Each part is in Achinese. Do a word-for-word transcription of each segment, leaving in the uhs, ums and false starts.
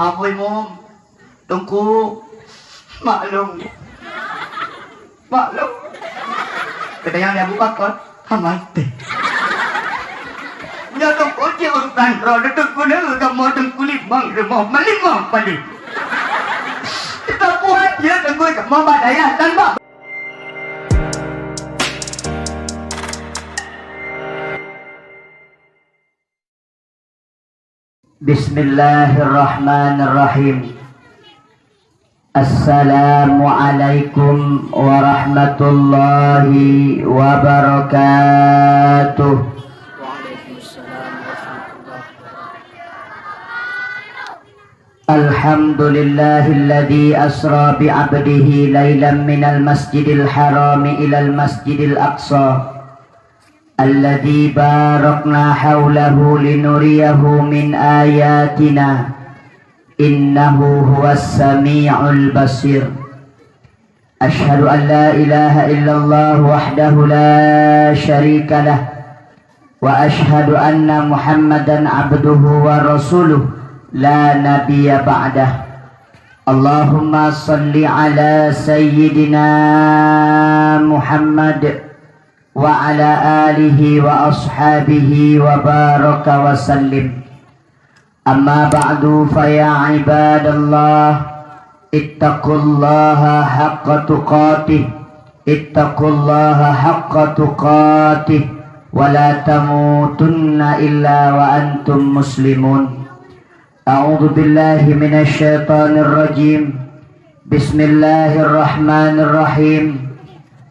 Abu Imum, Teungku, maklum. Maklum. Kata nyang di Abu Bakar, hana teh. Nyoe Teungku cit urusan droe, Teungku ni kamoe Teungku limong rumoh, melimong padi. Kita buat dia Teungku kamoe bak dayah dan bak Bismillahirrahmanirrahim. Assalamualaikum warahmatullahi wabarakatuh. Alhamdulillahilladzi asra bi 'abdihi lailan minal masjidil harami ilal masjidil aqsa. Alladzi barakna haulahu linuriyahu min ayatina, innahu huwas sami'ul basir. Asyhadu an la ilaha illallah wahdahu la syarika lah, wa asyhadu anna Muhammadan abduhu wa rasuluh, la nabiyya ba'dah. Allahumma shalli ala sayyidina Muhammad wa ala alihi wa ashabihi wa baraka wa sallim. Amma ba'du, fa ya ibadallah, ittaqullaha haqqa tuqatih, ittaqullaha haqqa tuqatih, wa la tamutunna illa wa antum muslimun. A'udzu billahi minasy syaithanir rajim. Bismillahirrahmanirrahim.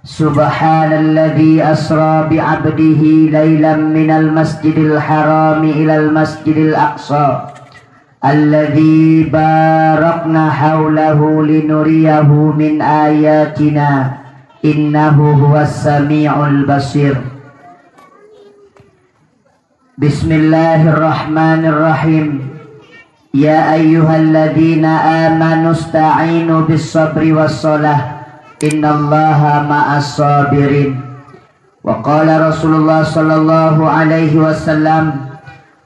Subhanalladzi asra bi 'abdihi lailan minal masjidil harami ilal masjidil aqsa, alladzi barakna haulahu linuriyahu min ayatina, innahu huwas sami'ul basir. Bismillahirrahmanirrahim. Ya ayyuhalladzina amanu sta'inu bis sabri was salah, innallaha ma'as sabirin. Wa qala Rasulullah sallallahu alaihi wasallam,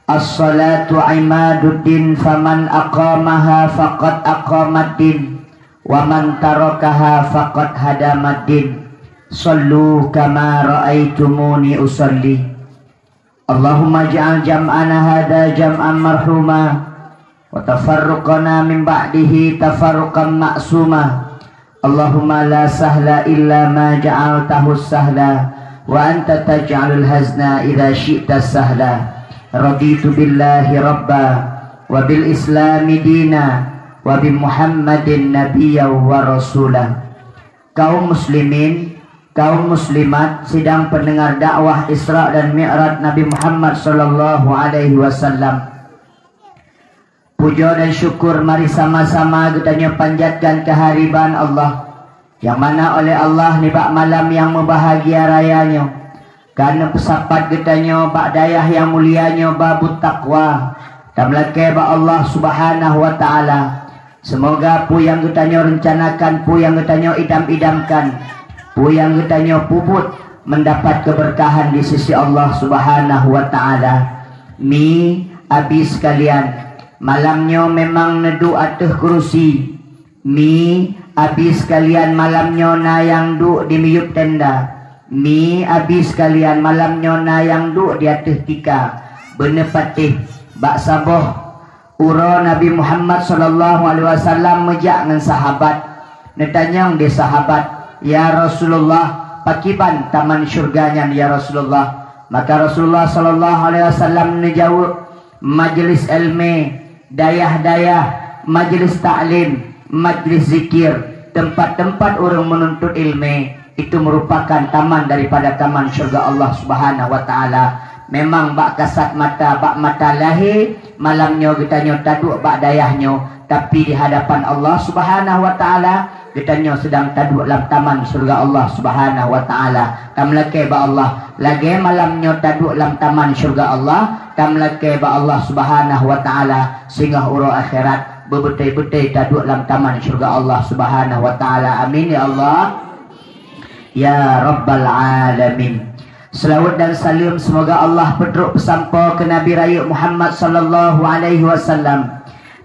as-salatu imaduddin, faman aqamaha faqad aqamaddin, wa man tarakaha faqad hadamaddin. Sallu kama ra'aitumuni usalli. Allahumma ij'al jam'ana hadza jam'an marhuma, wa tafarruqana min ba'dihi tafarruqan ma'suma. Allahumma la sahla illa ma ja'altahu sahla, wa anta taj'alul hazna idza syi'ta sahla. Raditu billahi rabba, wa bil islami dina, wa bi Muhammadin nabiyya wa rasula. Kaum muslimin, kaum muslimat, sidang pendengar dakwah Isra dan Mi'raj Nabi Muhammad sallallahu alaihi wasallam. Puja dan syukur mari sama-sama geutanyoe panjatkan keuhadiran Allah, nyang mana oleh Allah nibak malam nyang meubahagia raya nyoe, ka neupeusapat geutanyoe bak dayah nyang mulia nyoe, Babut Taqwa. Tameulakée bak Allah Subhanahu wa Ta'ala, seumoga peue nyang geutanyoe reuncanakan, peue nyang geutanyoe idam-idamkan, peue nyang geutanyoe peubuet, mendapat keberkahan di sisi Allah Subhanahu wa Ta'ala. Mi, abi sekalian, malam nyoe memang neuduek ateueh keurusi. Mi, abi sekalian, malam nyoe na nyang duek di miyueb tenda. Mi, abi sekalian, malam nyoe na nyang duek di ateueh tika. Beuneupatéh, bak saboh uroe Nabi Muhammad sallallahu alaihi wasallam meujak ngon sahabat. Neutanyong di sahabat, "Ya Rasulullah, pakiban taman syurga nyan, ya Rasulullah?" Maka Rasulullah sallallahu alaihi wasallam neujaweueb, "Majlis ilmu, dayah-dayah, majlis taklim, majlis zikir, teumpat-teumpat ureuëng meununtut ilmu, itu merupakan taman daripada taman syurga Allah Subhanahu wa Ta'ala." Memang bak kasat mata, bak mata lahé, malam nyoe geutanyoe taduek bak dayah nyoe, tapi di hadapan Allah Subhanahu wa Ta'ala, geutanyoe sedang taduek lam taman syurga Allah Subhanahu wa Ta'ala. Tameulakée bak Allah, lagée malam nyoe taduek lam taman syurga Allah, tameulakée bak Allah Subhanahu wa Ta'ala, singoh uroe akhirat, beubeutôi-beutôi taduek lam taman syurga Allah Subhanahu wa Ta'ala. Amin, ya Allah. Ya Rabbal Alamin. Seulaweuet dan saleuem seumoga Allah peutrok peusampoe keu Nabi Rayeuk Muhammad sallallahu alaihi wasallam.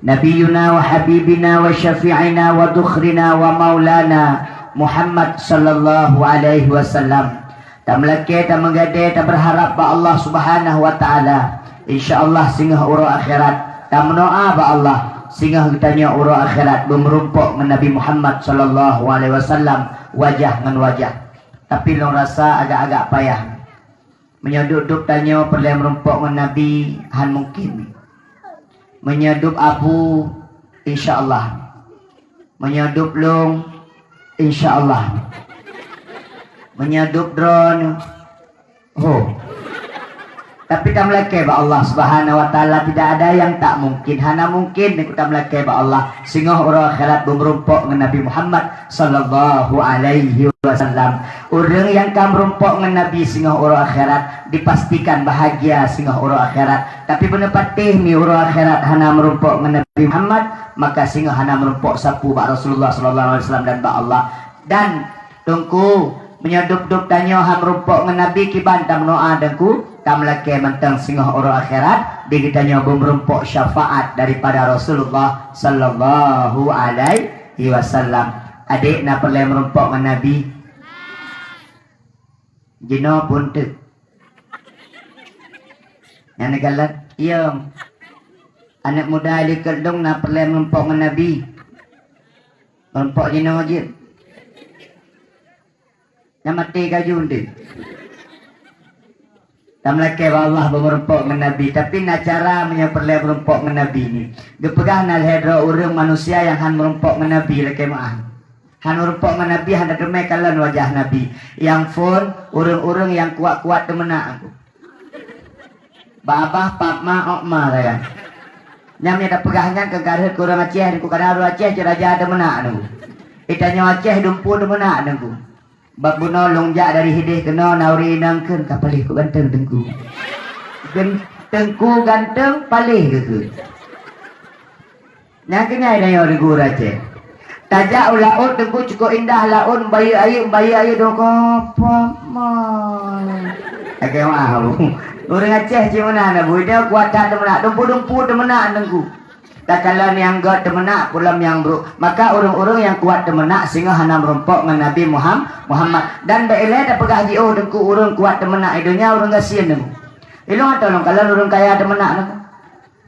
Nabiyuna wa habibina wa syafi'ina wa dhukhrina wa maulana Muhammad sallallahu alaihi wasallam. Tameulakée, tameugadée, tabeurharab bak Allah Subhanahu wa Ta'ala. Insya Allah singoh uroe akhirat. Tameudoa bak Allah singoh geutanyoe uroe akhirat beumeurumpok ngon Nabi Muhammad sallallahu alaihi wasallam, wajah ngon wajah. Tapi lôn rasa agak-agak payah. Meunyoe dup-dup tanyoe peureulée meurumpok ngon Nabi, han mungken. Meunyoe dup Abu, insya Allah. Meunyoe dup lôn, insya Allah. Meunyoe dup droeneuh, ho. Tapi tameulakée bak Allah Subhanahu wa Ta'ala, tidak ada yang tak mungkin. Hana mungken, neuk tameulakée bak Allah. Singoh uroe akhirat beumeurumpok ngon Nabi Muhammad sallallahu alaihi wasallam. Ureuëng nyang ka meurumpok ngon Nabi singoh uroe akhirat, dipastikan bahagia singoh uroe akhirat. Tapi beuneupatéh mi uroe akhirat hana meurumpok ngon Nabi Muhammad, maka singoh hana meurumpok sapeue bak Rasulullah sallallahu alaihi wasallam dan bak Allah. Dan Teungku, meunyoe dup-dup tanyoe han meurumpok ngon Nabi, kiban tameudoa Teungku, tameulakée mantong singoh uroe akhirat, di geutanyoe beumeurumpok syafaat daripada Rasulullah sallallahu alaihi wasallam. Adék na peureulée meurumpok ngon Nabi? Jinoe pun teuk. Nyang neukalon, iya. Aneuëk muda likot dong na peureulée meurumpok ngon Nabi. Meurumpok jinoe jeuet. Nyang maté gaju deh. Tameulakée bak Allah beumeurumpok ngon Nabi, tapi na cara meunyoe peureulée meurumpok ngon Nabi ni. Geupeugah na lhée droe ureuëng manusia nyang han meurumpok ngon Nabi lakée meuáh. Han meurumpok ngon Nabi, hana teumé kalon wajah Nabi. Nyang phon ureuëng-ureuëng nyang kuat-kuat teumeunak aku. Babah pap ma ok ma raya. Nyang meunyoe tapeugah nyan keu ka rhot keu ureuëng Aceh, ku kadang ureuëng Aceh cit raja teumeunak nunggu. Itanyoe Aceh dumpu teumeunak nunggu. Bak bunoe lôn jak dari hideh keunoe na ureuëng inong kheun ka paléh keu ganteng teungku. Gen-, teungku ganteng paléh geukheun. Nyang keunyan tanyoe di gurée Aceh. Tajak u laôt teungku cukôp indah laôt, bayeue ayeuk, bayeue ayeuk dong kopot moi. Lagée meuah bu. Ureuëng Aceh cit meunan na bu, ida kuat that teumeunak, dumpu-dumpu teumeunak teungku. Takalon nyang gét teumeunak, pulom nyang brok. Maka ureuëng-ureuëng nyang kuat teumeunak singoh hana meurumpok ngon Nabi Muham-, Muhammad. Dan bék ilée tapeugah jiôh teungku ureuëng kuat teumeunak i donya ureuëng gasien teungku. Ilong atau lôn kalon ureuëng kaya teumeunak teungku.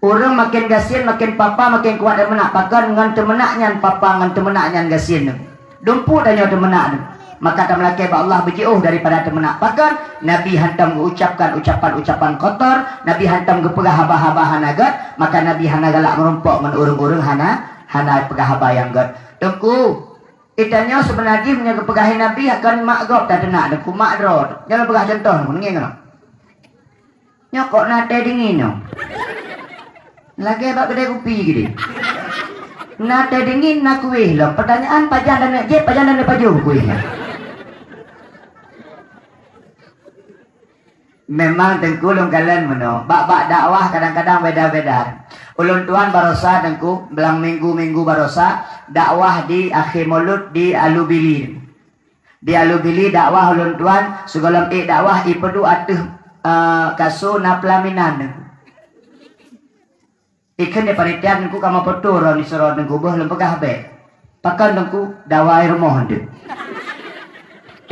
Ureuëng maken gasien, maken papa, maken kuat teumeunak. Pakon ngon teumeunak nyan papa, ngon teumeunak nyan gasien teungku. Dumpu tanyoe teumeunak teungku. Maka tameulakée bak Allah beujiôh daripada teumeunak. Pakon? Nabi hantom geuucapkan ucapan-ucapan kotor, Nabi hantom geupeugah haba-haba hana gét, maka Nabi hana galak meurumpok ngon ureuëng-ureuëng hana, hana peugah haba nyang gét. Teungku, itanyoe seubeuna jih meunyoe geupeugah Nabi akan mak gob tateunak teungku, mak droe. Nyoe lôn peugah cuntoh, meungieng keunoe. Nyoe kok na teh dingin nyoe. Lagée bak keudée kupi geude. Na teh dingin, na kueh lom. Pertanyaan, pajan dan jép, pajan dan pajoh kueh nyan. Memang teungku lôn kalon meunoe. Bak-bak dakwah kadang-kadang beda-beda. Ulôn tuan barosa teungku, blang minggu-minggu barosa, dakwah di akhé mulod di Alubili. Di Alubili dakwah ulôn tuan, sigohlom ék dakwah ipeuduek ateueh, eh, kaso na peulaminan teungku. Ikheun di panitia teungku kamoe peutoe droe ni sidroe teungku, beuh lôn peugah bék. Pakon teungku, dawa i rumoh teungku.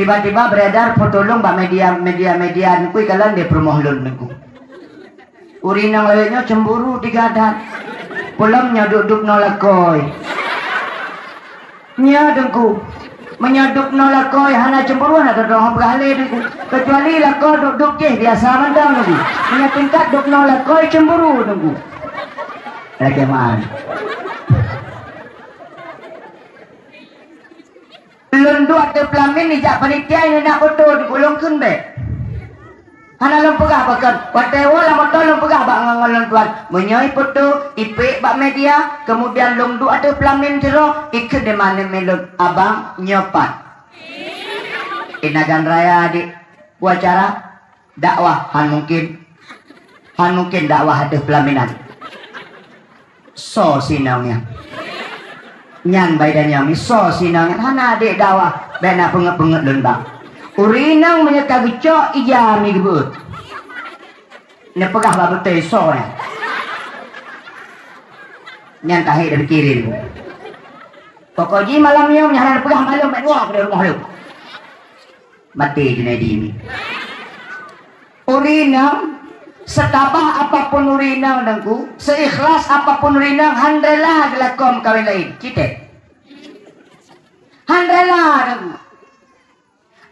Tiba-tiba beredar foto lôn bak media, media-media teungku, ikalon di peurumoh lôn teungku. Ureuëng inong lawét nyoe cemburu tiga that. Pulom nyoe duek-duek noe lakoe. Nyoe teungku. Meunyoe duek noe lakoe hana cemburu, hana teudoh peugah lé teungku. Kecuali lakoe duek-duek jih biasa mantong teungku. Meunyoe tingkat duek noe lakoe cemburu teungku. Lagée meu'ah. Lôn duek ateueh peulamin ijak panitia, nyoe na foto teungku, lôn kheun bék. Hana lôn peugah pakon. Watée woe lam moto lôn peugah bak ngon, ngon lôn tuan. Meunyoe ifoto, ipék bak media, keumudian lôn duek ateueh peulamin sidroe, ikheun di manéh lôn, "Abang, nyoe pat." Inagan raya di upacara dakwah, han mungken. Han mungken dakwah ateueh peulaminan. Soe sinong nyan? Nyan bai tanyong, soe sinong nyan? Hana adék dakwah, bék na peungeut-peungeut lôn bang. Ureuëng inong meunyoe ka geucok ija mi geubeuet. Neupeugah bak beutôi soe nyan. Nyan tahe dah pikirin. Pokok jih malam nyoe nyan hana peugah malam mat dua keu rumoh lom. Mati Junaidi ni. Ureueng inong, setabah apapun ureueng inong Teungku, seikhlas apapun ureueng inong, han rela geulakom kawin lain. Cit teuh. Han rela Teungku.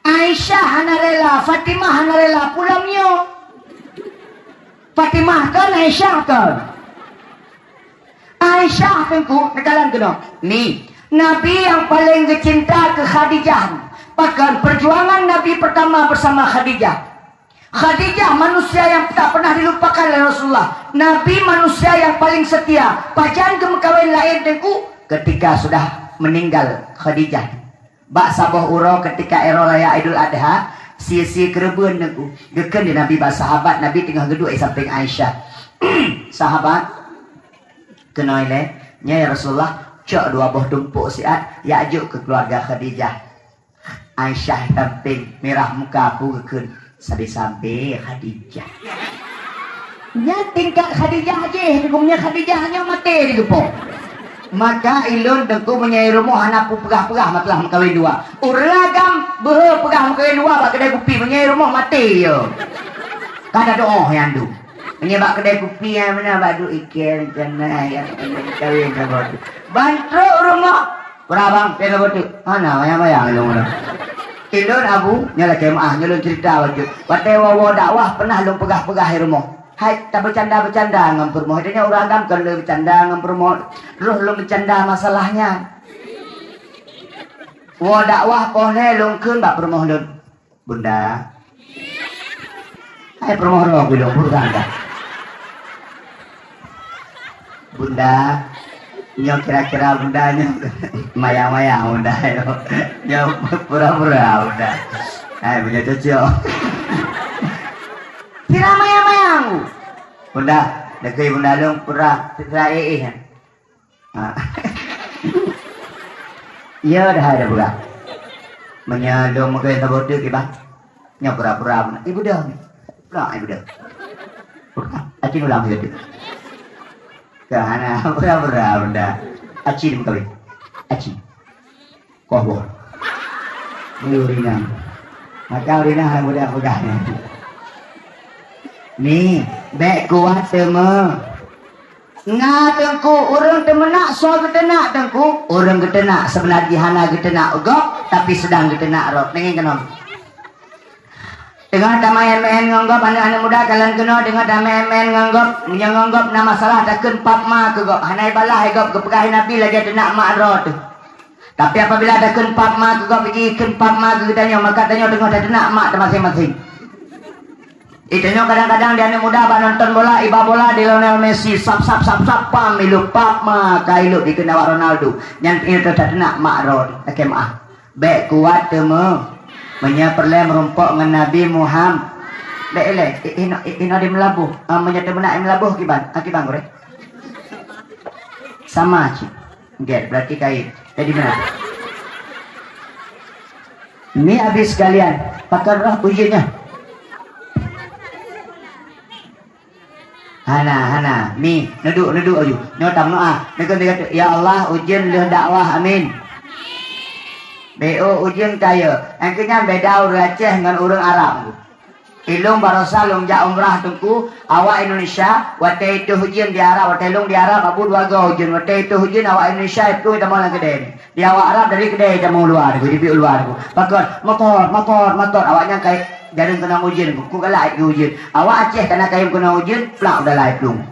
Aisyah hana rela, Fatimah hana rela, pulang nyoe. Fatimah kon, Aisyah kon. Aisyah Teungku, neukalon keunoe. Ni, Nabi nyang paleng geucinta keu Khadijah. Pakon perjuangan Nabi pertama bersama Khadijah. Khadijah manusia yang tak pernah dilupakan oleh Rasulullah. Nabi manusia yang paling setia. Pajan geumeukawen laén Teungku? Ketika sudah meninggal Khadijah. Bak saboh uroe ketika uroe raya Idul Adha, sie-sie keureubeuen Teungku, geukheun di Nabi bak sahabat, Nabi teungoh geuduek di sampéng Aisyah. "Sahabat, keunoe ilée, nyoe ya Rasulullah, cok dua boh tumpok siat, jak jok keu keuluwarga Khadijah." Aisyah di sampéng mirah muka, peue geukheun, "Sabe-sabe Khadijah." Nyan tingkat Khadijah jih, geumeunyoe Khadijah nyoe maté digeupoh. Maka ilôn Teungku meunyoe i rumoh hana peue peugah-peugah masalah meukawen dua. Ureueng agam beuhe peugah meukawen dua bak keudè kupi, meunyoe i rumoh maté yo. Ka na doh nyan dum. Meunyoe bak keudè kupi nyan meunan bak duek iké rencana nyang meukawen saboh tu. Ban trok u rumoh, "Peue na bang, peue na beutôi?" "Hana, mayang-mayang lôn." Ilôn Abu, nyoe lakée meuah, nyoe lôn ceurita bacut. Watée woe-woe dakwah pernah lôn peugah-peugah i rumoh. Hai, tabeucanda-beucanda ngon peurumoh. Tanyoe ureueng agam kon lôn beucanda ngon peurumoh. Roh lôn beucanda masalah nyan. Woe dakwah poh lhée lôn kheun bak peurumoh lôn. "Bunda." Hai peurumoh roh gulong, peue keuh anda? "Bunda, nyoe kira-kira Bunda nyoe mayang-mayang Bunda nyoe. Nyoe pura-pura Bunda." Hai, meunyoe cocok. Sira mayang-mayang. "Bunda, lakée Bunda lôn pura sira éh-éh nyan." Ha. Iya dah ada peugah. Meunyoe lôn meukawen saboh teuk kiban. Nyoe pura-pura pun. Ibu dah. Pura ibu dah. Pura. Aci ulang ibu dah. Ka hana pura-pura benda. Aci meukawen. Aci. Koh boh. Ni ureueng inong. Maka ureueng inong hana mudah peugah nyan. Ni, bék kuat teuma. Nga Teungku, ureueng teumeunak soe geuteunak Teungku? Ureueng geuteunak seubeuna jih hana geuteunak u gob, tapi seudang geuteunak rot. Deungon keunoe. Teungoh tameu'en-meu'en ngon gob, aneuk-aneuk muda kalon keunoe, teungoh tameu'en-meu'en ngon gob, meunyoe ngon gob na masalah takheun pap ma keu gob, hana ibalah gob geupeugah Nabi lagée teunak mak droe teuh. Tapi apabila takheun pap ma keu gob, jikheun pap ma keu geutanyoe, maka tanyoe teungoh tateunak mak teumaséng-maséng. Eh, tanyoe kadang-kadang di aneuk muda bak nonton bola, iba bola di Lionel Messi, sap, sap, sap, sap, pam, ilop pap ma ka ilop dikheun awak Ronaldo. Nyan tanyoe tateunak mak droe teuh, lakée meu'ah. Bék kuat teuma. Meunyoe peureulée meurumpok ngon Nabi Muham-, bék ilée, i-, inoe, i-, inoe di Meulaboh. Ah, meunyoe teumeunak i Meulaboh kiban, ah, kiban gurée. Sama cit. Gét, berarti kait. Jadi mana? Ni habis sekalian. Pakon roh ujeuen nyoe. Hana, hana. Mi, neuduek, neuduek aju. Nyoe tameudoa. Neukheun, neukheun, "Ya Allah, ujeuen lheueh dakwah. Amin." B O ujeuen kayée. Nyang keu nyan beda ureueng Aceh ngon ureueng Arab. Ilôn barosa lôn jak umrah Teungku, awak Indonesia, watée itôh ujeuen di Arab, watée lôn di Arab, abu dua goe ujeuen, watée itôh ujeuen awak Indonesia, iplueng tamong lam keudée. Di awak Arab dari keudée tamong u luwa Teungku, jibiet u luwa Teungku. Pakon, motor, motor, motor, awak nyan kai jareueng keunong ujeuen, ku galak keu ujeuen. Awak Aceh kana kayém keunong ujeuen, plak u dalam plueng.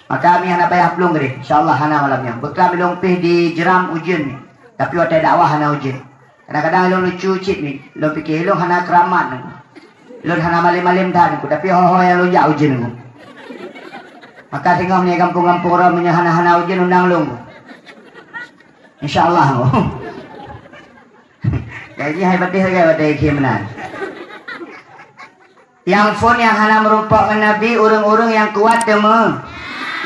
Maka mi hana payah plueng keudeh, insya Allah hana malam nyoe. Beuklam ilôn pih di Jeram ujeuen, tapi watée dakwah hana ujeuen. Kadang-kadang ilôn lucu cit mi, lôn pike ilôn hana keuramat Teungku. Ilôn hana malem-malem that Teungku, tapi ho-ho nyang lôn jak ujeuen Teungku. Maka singoh meunyoe gampông-gampông droe meunyoe hana-hana ujeuen undang lôn Teungku. Insya Allah Teungku. Jadi hai patéh sagai watée ié meunan. Nyang phon nyang hana meurumpok ngon Nabi, ureuëng-ureuëng nyang kuat teuma.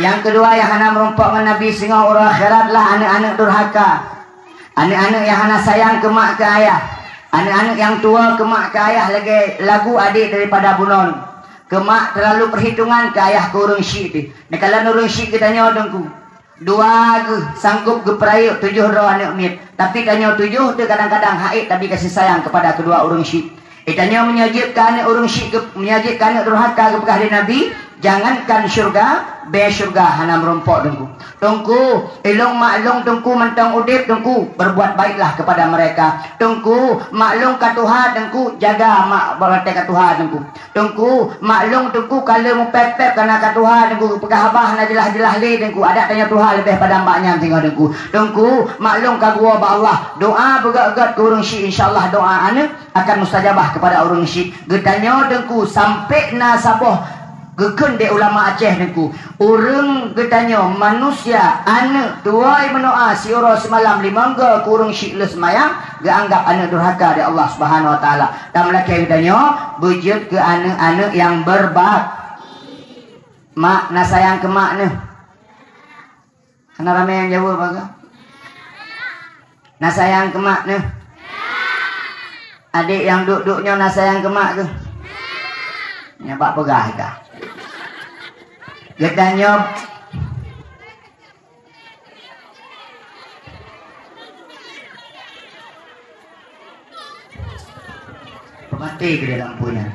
Nyang keudua nyang hana meurumpok ngon Nabi singoh uroe akhirat lah aneuëk-aneuëk durhaka. Aneuëk-aneuëk nyang hana sayang keu mak keu ayah. Aneuëk-aneuëk nyang tuwoe keu mak keu ayah lagée lagu adék daripada bunoe. Keu mak teulalu peuhitongan, keu ayah keu ureuëng syik pih. Neukalon ureuëng syik geutanyoe Teungku. Dua geuh sanggop geupeurayeuk tujoh droe aneuëk miet, tapi tanyoe tujoh teuh kadang-kadang haiek tabi kasih sayang keupada keudua ureuëng syik. Eh, tanyoe meunyoe jeuet keu aneuëk ureuëng syik geu-, meunyoe jeuet keu aneuëk durhaka geupeugah lé Nabi, jangankan syeuruga, bée syeuruga hana meurumpok Teungku. Teungku, ilong mak long Teungku mantong udeb Teungku, berbuat baiklah kepada mereka. Teungku, mak long ka tuha Teungku, jaga mak beurangkat ka tuha Teungku. Teungku, mak long Teungku ka lheueh meupép-pép kana ka tuha Teungku, geupeugah haba hana jeulaih-jeulaih lé Teungku, adak tanyoe tuha leubeh padam bak nyan singoh Teungku. Teungku, mak long ka geuwoe bak Allah, doa beugét-gét keu ureuëng syik, insya Allah doa aneuëk akan mustajabah keupada ureuëng syik. Geutanyoe Teungku, sampoe na saboh geukheun dek ulama Aceh Teungku, ureuëng geutanyoe manusia aneuëk tuwoe meunoa siuroe seumalam limong goe keu ureuëng syik lheueh seumayang, geuanggab aneuëk durhaka dek Allah Subhanahu Wa Taala. Tameulakée geutanyoe beujeuet keu aneuëk-aneuëk nyang berbak-, mak na sayang keu mak neuh. Hana ramé nyang jaweueb, Aga. Na sayang keu mak neuh? Adék nyang duek-duek nyoe na sayang keu mak keuh? Nyan bak peugah ika. Geutanyoe peumaté keu lampu nyan.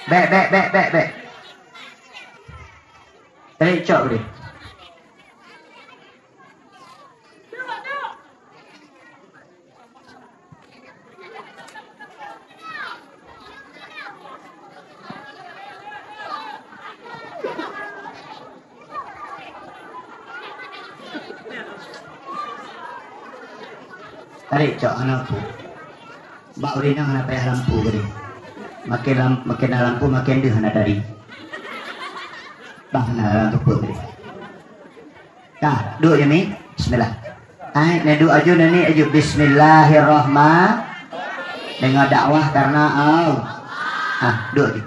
Bék, bék, bék, bék, bék. Tarék cok deh. Tarék cok hana pu. Bak ureueng inong hana payah lampu geude. Makin lam-, makin na lampu, makin deuh hana tadi. Bah na lampu geude. Ka, duek jih, Mi. Bismillah. Ai, na duek aju, na ni aju. Bismillahirrahman-, deungoe dakwah karena Allah. Ah, duek jih.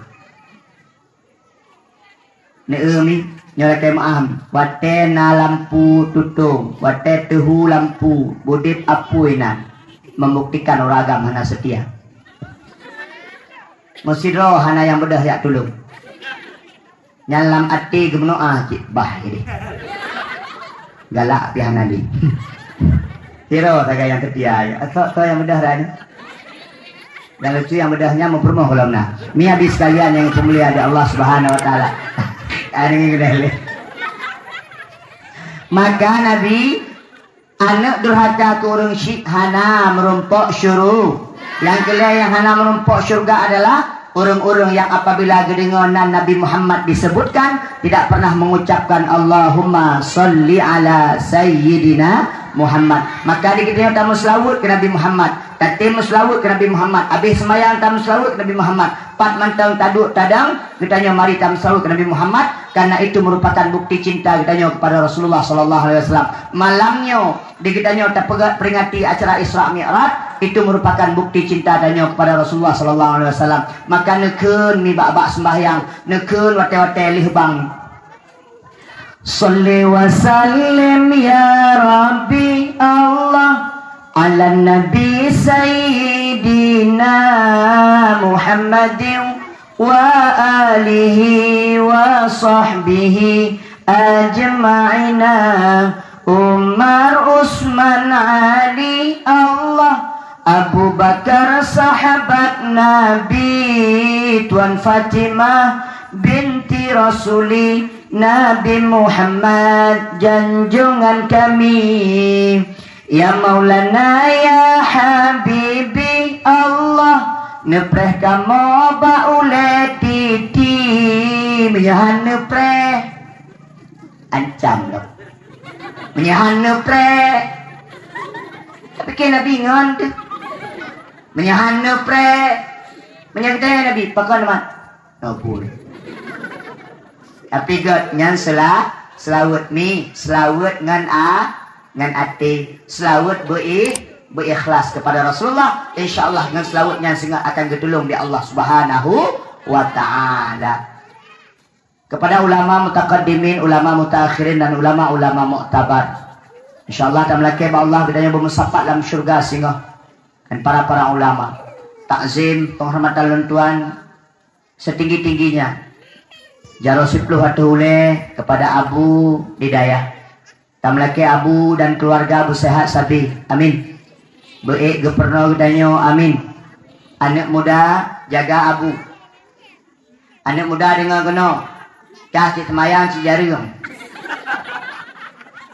Neu-eu, Mi, nyoe lakée meu'ah, watée na lampu tutong, watée teuhu lampu, beudeb apui nan, membuktikan ureueng agam hana seutia. Meusidroe hana nyang beudôh jak tulông. Nyan lam até geumeunoe cit bah jih. Galak pih hana lé. Sidroe sagai nyang seutia, asok soe nyang beudôh rai nyoe. Dan lucu nyang beudôh nyan meupurumoh gohlom na. Mi abi sekalian nyang peumulia di Allah Subhanahu Wa Taala. Ada yang kena lé. Maka Nabi Aneuëk durhaka keu ureueng syik hana meurumpok syuru-, nyang keu lhée nyang hana meurumpok syeuruga adalah ureueng-ureueng nyang apabila geudeungoe nan Nabi Muhammad disebutkan, tidak pernah mengucapkan, "Allahumma shalli ala sayyidina Muhammad." Maka di geutanyoe tameuseulaweuet keu Nabi Muhammad, tatem meuseulaweuet keu Nabi Muhammad, abéh seumayang tameuseulaweuet keu Nabi Muhammad, pat mantong taduek tadong, geutanyoe mari tameuseulaweuet keu Nabi Muhammad, karena itu merupakan bukti cinta geutanyoe kepada Rasulullah sallallahu alaihi wasallam. Malam nyoe, di geutanyoe tapeugah peringati acara Isra Mi'raj, itu merupakan bukti cinta tanyoe kepada Rasulullah sallallahu alaihi wasallam. Maka neukheun nibak bak sembahyang, neukheun watée-watée lheueh bang. Shalli wa sallim ya Rabbi Allah ala Nabi Sayyidina Muhammadin wa alihi wa sahbihi ajma'ina. Umar, Usman, Ali, Allah, Abu Bakar, sahabat Nabi, Tuan Fatimah binti Rasuli, Nabi Muhammad, junjungan kami. Ya Maulana, ya Habibi Allah, neupreh kamoe bak ulée titi. Meunyoe han neupreh, ancam lom. Meunyoe han neupreh, tapi keu Nabi ngon teuh. Meunyoe han neupreh, meunyoe geutanyoe Nabi, pakon mat? Kabul. Tapi gét nyan sela-, seulaweuet Mi, seulaweuet ngon a-, ngon até, seulaweuet beu-i-, beu-ikhlas kepada Rasulullah. Insya Allah ngon seulaweuet nyan singoh akan geutulông di Allah Subhanahu wa Taala. Kepada ulama mutaqaddimin, ulama mutaakhirin dan ulama-ulama muktabar. Insya Allah tameulakée bak Allah geutanyoe beumeusapat lam syeuruga singoh. Dan para-para ulama. takzim, penghormatan lôn tuan setinggi-tingginya. Jaroe siploh ateueh ulée kepada Abu di dayah. Tameulakée Abu dan keuluwarga beusehat sabe. Amin. Beuék geupurunoe geutanyoe. Amin. Aneuëk muda, jaga Abu. Aneuëk muda deungoe keunoe. Cah cit seumayang cit jareueng.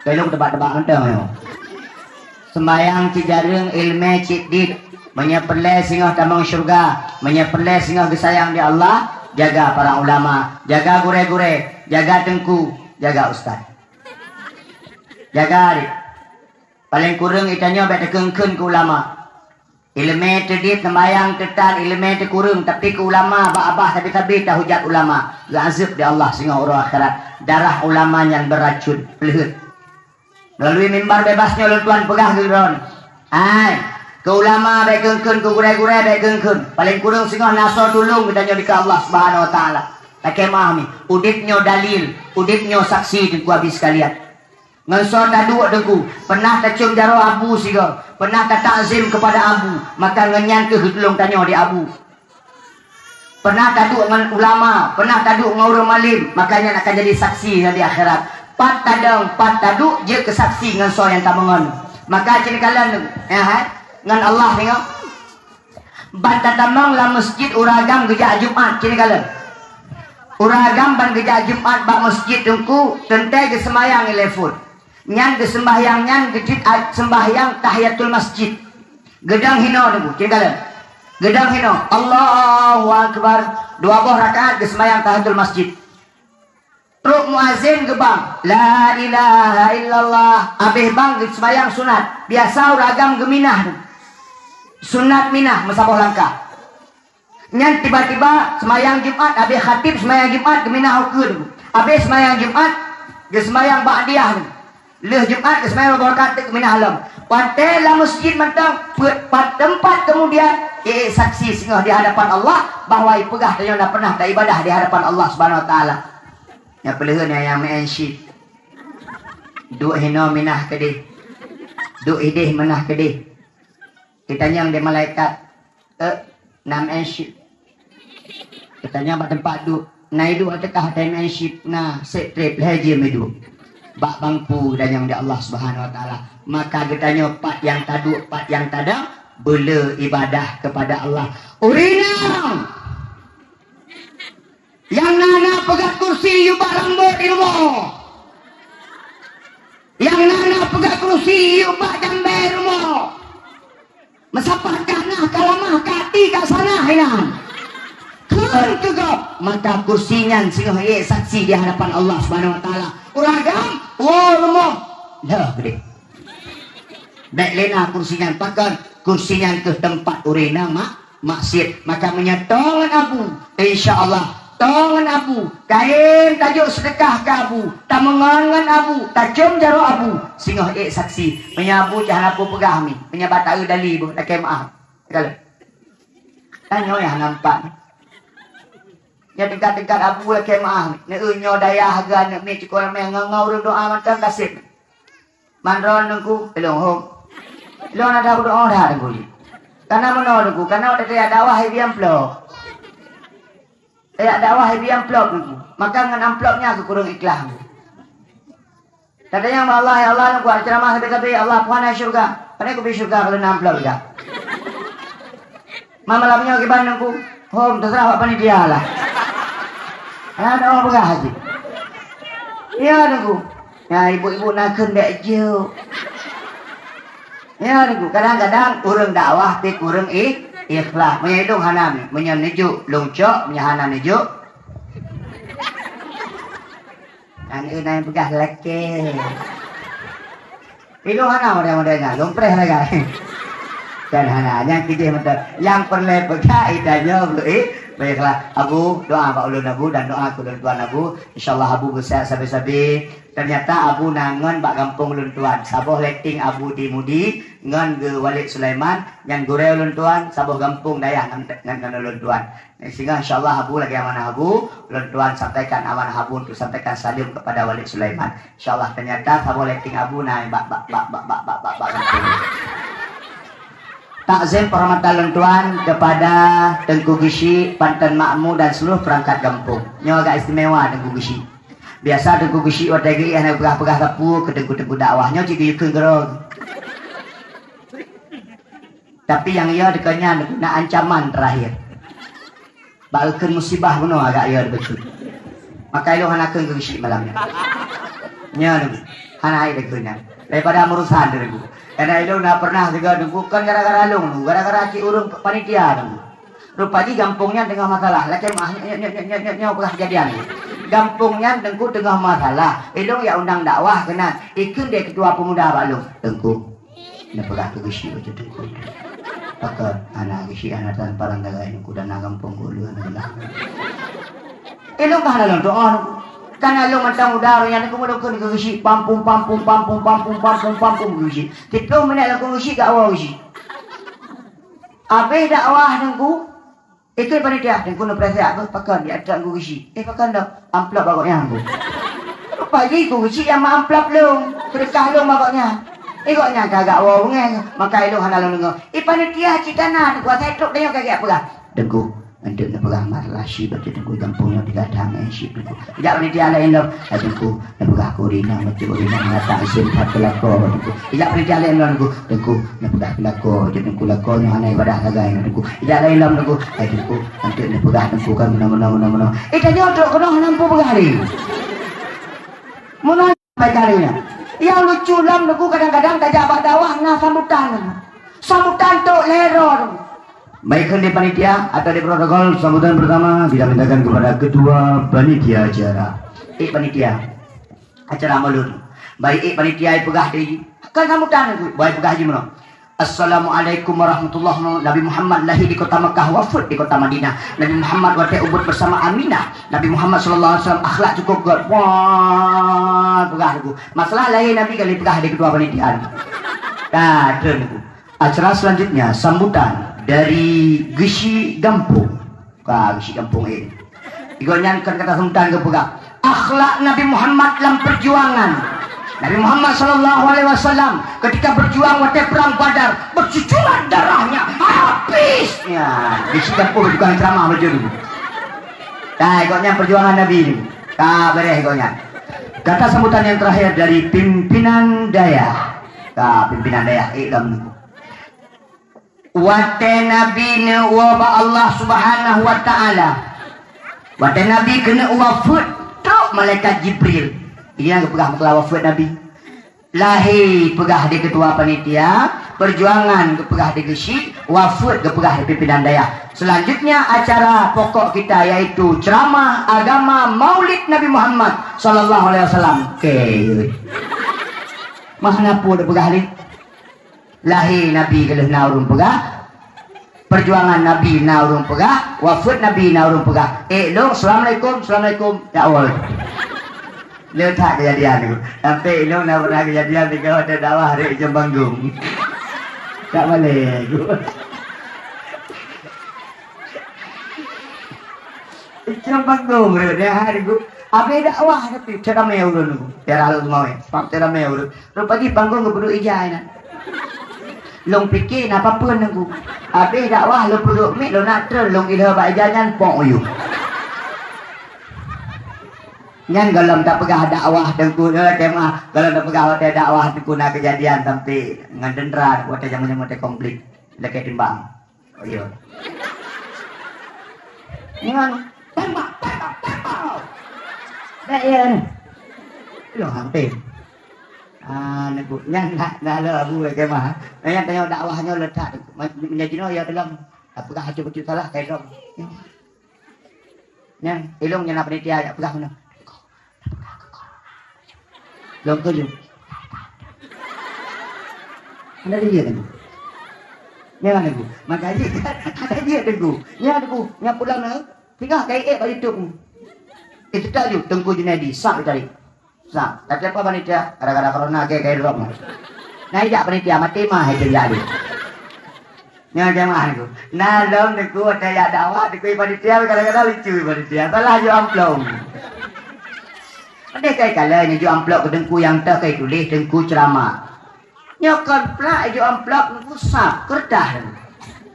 Keu lôn teuba-teuba mantong nyoe. Seumayang cit jareueng, iéleumé cit dit. Meunyoe peureulée singoh tamong syeuruga, meunyoe peureulée singoh geusayang di Allah, jaga para ulama, jaga gurée-gurée, jaga teungku, jaga ustaz. Jaga deh. Paleng kureueng geutanyoe bék takheun-kheun keu ulama. Iéleumé teudiet, seumayang teutat, iéleumé teukureueng, tapi keu ulama bak babah sabe-sabe tahujat ulama, geuazeueb di Allah singoh uroe akhirat. Darah ulama nyan beuracun, peuleuheut. Meulalu mimbar bebas nyoe lôn tuan peugah keu droen. Hai, keu ulama bék kheun-kheun, keu gurée-gurée bék kheun-kheun. Paleng kureueng singoh na soe tulông geutanyoe dikeue Allah Subhanahu Wa Taala. Lakée meuah mi, udeb nyoe dalil, udeb nyoe saksi, teungku, abéh sekalian. Ngon soe taduek teungku, pernah tacöm jaroe Abu sigoe, pernah tatakzim kepada Abu, maka ngon nyan keuh geutulông tanyoe di Abu. Pernah taduek ngon ulama, pernah taduek ngon ureuëng malem, maka nyan akan jadi saksi di akhirat. Pat tadong, pat taduek jeuet keu saksi ngon soe nyang tameungon. Maka cit kalon, ya hai, ngon Allah singoh. Ban tatamong lam meuseujid ureuëng agam geujak Jumat, cit kalon. Ureuëng agam ban geujak Jumat bak meuseujid teungku, teuntée geuseumayang ilée phon. Nyan geuseumayang nyan geucit a-, seumayang tahiyatul masjid. Geudong hinoe teungku, cit kalon. Geudong hinoe, Allahu Akbar. Dua boh rakaat geuseumayang tahiyatul masjid. Trok muazin geubang, "La ilaha illallah." Abéh bang geuseumayang sunat. Biasa ureuëng agam geuminah tu. Sunat minah meusaboh langkah. Nyan tiba-tiba seumayang Jumat, abéh khatib seumayang Jumat geuminah ukeue tu. Abéh seumayang Jumat, geuseumayang ba'diyah tu. Lheueh Jumat geuseumayang dua boh rakaat teuk geuminah lom. Watée lam meuseujid mantong, peuet pat teumpat keumudian, ék saksi singoh di hadapan Allah bahwa ipeugah tanyoe na pernah taibadah di hadapan Allah Subhanahu Wa Taala. Nyang peuleuheuen nyang, nyang meu'en syit. Duek hinoe minah keudeh. Duek ideh minah keudeh. Geutanyong di malaikat, "Eh, na meu'en syit?" Geutanyong bak teumpat duek. "Na iduek ateueh ka?" "Watée meu'en syit na, seb treb lhée jeuem iduek." Bak bangku geutanyong di Allah Subhanahu Wa Taala. Maka geutanyoe pat nyang taduek, pat nyang tadong, beule ibadah kepada Allah. Ureuëng inong! Nyang na-na peugah kursi yue bak rambot di rumoh. Nyang na-na peugah kursi yue bak jambée rumoh. Meusapat ka na ka lamah ka ti ka sana inan. Kheun keu gob, maka kursi nyan singoh ék saksi di hadapan Allah Subhanahu Wa Taala. Ureuëng agam, woe rumoh. Dah geude. Bék lé na kursi nyan pakon, kursi nyan keuh teumpat ureuëng inong mak-, maksiet. Maka meunyoe toe ngon Abu, insya Allah, toe ngon Abu, kayém tajok seudeukah keu Abu, tameungon ngon Abu, tacöm jaroe Abu, singoh ék saksi. Meunyoe Abu jah hana peue peugah mi, meunyoe bak taeu dali boh, lakée meu'ah. Kalon. Tanyoe nyang nampak. Nyoe tingkat-tingkat Abu lakée meu'ah mi. Neu nyoe dayah hareuga aneuk miet cukôp ramé ngon, ngon ureuëng doa mantong kaseb. Mandron teungku, ilong hom. Ilong ada doa dah teungku ji. Kana meunoe teungku, kana watée tajak dakwah ibi amplop. Tajak dakwah ibi amplop teungku. Maka ngon amplop nyan keu kureueng ikhlas teungku. Tanyong bak Allah, "Ya Allah, lôn kuat ceramah sabe-sabe, ya Allah, peue hana syeuruga. Pane kubi syeuruga kalau na amplop iga?" Ma malam nyoe kiban teungku, hom teuseurah bak panitia lah. Hana doa peugah haji. Ya teungku. Nah, ibu-ibu na kheun bék jok. Ya teungku, kadang-kadang ureuëng dakwah pih kureueng i-, ikhlas. Meunyoe ilong hana mi, meunyoe neujok lôn cok, meunyoe hana neujok. Kan eu na nyang peugah lakée. Ilong hana model-model nyan, lôn preh lagée. Kan hana, nyang kideh mantong. Nyang peureulée peugah itanyoe beu-, eh, baiklah. Abu, doa bak ulôn Abu dan doa keu ulôn tuan Abu. Insya Allah Abu beusehat sabe-sabe. Teunyata Abu na ngon bak gampông ulôn tuan. Saboh leteng Abu di Mudi ngon geu Walid Sulaiman, nyan gurée ulôn tuan, saboh gampông dayah ngon, ngon, ngon ulôn tuan. Sehingga insya Allah Abu lagée amanah Abu, ulôn tuan sampaikan amanah Abu untuk sampaikan salam kepada Walid Sulaiman. Insya Allah teunyata saboh leteng Abu na bak, bak, bak. Takzim penghormatan lôn tuan kepada Teungku Geuchik, Panton Makmu dan seluruh perangkat gampông. Nyoe agak istimewa Teungku Geuchik. Biasa Teungku Geuchik watèe geuék hana peugah-peugah sapeue keu teungku-teungku dakwah. Nyoe cit geuyue kheun keudroe. Tapi nyang yo teuka nyan na ancaman terakhir. Bak geukheun musibah bunoe agak yo beutôi. Maka ilôn hana kheun keu Geuchik malam nyan. Nyan, hana hai dikheun nyan. Daripada meurusan dulu. Karena ilôn na pernah juga dulu, kon gara-gara lôn dulu, gara-gara cit ureueng panitia dulu. Rupa jih gampông nyan teungoh masalah. Lakèe meu'ah, nyoe, nyoe, nyoe, nyoe, nyoe, nyoe peugah kejadian. Gampông nyan teungku teungoh masalah. Ilôn jak undang dakwah keunan. Ikheun lé ketua pemuda bak lôn. Teungku, neupeugah keu Geuchik bak teungku. Pakon hana Geuchik hana tan parang dagai teungku dan na gampông keu ulôn hana geulah. Ilôn ka hana lôn tu'oh. Kana lôn mantong udah nyan teungku, lôn kheun keu Geuchik, pampum, pampum, pampum, pampum, pampum, pampum keu Geuchik. Siplôh minèt lôn kheun keu Geuchik, gak woe Geuchik. Abéh dakwah teungku, ikheun panitia, teungku neupeurasa beuh pakon di ateueh Teungku Geuchik. Eh, pakon dok? Amplop bak gobnyan, Bu. Rupa jih Teungku Geuchik nyang meuamplop lôn, seudeukah lôn bak gobnyan. Eh, gobnyan ka agak woe beungèh, maka ilôn hana lôn deungö. Eh, panitia cit ka na, Teungku, asai trok tanyoe ka geujak peugah. Teungku, eunteuk neupeugah masalah chik bak Teungku, gampông nyoe digadang, eh, chik Teungku. Jak panitia laén lom, eh, Teungku. Neupeugah keu ureueng inong, bacut ureueng inong, meunan takzim that keu lakoe, Teungku. Ijak panitia laén lom, Teungku. Teungku, neupeugah keu lakoe, jeuet Teungku, lakoe nyoe hana ibadah sagai nyoe, Teungku. Ijak laén lom, Teungku. Hai, Teungku, eunteuk neupeugah, Teungku, kan meunoe, meunoe, meunoe, meunoe. Eh, tanyoe trok keunoe hana muphom peugah lé. Meunoe sampai kali nyan. Nyang lucu lom, Teungku, kadang-kadang tajak bak dakwah na sambutan. Sambutan tok lhèe droe, Teungku. Baik, kheun di panitia atau di protokol, sambutan pertama kita mintakan kepada ketua panitia acara. Eh, panitia. Acara maulud. Baik, eh, panitia, eh, peugah di. Kan sambutan tu. Baik, peugah jih meunoe. Assalamualaikum warahmatullahi wabarakatuh. Nabi Muhammad lahir di kota Mekah, wafat di kota Madinah. Nabi Muhammad watèe ubit bersama Aminah. Nabi Muhammad sallallahu alaihi wasallam akhlak cukup gèt. Wah, peugah lagu. Masalah lahir Nabi kali peugah di ketua panitia. Dah, tu lagu. Acara selanjutnya, sambutan dari Geuchik Gampông. Ka Geuchik Gampông, eh. Gobnyan kan kata sambutan geupeugah, akhlak Nabi Muhammad lam perjuangan. Nabi Muhammad sallallahu alaihi wasallam ketika berjuang watèe perang Badar, bercucuran darahnya, habis. Ya, Geuchik Gampông tukang ceramah bacut tu. Nah, gobnyan perjuangan Nabi ni. Ka beres gobnyan. Kata sambutan yang terakhir dari pimpinan dayah. Ka pimpinan dayah, eh, lam ni. Watèe Nabi neuwoe bak Allah Subhanahu wa Ta'ala, watèe Nabi keuneuk wafeuet, trok malaikat Jibril. Nyang geupeugah meukeula wafeuet Nabi. Lahé peugah di ketua panitia, peujuangan geupeugah di Geuchik, wafeuet geupeugah di pimpinan dayah. Selanjutnya acara pokok kita yaitu ceramah agama Maulid Nabi Muhammad sallallahu alaihi wasallam. Oke. Mah na peue geupeugah lé? Lahé Nabi ka lheueh na ureueng peugah, peujuangan Nabi na ureueng peugah, wafeuet Nabi na ureueng peugah. Eh, lôn, "Assalamualaikum, assalamualaikum." Dak woe. Le that keujadian tu. Sampai ilôn na pernah keujadian tiga watèe dakwah di Ujong Banggong. Tak malèe tu. Ujong Banggong tu, dia hari tu. Abéh dakwah tapi ramè ureueng tu. Tiara lôn mau, eh. Sebab tiara ramè ureueng. Rupa jih Banggong geupeuduek ija nyan. Lôn pike na papeuen Teungku. Abéh dakwah lôn peuduek miet, lôn nak treun, lôn ilheueh bak ija nyan pok u yup. Nyan gohlom tapeugah dakwah Teungku, eh, kemah. Gohlom tapeugah watèe dakwah Teungku na keujadian sampai ngon teuntra watèe jameun-jameun watèe konflik. Lakèe timbang. Oh, iya. Nyan, tembak, tembak, tembak. Dak iya ni. Loh, hampir. Ah, neuk nyan nak, nak le Abu kemah. Nyan tanyoe dakwah nyoe le that. Meunyoe jinoe ya dalam, peugah bacut-bacut salah, kai lom. Nyan, ilôn nyan na panitia jak peugah meunoe. Lôn keu lôn. Hana jeuet Teungku. Nyan Teungku. Maka jih hana jeuet Teungku. Nyan Teungku, nyan pulang na. Singoh ka ék bak YouTube. Eh, teuka ju Teungku Junaidi, sah tadi. Sah. Tapi apa panitia? Gara-gara corona ke kai drop. Nah, jak panitia mati mah itu jadi. Nyoe jamaah Teungku. Na lom Teungku watèe jak dakwah, Teungku, panitia kadang-kadang lucu panitia. Salah ju amplop. Ada kai kala nyoe ju amplop keu Teungku nyang teuh kai tuléh Teungku ceramah. Nyoe kon plak, ijok amplop, nungku sab, keureutah.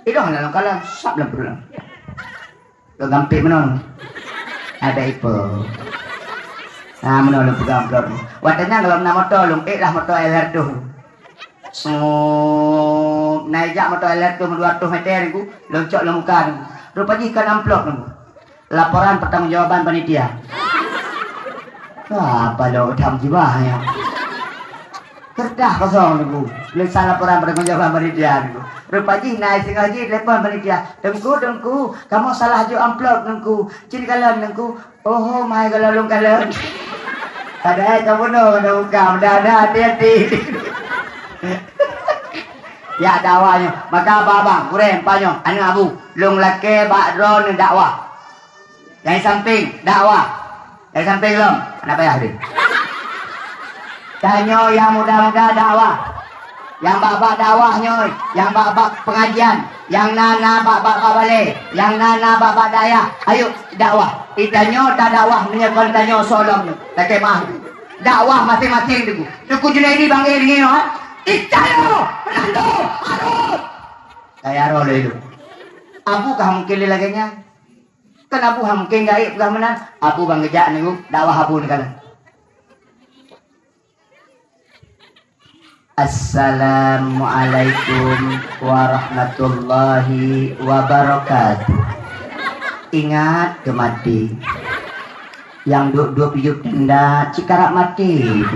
Idong lam kalon, sab lam pruet. Lôn gampék meunoe. Ada ipo. Ah, meunoe lôn peugah amplop. Watèe nyan gohlom na moto, lôn ék lah moto L R tu. Sop, na ijak moto L R tu dua ratus meter nungku, lôn cok lam muka nungku. Rupa jih kon amplop nungku. Laporan pertanggungjawaban panitia. Wah, apa lo tham jibah ya. Keureutah kosong nungku. Tulisan laporan pertanggungjawaban panitia nungku. Rupa jih na singoh jih telepon panitia. Teungku, teungku, kamoe salah jok amplop teungku. Cit kalon teungku. Oho, mai kalon lôn kalon. Padahai ka bunoe keuneuk buka, mudah-mudahan hati-hati. Ya dakwah nyoe. Maka abang-abang, gurèe, empa nyoe, aneuk abu, lôn lakèe bak droeneuh dakwah. Nyang sampéng dakwah. Nyang sampéng lom, hana payah deh. Tanyoe nyang muda-muda dakwah. Nyang bak-bak dakwah nyoe, nyang bak-bak pengajian, nyang na-na bak-bak balè, nyang na-na bak-bak dayah, ayo dakwah. Di tanyoe tadakwah meunyoe kon tanyoe soe lom nyoe. Lakèe meu'ah. Dakwah maséng-maséng teungku. Teungku Junaidi bangga deungoe nyoe, eh? Di tanyoe, meunan tu, harôh. Kaya roh lé lôn. Abu ka mungken lé lagèe nyan. Kan Abu han mungken gaéb peugah meunan, Abu ban geujak nyoe dakwah Abu neukalon. Assalamualaikum warahmatullahi wabarakatuh. Ingat keu maté. Nyang duek-duek yup tenda cit karap maté. Nyan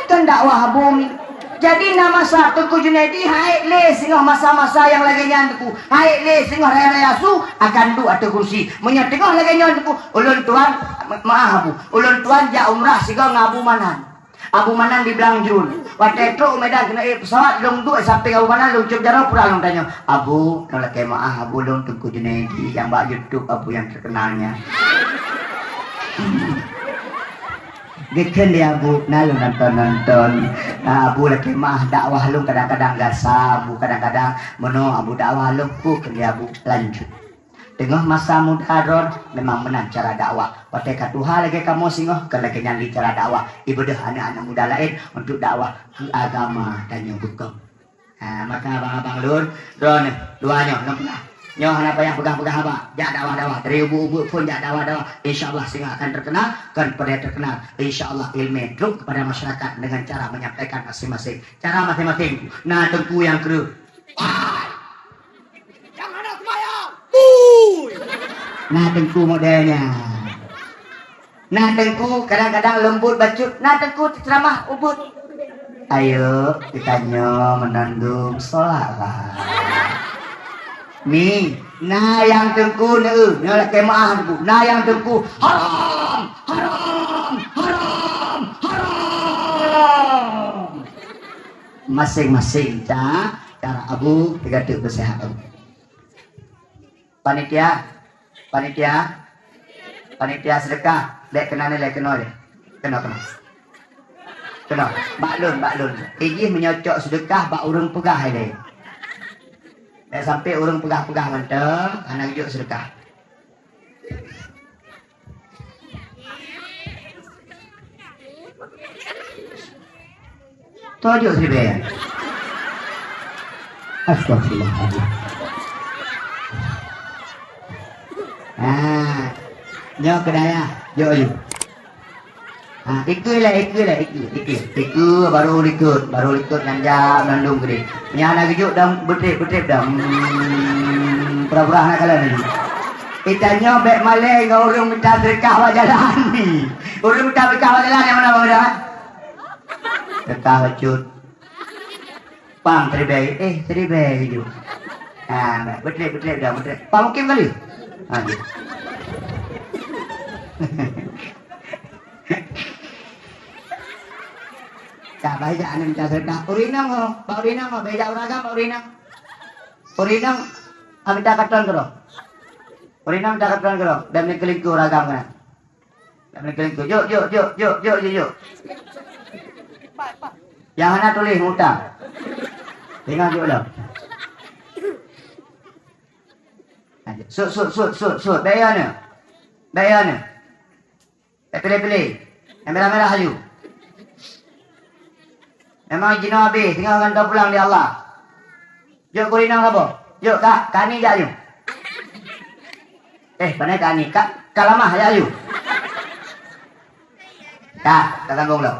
kan dakwah Abu mi. Jadi na masa Teungku Junaidi han ék lé singoh masa-masa nyang lagèe nyan Teungku. Han ék lé singoh raya-raya su akan duek ateueh kursi. Meunyoe teungoh lagèe nyan Teungku, ulôn tuan, ma-, maaf Abu, ulôn tuan jak umrah sigoe ngon Abu Manan. Abu Manan di Blang Jruen. Watèe trôk u Medan keuneuk ék peusawat, lôn duek sampéng Abu Manan, lôn cop jaroe pura lôn tanyoe, "Abu, lôn lakèe maaf Abu, lôn Teungku Junaidi nyang bak YouTube Abu nyang terkenal nyan." Geukheun lé Abu, na lôn nonton-nonton. Ah, Abu lakèe maaf, dakwah lôn kadang-kadang gasa, Abu kadang-kadang meunoe, Abu dakwah lôn, kheun lé Abu, lanjut. Teungoh masa muda droen, memang meunan cara dakwah. Watèe ka tuha lagèe kamoe singoh, kon lagèe nyan lé cara dakwah. Ibeudôh aneuk-aneuk muda laén untuk dakwah keu agama tanyoe beukong. Ha, maka abang-abang lôn, droeneuh, dua nyoe, lôn peugah. Nyoe hana payah peugah-peugah haba. Jak dakwah-dakwah, dari ubeut-ubeut phôn jak dakwah-dakwah. Insya Allah singoh akan terkenal, kon peudeh terkenal. Insya Allah ileumèe trôk kepada masyarakat dengan cara menyampaikan masing-masing. Cara masing-masing. Na teungku nyang kreueh. Wah! Nyang hana seumayang. Pui! Na teungku model nyan. Na teungku kadang-kadang leumbot bacut, na teungku teuceramah ubit. Ayo, geutanyoe meunan dum sholat lah. Ni, na nyang teungku neu, nyoe lakèe meu'ah teungku. Na nyang teungku, haram, haram, haram, haram. Maséng-maséng ca-, cara Abu teugateuk beuseuhat Abu. Panitia, panitia, panitia seudeukah, bèk keunan ilèe, keunoe lé. Keunoe, keunoe. Keunoe, bak lôn, bak lôn. Ijih meunyoe cok seudeukah bak ureueng peugah ilèe. Bèk sampoe ureueng peugah-peugah mantong, hana geujok seudeukah. Tujuh siribèe. Astagfirullahaladzim. Ah, nyoe keu dayah, jok, jok. Ah, ikeu lé, ikeu lé, ikeu, ikeu. Ikeu baru likot, baru likot nyan jak meunandum keudéh. Nyan na geujok dong, beutrép-beutrép dong. Hmm, pura-pura hana kalon lagi. Geutanyoe bèk malèe ngon ureueng mita seudeukah bak jalan. Ureueng mita seudeukah bak jalan nyang meunan, Bang Idan? Seudeukah bacut. Pam siribèe, eh, siribèe geujok. Ha, beutrép, beutrép dong, beutrép. Pam mungkin kali? Ha, jok. Ka, bèk jak aneuk mita seudeukah. Ureueng inong ho, bak ureueng inong ho, bèk jak ureueng agam bak ureueng inong. Ureueng inong, ah, mita karton keudroe. Ureueng inong mita karton keudroe, dan meukeulingkue ureueng agam keunan. Dan meukeulingkue, jok, jok, jok. Nyang hana tuléh meuutang. Tinggai jok lom. Sut, sut, sut, sut, sut. Bèk yo nyoe. Bèk yo nyoe. Eh, piléh-piléh. Nyang mirah-mirah aju. Memang jinoe habéh, singoh ngon teupulang di Allah. Jok gurina saboh. Jok, Kak, Kak Ani jak aju. Eh, pane Kak Ani, Kak, Kak Lamah jak aju. Kak, ka sambung lom.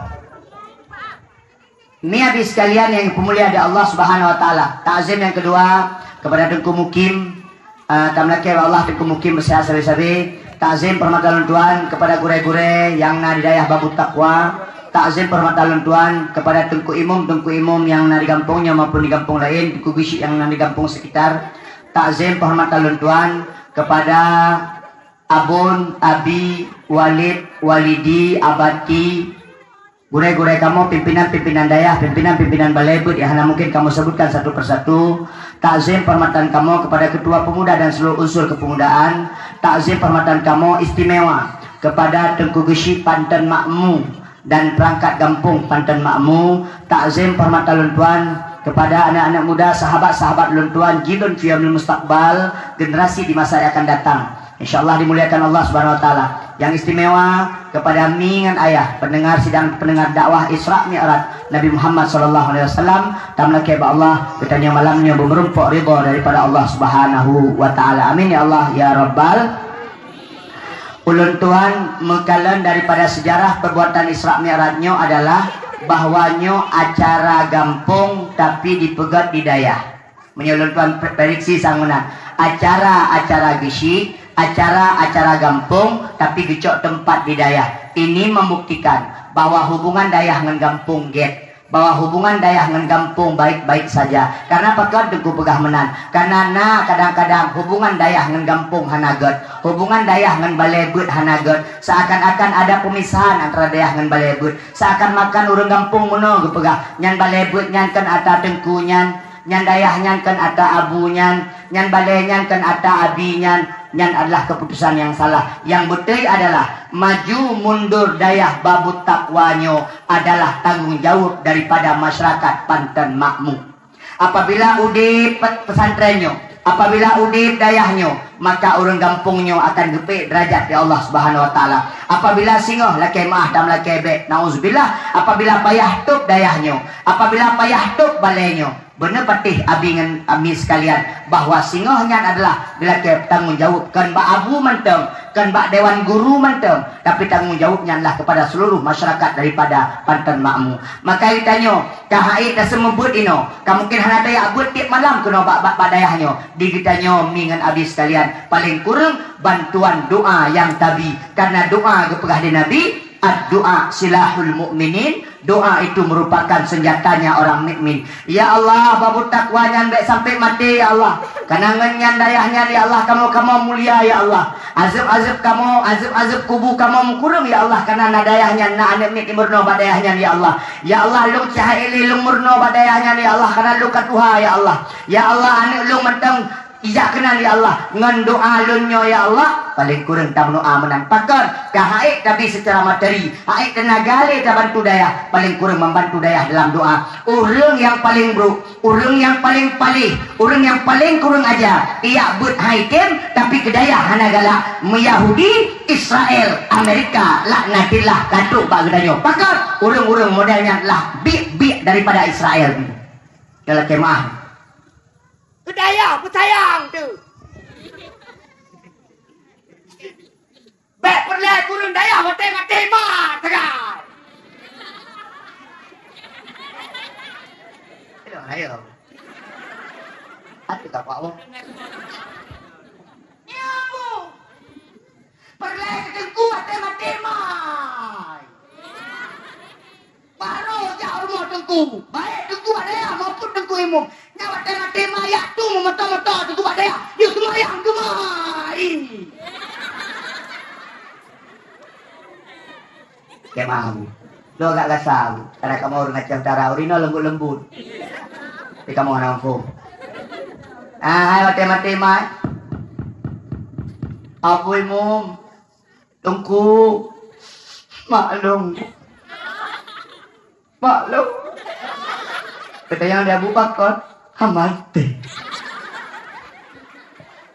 Ni habéh sekalian yang dipeumulia di Allah Subhanahu wa Taala. Takzim yang kedua kepada Teungku Mukim, Ah, tameulakée bak Allah Teungku Mukim meusihat sabe-sabe. Takzim peuhormatan lôn tuan kepada gurée-gurée nyang na di dayah Babut Taqwa. Takzim peuhormatan lôn tuan kepada Teungku Imum, Teungku Imum nyang na di gampông nyoe maupun di gampông laén, Teungku Geuchik nyang na di gampông sekitar. Takzim peuhormatan lôn tuan kepada Abon, Abi, Walid, Walidi, Abati, gurée-gurée kamoe, pimpinan-pimpinan dayah, pimpinan-pimpinan balée beuet nyang hana mungkin kamoe sebutkan satu persatu, takzim penghormatan kamoe kepada ketua pemuda dan seluruh unsur kepemudaan, takzim penghormatan kamoe istimewa kepada Teungku Geuchik Panton Makmu dan perangkat gampông Panton Makmu, takzim penghormatan lôn tuan kepada aneuk-aneuk muda, sahabat-sahabat lôn tuan, jilun fi yaumil mustaqbal, generasi di masa yang akan datang. Insya Allah dimuliakan Allah Subhanahu wa Taala. Yang istimewa kepada mi ngon ayah, pendengar sidang, pendengar dakwah Isra Mi'raj Nabi Muhammad sallallahu alaihi wasallam, tameulakée bak Allah, geutanyoe malam nyoe beumeurumpok ridha daripada Allah Subhanahu wa Taala. Amin ya Allah ya Rabbal. Ulôn tuan meukalon daripada sejarah perbuatan Isra Mi'raj nyoe adalah bahwa nyoe acara gampông tapi dipeugét di dayah. Meunyoe lôn tuan pre-, prediksi sang meunan, acara-acara Geuchik, acara-acara gampông, tapi geucok teumpat di dayah. Ini membuktikan bahwa hubungan dayah ngon gampông gét, bahwa hubungan dayah ngon gampông baik-baik saja. Karena pakon Teungku peugah meunan? Karena na kadang-kadang hubungan dayah ngon gampông hana gét, hubungan dayah ngon balée beuet hana gét, seakan-akan ada pemisahan antara dayah ngon balée beuet, seakan-akan ureuëng gampông meunoe geupeugah, nyan balée beuet nyan kon ata teungku nyan, nyan dayah nyan kon ata abu nyan, nyan balée nyan kon ata abi nyan, nyan adalah keputusan yang salah. Yang beutôi adalah maju mundur dayah Babut Taqwa nyoe adalah tanggong jaweueb daripada masyarakat Panton Makmu. Apabila udeb pe-, pesantren nyoe, apabila udeb dayah nyoe, maka ureuëng gampông nyoe akan geupeuék deurajat di Allah Subhanahu wa Taala. Apabila singoh lakée meuáh dan lakée bék, nauzubillah, apabila payah tôb dayah nyoe, apabila payah tôb balée nyoe, Beuneupatéh abi ngon ami sekalian, bahwa singoh nyan adalah geulakée tanggong jaweueb kon bak abu mantong, kon bak dewan guru mantong, tapi tanggong jaweueb nyan lah kepada seluruh masyarakat daripada Panton Makmu. Maka geutanyoe ka haiek taseumeubuet inoe, ka mungken hana tajak beuet tieb malam keunoe bak, bak, bak dayah nyoe. Di geutanyoe mi ngon abi sekalian, paleng kureueng bantuan doa nyang tabi, karena doa geupeugah lé Nabi, "Ad-du'a silahul mu'minin." Doa itu merupakan senjatanya orang mukmin. Ya Allah, Babut Taqwa nyan bék sampai maté, ya Allah. Karena ngon nyan dayah nyan, ya Allah, kamoe-kamoe mulia, ya Allah. Azeueb-azeueb kamoe, azeueb-azeueb kubu kamoe meukureueng, ya Allah. Karena na dayah nyan, na aneuk miet meurunoe bak dayah nyan, ya Allah. Ya Allah, lôn cahai lé lôn meurunoe bak dayah nyan, ya Allah. Karena lôn ka tuha, ya Allah. Ya Allah, aneuk lôn mantong ijak keunan, ya Allah, ngon doa lôn nyoe, ya Allah, paleng kureueng tameudoa meunan. Pakon? Ka haiek tabi secara materi, haiek teunaga lé tabantu dayah, paleng kureueng membantu dayah dalam doa. Ureuëng nyang paleng brok, ureuëng nyang paleng paléh, ureuëng nyang paleng kureueng aja, ijak beuet hai tem, tapi keu dayah hana galak. Meuyahudi, Israel, Amerika, laknatillah, ka trok bak geutanyoe. Pakon? Ureuëng-ureuëng model nyan lah biek-biek daripada Israel. Dalam kemah. Keu dayah peusayang tu. Bék peureulée kureueng dayah watée maté ma sagai. Ayo, ayo. Hati tak apa. Ya, Bu. Peureulée keu teungku watée maté mai. Barô jak u rumoh teungku, baik teungku bak dayah maupun teungku imum. Nyan watée maté ma yak tu meumoto-moto teungku bak dayah, jeuet seumayang teuma. Ih. Kemah, Bu. Lo agak gasa, Bu. Karena kamoe ureuëng Aceh Utara, ureuëng nyoe lembut-lembut. Tapi kamoe hana muphom. Ah, hai watée maté ma. Abu Imum. Teungku, maklum. Maklum. Kata nyang di Abu Bakar, hamaté.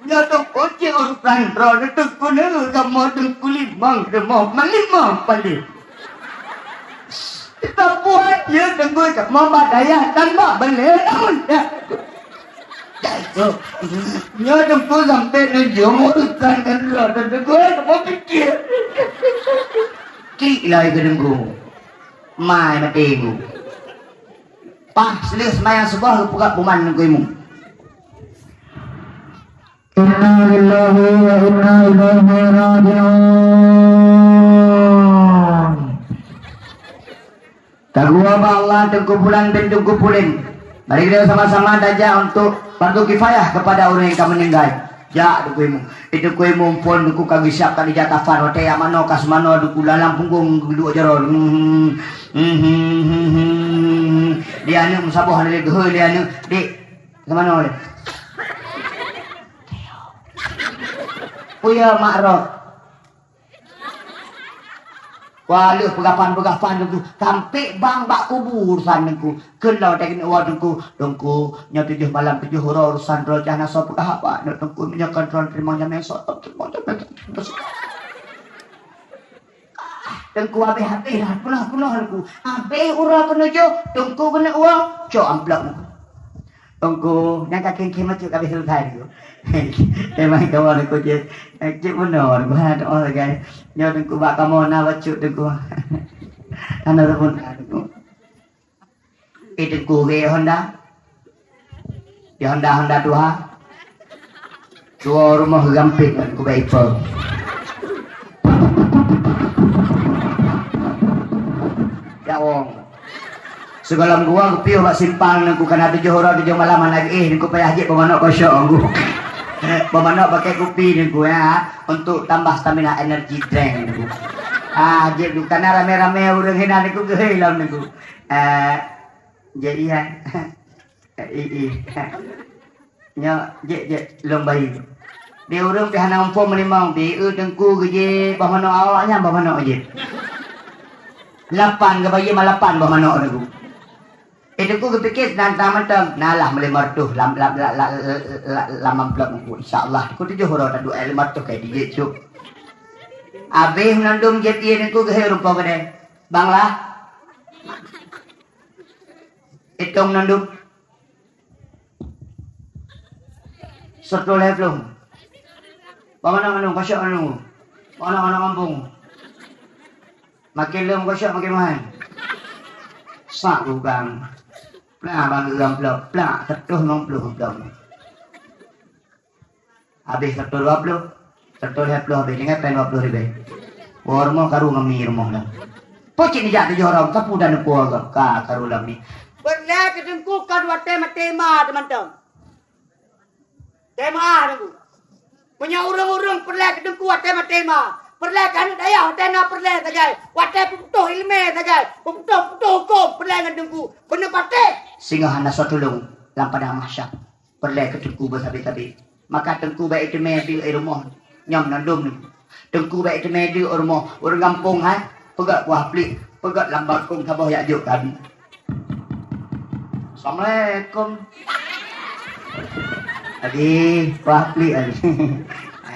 Nyoe teungku cit urusan droe, teungku neu kamoe teungku limong rumoh, malimong paléh. Kita buat dia tengok cak mamba dayah tanpa beli namun ya. Nyoe tengok sampai nujung urusan kan lah tengok mau fikir. Klik lah ke tengok. Mai mati bu. Pah seleuh semayang suboh geupeugah buman ngon imum. Inna lillahi wa inna ilaihi raji'un. Tagoe bak Allah Teungku Pulan bin Teungku Pulin. Mari kita sama-sama tajak untuk fardu kifayah kepada orang yang ka meninggal. Jak Teungku Imum. Eh, Teungku Imum phon Teungku ka geusiapkan ija kafan. Watèe jak manoe ka seumanoe Teungku dalam punggong geuduek jaroe. Hmm, hmm, hmm, hmm, hmm. Di aneuk meusaboh aneuk geuhôi di aneuk. Dek, seumanoe dek. Uya mak roh. Wah, lheueh peugafan-peugafan Teungku, sampai bang bak kubu urusan Teungku. Kheun lom teukeuen woe Teungku, Teungku, nyoe tujoh malam tujoh uroe urusan droe jah na soe peugah haba nyoe Teungku, meunyoe kon droe teurimong jamé soe, teurimong jamé soe. Teungku habéh-habéh lah, peunah-peunah Teungku. Habéh uroe keuneujôh, Teungku keuneuk woe, cok amplop Teungku. Teungku, nyang ka khém-khém bacut ka habéh selesai Teungku. Memang kawan Teungku cit, cit bunoe Teungku, ha, doa sagai. Nyoe Teungku bak kamoe na bacut Teungku. Hana saboh na Teungku. Eh, Teungku, gaya Honda. Di Honda, Honda tuha. Dua rumoh gampit ngon kubah ipong. Ya, wong. Sigohlom geuwoe geupiôh bak simpang Teungku, kana tujoh uroe tujoh malam hana geuéh, Teungku payah jép beumanok kosong Teungku. Beumanok pakai kupi Teungku, ya, untuk tambah stamina energy drink Teungku. Ah, jép Teungku, kana ramé-ramé ureueng hinan Teungku geuhôi lom Teungku. Eh, jép iya. Eh, i, i. Nyoe, jép, jép, lôn bayeue. Di ureueng pih hana muphom meulimong, bi eu Teungku geujép boh manok awak nyan boh manok jép. Lapan geubayeue ma lapan boh manok Teungku. Eh, Teungku geupike seunan mantong, na lah meulimong reutôh lam, lam, lam, lam, lam amplop Teungku. Insya Allah, Teungku tujoh uroe taduek limong reutôh ka dijép cok. Abéh meunandum jép ié Teungku geuhôi rumpok keudè. Bang lah. Itong meunandum. Siratoh lhèe plôh. Bagaimana anu, kosong anu. Bagaimana anak kampung. Makin lom kosong makin mahal. Sak lubang. Plah bagi amplop, plah siratoh limong plôh amplop. Habéh siratoh dua plôh, siratoh lhèe plôh habéh, tinggai péng dua plôh ribèe. Woe rumoh karu ngon mi rumoh dah. Peue cit nijak tujoh rong, sapeue dan neupue ka karu lam mi. Peureulèe keu Teungku kon watèe maté ma teumantong. Teumaah Teungku. Meunyoe ureueng-ureueng peureulèe keu Teungku watèe maté ma, peureulèe keu aneuk dayah watèe na peureulèe sagai, watèe peuputôh ileumèe sagai, peuputôh-putôh hukôm peureulèe ngon Teungku, beuneupatéh. Singoh hana soe tulông lam padang mahsyar. Peureulèe keu Teungku beusabe-sabe. Maka Teungku bèk iteumèe deuek i rumoh nyoe meunandum. Teungku bèk iteumèe deuek i rumoh ureueng gampông hai, peugöt kuah plik, peugöt lam balkon saboh jak jok keu abi. Assalamualaikum. Abi, kuah plik abi.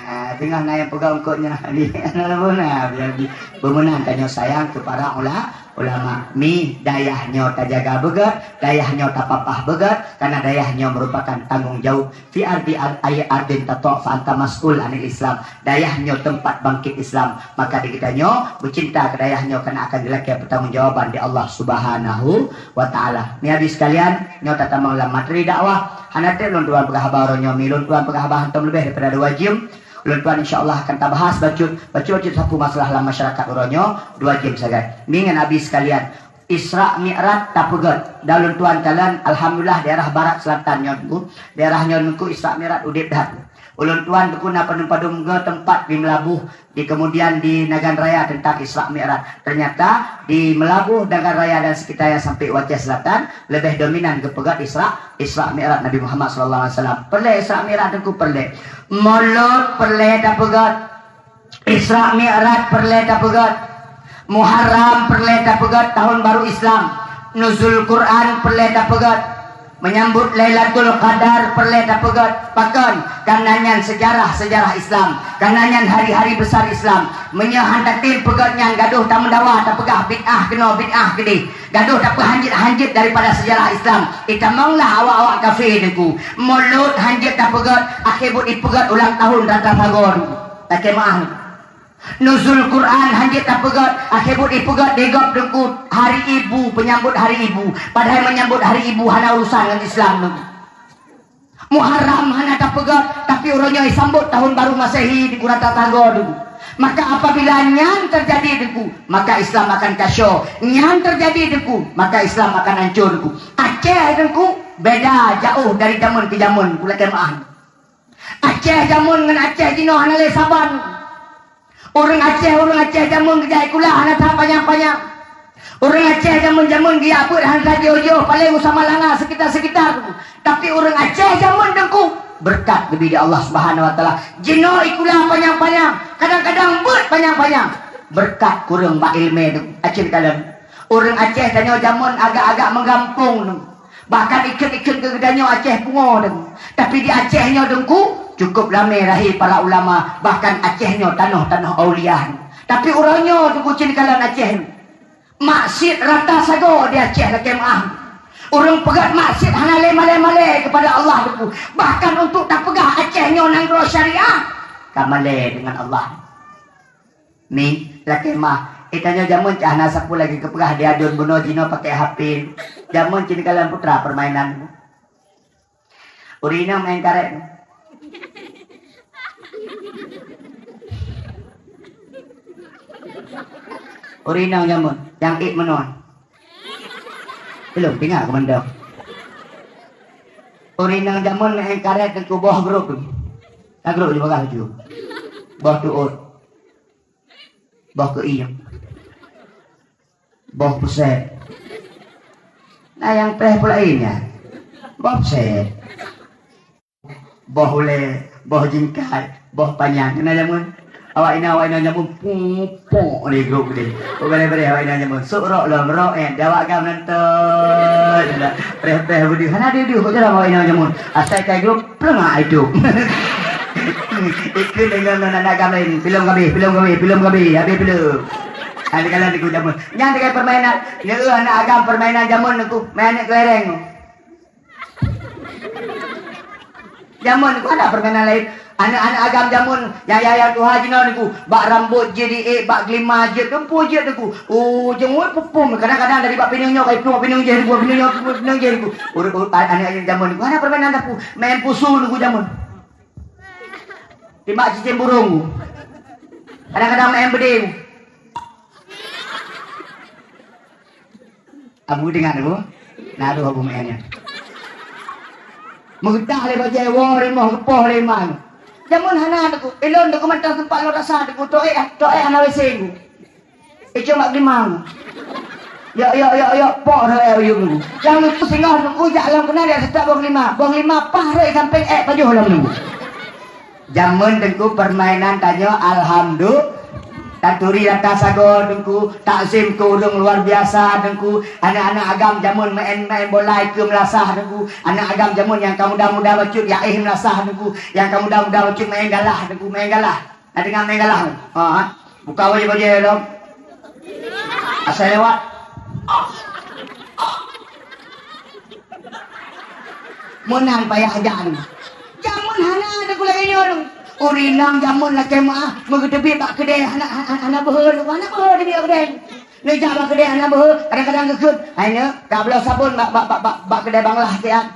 Ah, teungoh na nyang peugöt eungkôt nyan abi. Hana lôn na abi, abi. Beumeunan tanyoe sayang keu para ula-, ulama. Mi, dayah nyoe tajaga beugöt, dayah nyoe tapapah beugöt, karena dayah nyoe merupakan tanggung jawab. Fi ardi ar-, ay ardin tata' fa anta mas'ul anil Islam. Dayah nyoe teumpat bangkit Islam. Maka di geutanyoe beucinta keu dayah nyoe karena akan geulakèe peutanggungjawaban di Allah Subhanahu wa Ta'ala. Meunyoe habéh sekalian, nyoe tatamong lam materi dakwah. Hana trép lôn tuan peugah haba uroe nyoe, mi lôn tuan peugah haba hantom leubeh daripada dua jeuem. Lôn tuan insya Allah akan tabahas bacut, bacut-bacut sapeue masalah lam masyarakat uroe nyoe, dua jeuem sagai. Mi ngon abi sekalian, Isra Mi'raj tapeugöt. Dan ulôn tuan kalon, alhamdulillah, daerah barat selatan nyoe Teungku, daerah nyoe Teungku Isra Mi'raj udép that. Ulôn tuan Teungku na padum-padum geuh teumpat di Meulaboh, di kemudian di Nagan Raya teuntang Isra Mi'raj. Ternyata di Meulaboh, Nagan Raya dan sekitarnya sampai u Aceh Selatan lebih dominan geupeugöt Isra, Isra Mi'raj Nabi Muhammad sallallahu alaihi wasallam. Peureulèe Isra Mi'raj Teungku peureulèe. Molod peureulèe tapeugöt. Isra Mi'raj peureulèe tapeugöt. Muharram peureulèe tapeugöt tahun baru Islam. Nuzul Quran peureulèe tapeugöt. Menyambut Lailatul Qadar peureulée tapeugét pakon, kareuna nyan seujarah-seujarah Islam, kareuna nyan hari-hari besar Islam. Meunyoe han tatem peugét nyan, gadôh tameudawa tapeugah bid'ah keunoe bid'ah keudeh, gadôh tapeuhanjeuet-hanjeuet daripada seujarah Islam. Itamonglah awak-awak kafé Teungku. Mulod hanjeuet tapeugét, akhé buet ipeugét ulang tahun rata sagoe Teungku. Lakée meuáh Teungku. Nuzul Quran hanjeuet tapeugét, akhé buet ipeugét di gob Teungku hari ibu, peunyambot hari ibu. Padahai meunyambot hari ibu hana urusan ngon Islam Teungku. Muharram hana tapeugét, tapi uroe nyoe isambot tahun baru Masehi di rata sagoe Teungku. Maka apabila nyan teujadi Teungku, maka Islam akan kasyoe. Nyan teujadi Teungku, maka Islam akan hancô Teungku. Aceh Teungku beda jaôh dari jameun keu jameun, Teungku, lakée meuáh. Aceh jameun ngon Aceh jinoe hana lé saban. Ureuëng Aceh, ureuëng Aceh jameun geujak sikula hana that panyang-panyang. Ureuëng Aceh jameun-jameun geujak beuet hana that jiôh-jiôh, paleng u Samalanga sekitar-sekitar. Tapi ureuëng Aceh jameun Teungku, beureukat geubri di Allah Subhanahu Wa Taala. Jinoe sikula panyang-panyang, kadang-kadang beuet panyang-panyang. Beureukat kureueng bak iéleumé Teungku, Aceh kalon. Ureuëng Aceh tanyoe jameun agak-agak meugampông Teungku. Bahkan ikheun-ikheun keu geutanyoe Aceh pungo Teungku. Tapi di Aceh nyoe Teungku, cukup ramé lahé para ulama, bahkan Aceh nyoe tanoh-tanoh aulia Teungku. Tapi uroe nyoe Teungku cit kalon Aceh nyoe. Maksiet rata sagoe di Aceh lakée meuáh. Ureuëng peugét maksiet hana lé malée-malée keupada Allah Teungku. Bahkan untuk tapeugah Aceh nyoe nanggroe syariah, ka malée deungon Allah. Mi, lakée meuáh, eh, tanyoe jameun cit hana sapeue lagée geupeugah di aduen bunoe jinoe pakai H P. Jameun cit kalon putra permainan. Ureuëng inong main karet. Ureuëng inong jameun, nyang ék meunoe. Belum, tinggai keumandong. Ureuëng inong jameun main karet Teungku, boh grup. Ka grup di bagah ju. Boh tuôt. Boh keuieng. Boh puset. Na nyang preh pula inya. Boh puset. Boh ulée, boh jingkai, boh panyang. Keunan jameun. Awak inong, awak inong jameun pupuk di grup deh. Puk bere-bere awak inong jameun. Sok rok lom, rok eh. Di awak agam nonton. Preh-preh beudeuh. Hana deuh-deuh kok jalan awak inong jameun. Asai kai grup. Peuleumak itu. Ikheun deungon aneuk agam laén. Filem ka abéh, filem ka abéh, filem ka abéh. Abéh filem. Ada kalan di jameun. Nyan dengan permainan. Neu aneuk agam permainan jameun Teungku. Main aneuk kelereng. Jameun Teungku ada permainan laén. Aneuk-aneuk agam jameun, nyang yah-yah tuha jinoe Teungku. Bak rambot jeuet diék, bak geulima jeuet, teumpu jeuet Teungku. Oh, jeuet pupum. Kadang-kadang dari bak pineung nyoe, kai plueng pineung jih Teungku, pineung nyoe, pineung jih Teungku. Ureuëng, ureuëng, aneuk-aneuk jameun Teungku. Ada permainan Teungku. Main pusu Teungku jameun. Timbak cicém burung. Kadang-kadang main beudé. Abu deungan Abu. Na roh Abu main nyan. Meugeutah lé bajée woe lé moh geupoh lé iman. Jameun hana Teungku. Ilôn Teungku mantong sempat lôn rasa Teungku. Toh eh, toh eh hana W C Teungku. Icong bak geulima. Yok, yok, yok, yok, pok raya uyueng Teungku. Nyang Teungku singoh Teungku jak lom keunan jak seutôt boh geulima. Boh geulima paih rhot sampéng ék pajoh lom Teungku. Jameun Teungku permainan tanyoe alhamdulillah. Taturi rata sagoe Teungku, takzim keu ureuëng luar biasa Teungku. Aneuk-aneuk agam jameun main-main bola ikeu meulasah Teungku. Aneuk agam jameun nyang ka muda-muda bacut jak éh meulasah Teungku. Nyang ka muda-muda bacut main galah Teungku, main galah. Na deungoe mé galah? Ha, ha. Buka bajée-bajée lom. Asai lewat. Meunan payah jak nyoe. Jameun hana ada gulai nyoe. Ureuëng inong jameun lakée meuáh, meugeuteubiet bak keudée hana, hana, hana beuhe, hana beuhe teubiet bak keudée. Neujak bak keudée hana beuhe, kadang-kadang geukheun. Hai nyoe, ka bloe sabon bak, bak, bak, bak, bak keudée banglah siat.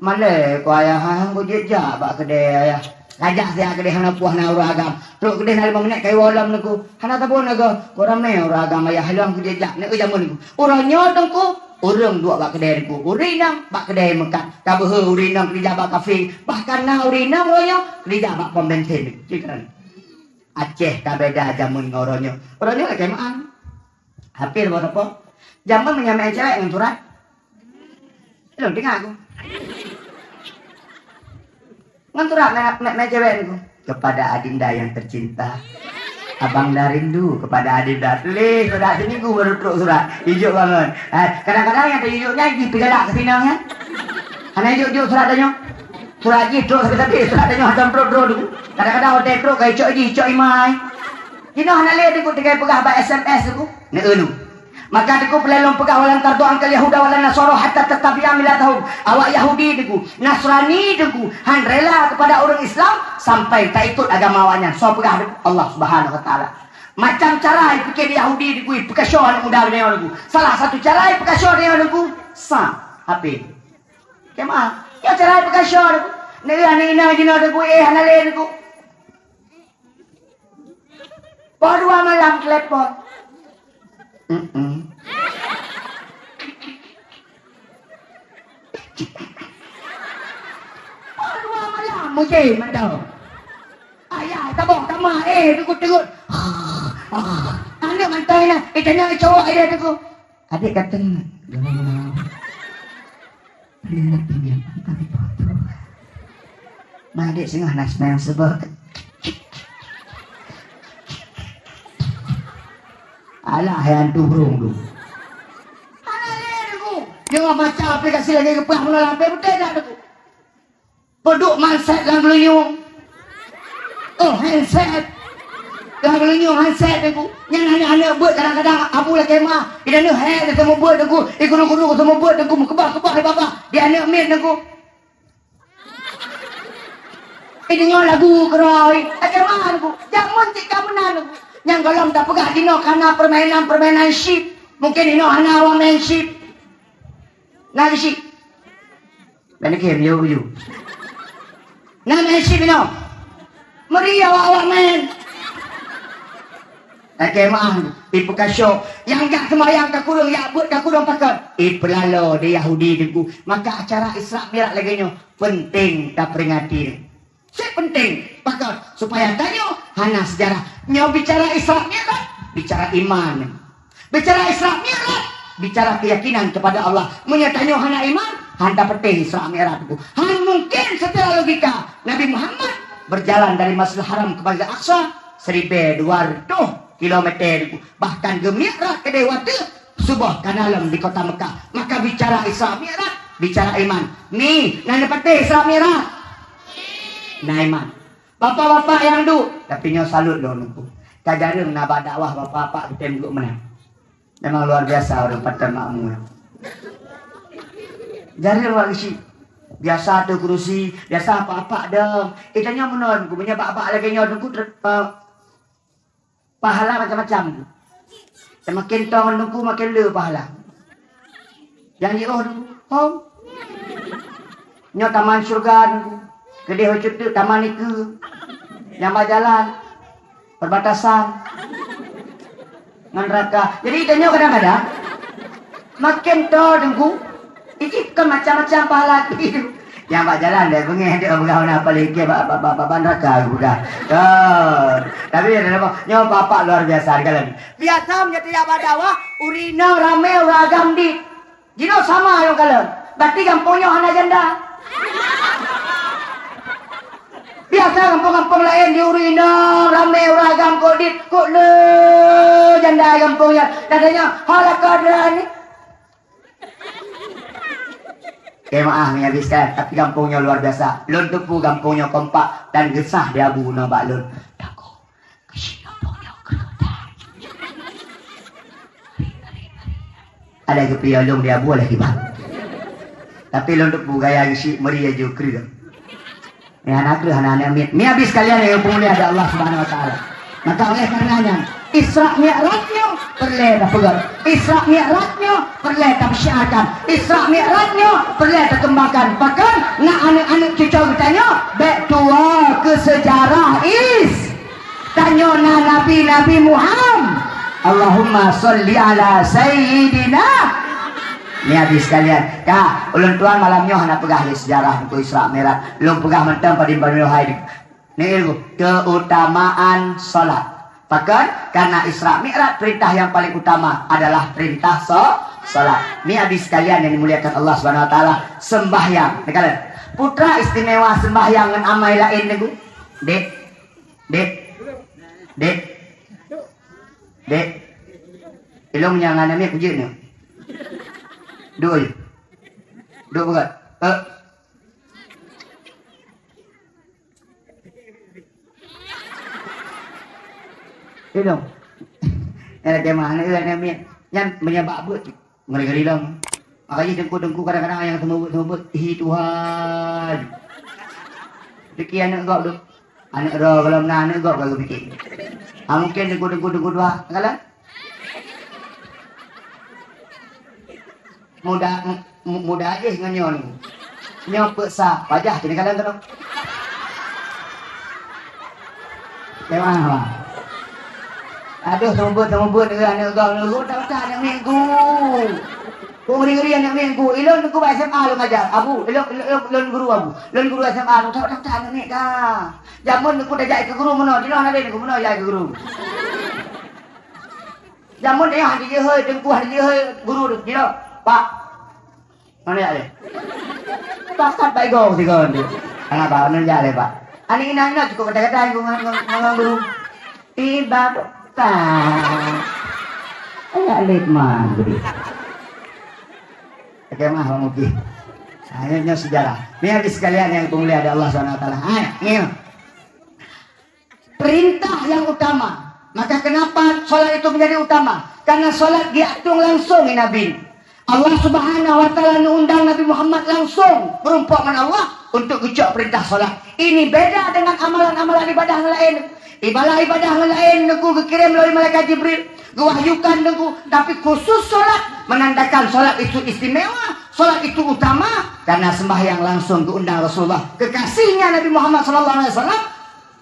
Malée ku ayah, ha, han kujak bak keudée ayah. Lajak siat keudée hana puih na ureuëng agam. Trok keudée na limong minét ka iwoe lom Teungku. Hana saboh na goe. Ku ramé ureuëng agam ayah, lôn kujak. Neu jameun Teungku. Uroe nyoe Teungku, ureuëng duek bak keudée Teungku. Ureuëng inong bak keudée meukat. Ka beuhe ureuëng inong keurija bak kafé. Bahkan na ureuëng inong uroe nyoe keurija bak pom bensin. Cit kan. Aceh ka beda jameun ngon uroe nyoe. Uroe nyoe lakée meuáh. Hampir boh teupok. Jameun meunyo meu'en cewek ngon surat. Lôn teungoh ku. Ngon surat meu'en, meu'en, meu'en cewek ku. Kepada adinda yang tercinta. Abang dah rindu kepada adinda. Tuléh surat, seminggu baru trok surat. Ijok bangon. Ha, kadang-kadang nyang teuijok nyan jipeugalak keu sinong nyan. Hana jok-jok surat tanyoe. Surat jih trok sabe-sabe, surat tanyoe hantom trok-trok Teungku. Kadang-kadang watèe trok ka icok jih, icok imai. Jinoe hana lé Teungku, tinggai peugah bak S M S Teungku. Neueu lu. Maka Teungku, peulai lôn peugah, "Walan tarda ankal yahuda walan nasara hatta tattabi'a millatahum." Awak Yahudi Teungku, Nasrani Teungku, han rela kepada ureueng Islam sampai taikot agama awaknyan. Soe peugah Teungku? Allah Subhanahu wa Taala. Macam cara ipike Yahudi Teungku, ipeukasoe aneuk muda nyoe Teungku. Salah satu cara ipeukasoe nyoe Teungku, sa, H P. Kemah. Nyoe cara ipeukasoe Teungku. Neu aneuk inong jinoe Teungku, eh, hana lé Teungku. Poh dua malam telepon. Mm-mm. Poh dua malam mujé mantong. Ayah tabok kama, eh, teukut-teukut. Aneuk mantong na, eh, tanya cowok dia tu. Adik kata, "Mana adik singoh na semayang suboh?" Alah, hai hantu burung tu. Hana lé Teungku. Nyoe macam aplikasi lagèe geupeugah meunan lam H P, beutôi dak Teungku? Peuduek manset lam geulinyueng. Oh, handset. Lam geulinyueng handset Teungku. Nyan aneuk-aneuk beuet kadang-kadang abu lakèe ma. Di aneuk hèk teumeubuet Teungku. Di guru-guru teumeubuet Teungku. Meukeubah-keubah di babah. Di aneuk miet Teungku. Ideungoe lagu keurôi, lakèe ma Teungku. Jameun cit ka meunan Teungku. Nyang gohlom tapeugah jinoe kana permainan-permainan chip. Mungkin inoe hana awak main chip. Na chip. Main game, yo, yo. Na main chip inoe. Meuri awak-awak main. Lakèe meu'ah, ipeukasoe. Nyang jak seumayang ka kureueng, jak beuet ka kureueng pakon. Ipeulalo di Yahudi Teungku. Maka acara Isra Mi'raj lagèe nyoe penting taperingati. Cit penting. Pakon? Supaya tanyoe hana seujarah. Nyoe bicara Isra Mi'raj, bicara iman. Bicara Isra Mi'raj, bicara keyakinan kepada Allah. Meunyoe tanyoe hana iman, han tapeuteh Isra Mi'raj Teungku. Han mungkin secara logika Nabi Muhammad berjalan dari Masjidil Haram ke Masjidil Aqsa siribèe dua reutôh kilometer Teungku. Bahkan geumi'raj keudeh watèe suboh kana lom di kota Mekah. Maka bicara Isra Mi'raj, bicara iman. Mi, na neupatéh Isra Mi'raj? Na iman. Bapak-bapak nyang duek, tapi nyoe salut lôn Teungku. Ka jareueng na bak dakwah bapak-bapak geutem duek meunan. Memang luar biasa ureueng patéh makmu nyoe. Jareueng awak geuchik. Biasa ateueh keurusi, biasa apak-apak dong. Eh, tanyoe meunan Teungku, meunyoe bak-bak lagèe nyoe Teungku, ter-, eh, pahala macam-macam Teungku. Seumaken tong Teungku, maken le pahala. Nyang jiôh Teungku, hom. Nyoe taman syurga Teungku. Keudeh bacut teuk taman nikeue. Nyang bak jalan perbatasan ngon neuraka. Jadi tanyoe kadang-kadang maken to Teungku. Iji kon macam-macam pahala. Nyang bak jalan deh beungéh deh peugah na paléng kèe bak, bak, bak, bak, bak neuraka geupeugah. Kon. Tapi nyoe bapak luar biasa dikalon. Biasa meunyoe tajak bak dakwah, ureueng inong ramé ureueng agam dit. Jinoe sama nyang kalon. Berarti gampông nyoe hana janda. Biasa gampông-gampông laén di ureueng inong ramé ureueng agam kok dit, kok le janda gampông nyan. Dan tanyoe, "Ho lakoe droeneuh?" Oke, maaf, meuhabiskan. Tapi gampông nyoe luar biasa. Lôn teupeu gampông nyoe kompak dan geusah di abu nyoe bak lôn. Takot. Ada geupiôh lôn di abu lagi, Bang. Tapi lôn teupeu gaya geuchik meuri aju kreueh. Ni hana kreueh, hana aneuk miet. Ni habis sekalian nyang peumulia di Allah Subhanahu Wa Taala. Maka oleh karenanya, Isra Mi'raj nyoe peureulèe tapeugöt. Isra Mi'raj nyoe peureulèe tapeusiarkan. Isra Mi'raj nyoe peureulèe takeumbangkan. Bahkan na aneuk-aneuk cucoe geutanyoe bèk tuwoe keu seujarah is. Tanyoe na Nabi-Nabi Muham-, Allahumma sholli ala sayyidina. Ni habis sekalian. Ka, ulôn tuan malam nyoe hana peugah lé seujarah buku Isra Mi'raj. Lôn peugah mantong padum-padum hai. Ni ilmu keutamaan salat. Pakon? Karena Isra Mi'raj perintah yang paling utama adalah perintah so-, salat. Ni habis sekalian yang dimuliakan Allah Subhanahu Wa Taala, sembahyang. Ni kalian. Putra istimewa sembahyang ngon amai laén ni, Bu. Dek. Dek. Dek. Dek. Ilong nyang hana miet kujeuet nyoe. Duek. Duek beugöt. Eh. Ilong. Nyang lakèe meuh aneuk, aneuk miet. Nyan meunyo bak beuet, ngeri-ngeri lom. Makajih teungku-teungku kadang-kadang nyang seumeubeuet-seumeubeuet, "Hi Tuhan." Pike aneuk gob tu. Aneuk droe gohlom na aneuk gob ka geupike. Ah, mungken teungku-teungku teungku dua, kalon? Muda, mu-, muda jih ngon nyoe ni. Nyoe peuet sa, pajah teuh kalon keunoe. Memang, Bang. Aduh, seumeubeuet-seumeubeuet ngon aneuk gob, ngon guru, tak payah aneuk miet guru. Kok ngeri-ngeri aneuk miet guru. Ilôn teungku bak S M A lôn ngajar. Abu, ilôn, ilôn, ilôn, ilôn guru Abu. Ilôn guru S M A lôn, tak payah aneuk miet ka. Jameun teungku tajak keu guru meunoe, jinoe hana lé teungku meunoe jak keu guru. Jameun nyoe hana jihôi teungku, hana jihôi guru tu, jinoe, Pak. Mana jak lé? Pakat bak igoe sigoe tu. Hana ba, mana jak lé, Pak? Aneuk inong nyoe cukup gata-gata ngon, ngon, ngon guru. Tiba, Pak. Ayak lé man guru. Oke, mah, Bang Uki. Nah, ini, ini sejarah. Ini hadis sekalian yang dimuliakan oleh Allah Subhanahu Wa Taala. Hai, ini. Perintah yang utama. Maka kenapa salat itu menjadi utama? Karena salat diatur langsung oleh Nabi. Allah Subhanahu Wa Taala undang Nabi Muhammad langsung beureumpok ngon Allah untuk geucok perintah salat. Ini beda dengan amalan-amalan ibadah yang lain. Ibadah-ibadah yang lain teungku geukirém lé malaikat Jibril, geuwahyukan teungku, tapi khusus salat menandakan salat itu istimewa, salat itu utama karena sembahyang langsung geuundang Rasulullah, kekasihnya Nabi Muhammad sallallahu alaihi wasallam.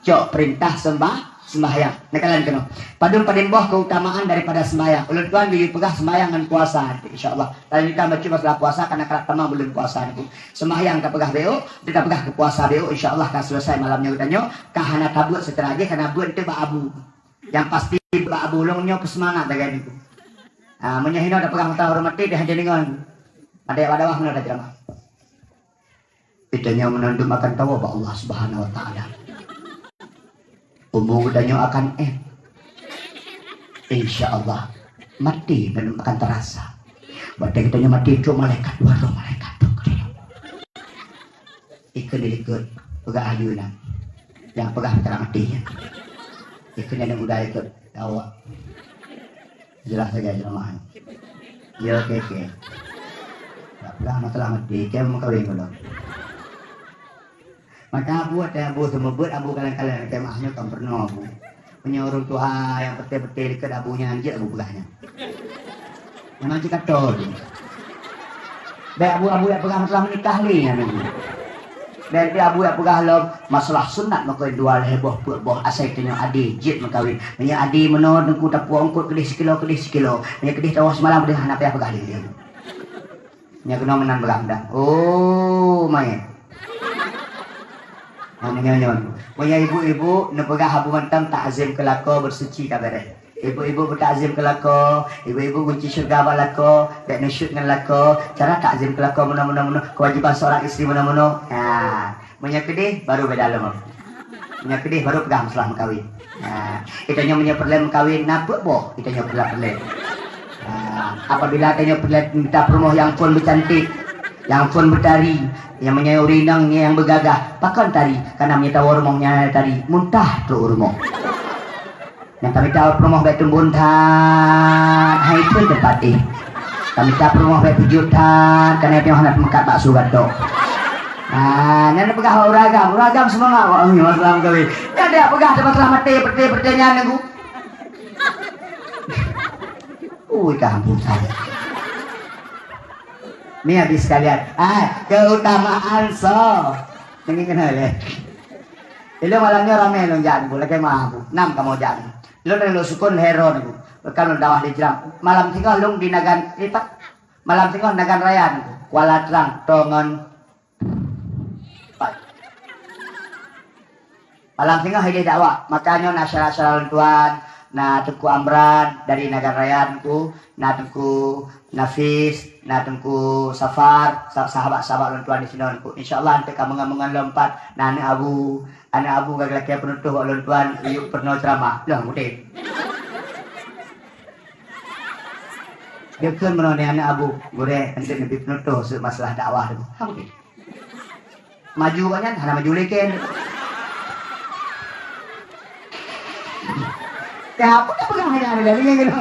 Cok perintah sembah, sembahyang. Neukalon keunoe. Padum padum boh keutamaan daripada sembahyang. Ulôn tuan geuyue peugah sembahyang ngon puasa nanti, insya-Allah. Tapi kita baca masalah puasa karena karab tamong buleuen puasa nanti. Sembahyang tapeugah beuh, kita peugah keu puasa beuh, insya-Allah ka selesai malam nyoe geutanyoe. Ka hana tabeuet seutara jih, karena beuet teuh bak abu. Yang pasti bak abu lôn nyoe peuseumangat lagèe niku. Ah, meunyoe hinoe tapeugah mata hormati, dah hana deungon. Ada yang pada wah mana dah ceramah. Geutanyoe meunan dum akan tawoe bak Allah Subhanahu wa Taala. Umu geutanyoe akan ék. Insya Allah, maté meunan akan teurasa. Watèe geutanyoe maté, trok malaikat dua, trok malaikat trok geutanyoe. Ikheun dilikot, peugah ayeunan. Nyang peugah peutarang até nyan. Ikheun nyang muda likot, awak. Jeulaih sagai ceramah nyoe. Ya, oke, oke. Tak peugah masalah maté, kém meukawen ulôn. Maka abu watèe abu seumeubeuet, abu kalon-kalon, kém ah nyoe kon peurunoe abu. Meunyoe ureueng tuha nyang peuté-peuté likot abu nyan jeuet abu peugah nyan. Memang cit ka toe tu. Bèk abu-abu jak peugah masalah meunikah lé nyan. Bèk abu jak peugah lom masalah sunat meukawen dua lhèe boh peuet boh asai tanyoe adé jeuet meukawen. Meunyoe adé meunoe teungku tapuwoe eungkôt keudeh sikilo, keudeh sikilo. Meunyoe keudeh tawoe simalam keudeh hana payah peugah lé. Nyan keunoe meunan beulah mudah. Oh, manyét. Nah, meunyoe nyoe. Meunyoe ibu-ibu neupeugah abu mantong takzim keu lakoe, beusuci ka bèrèh. Ibu-ibu beutakzim keu lakoe, ibu-ibu gunci syeuruga bak lakoe, bèk neusyeuet ngon lakoe. Cara takzim keu lakoe meunoe, meunoe, meunoe. Kewajiban seorang istri meunoe, meunoe. Nah, meunyoe keudeh, baru beda lom. Meunyoe keudeh, baru peugah masalah meukawen. Nah, geutanyoe meunyoe peureulèe meukawen, na peuet boh geutanyoe peureulèe-peureulèe. Nah, apabila tanyoe peureulèe mita peurumoh nyang phôn beucantik, nyang phôn beutari, nyang meunyoe ureueng inong nyang beugagah, pakon tari? Karena meunyoe tawoe rumoh nyang hana tari, muntah trok u rumoh. Nyang tamita peurumoh bèk teumbon that, hai pih teumpat jih. Tamita peurumoh bèk peujeuet that, karena nyoe hana teumeukat bak su gantok. Nah, nyan peugah bak ureueng agam, ureueng agam seumangat, wah, nyoe masalah meukawen. Nyan dia peugah masalah maté, peuté, peuté nyan nunggu. Ui, kampung saya. Ni habis sekalian. Ah, keutamaan so. Ini kenal ya. Ilôn malam nyoe ramé lôn jak, Bu, lagèe mah, Bu. Nam kamoe jak. Lôn dari Lhoksukon Heron, Bu. Kan lôn dakwah di Jram. Malam singoh lôn di Nagan, eh, tak. Malam singoh Nagan Raya, Bu. Kuala Terang, Tongon. Malam singoh idéh dakwah. Makanya na syedara-syedara lôn tuan, na Teungku Amran dari Nagan Raya, Teungku, na Teungku Nafis, na Teungku Safar, sa-, sahabat-sahabat lôn tuan di sinoe, Teungku. Insya Allah, eunteuk ka meungon-meungon lom pat, na aneuk Abu, aneuk Abu ka geulakèe peunutôh bak lôn tuan, yuk peurunoe ceuramah. Loh, udép. Geukheun meunoe nyan aneuk Abu, gurèe, eunteuk neubi peunutôh su masalah dakwah tu. Ha, udép. Maju awak nyan, hana maju lé kèe. Ya, apa dah peugah hanya ada lagi kena.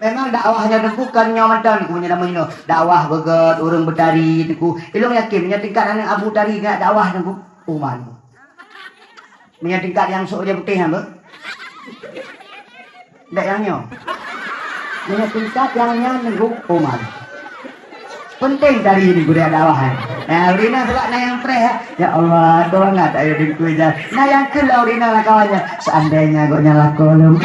Memang dakwah nyoe Teungku kon nyoe mantong Teungku, nyoe nama nyoe. Dakwah beugöt, ureueng beutari Teungku. Ilong yakin nyoe tingkat aneuk Abu Tari ngat dakwah Teungku. Oh, malu. Meunyoe tingkat nyang sok je putih apa? Ndak nyang nyoe. Meunyoe tingkat nyang nyan Teungku, oh, malu. Penting tari ni budaya dakwah, eh. Nah, urina sebab na nyang preh, eh. Ya Allah, tolong ngat ayo dingkui jan. Nah, nyang keu lah urina lah kawan, eh. Seandainya agaknya lakoe lom.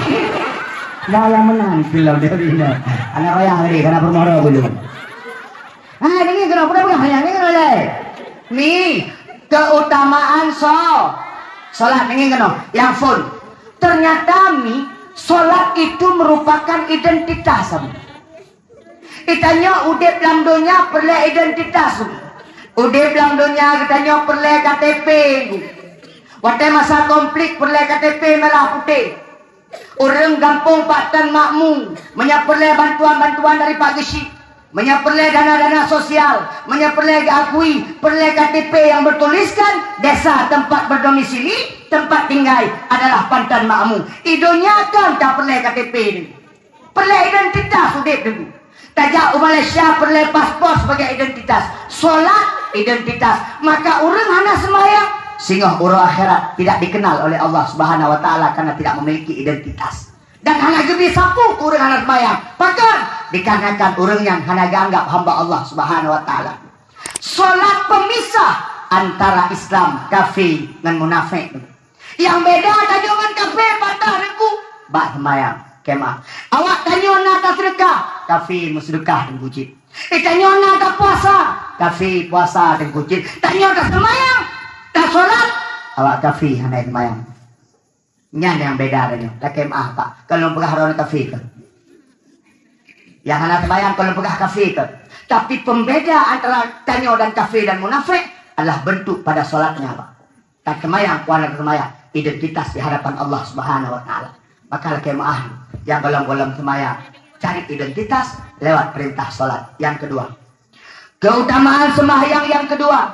Nah, nyang menang keu lah urina. Anak raya tadi, kana peurumoh roh belum. Ha, ini kena, pernah, pernah, yang ini kena, eh. Ni, keutamaan so-, solat ini kena. Yang phon. Ternyata, Mi, solat itu merupakan identitas, Mi. Geutanyoe udeb lam donya peureulée identitas. Udeb lam donya geutanyoe peureulée K T P. Watée masa konflik peureulée K T P merah putéh. Ureuëng gampông Pak Tan Makmu, meunyoe peureulée bantuan-bantuan dari Pak Geuchik, meunyoe peureulée dana-dana sosial, meunyoe peureulée geuakui, peureulée K T P yang bertuliskan desa tempat berdomisili, tempat tinggai adalah Pak Tan Makmu. Di donya kan ka peureulée K T P ni. Peureulée identitas udeb Teungku. Tajak u Malaysia peureulée paspor sebagai identitas. Solat identitas. Maka ureuëng hana seumayang, singoh uroe akhirat tidak dikenal oleh Allah Subhanahu wa Taala karena tidak memiliki identitas. Dan hana geubri sapeue keu ureuëng hana seumayang. Pakon? Dikarenakan ureuëng nyan hana geuanggap hamba Allah Subhanahu wa Taala. Solat pemisah antara Islam, kafé ngon munafék. Nyang beda tanyoe ngon kafé bak Teungku, bak seumayang, kemah. Awak tanyoe na taseudeukah, kafé meuseudeukah Teungku cit. Eh, tanyoe na tapuasa, kafé puasa Teungku cit. Tanyoe taseumayang, tasolat, awak kafé hana seumayang. Nyan nyang beda tanyoe. Lakée meuáh, Pak. Kon lôn peugah droeneuh kafé kah? Nyang hana seumayang kon lôn peugah kafé kah? Tapi pembeda antara tanyoe dan kafé dan munafék adalah bentuk pada solatnya, Pak. Taseumayang, wan taseumayang, identitas di hadapan Allah Subhanahu wa Taala. Maka lakée meuáh, nyang gohlom-gohlom seumayang, cari identitas lewat perintah solat. Yang kedua, keutamaan sembahyang yang kedua,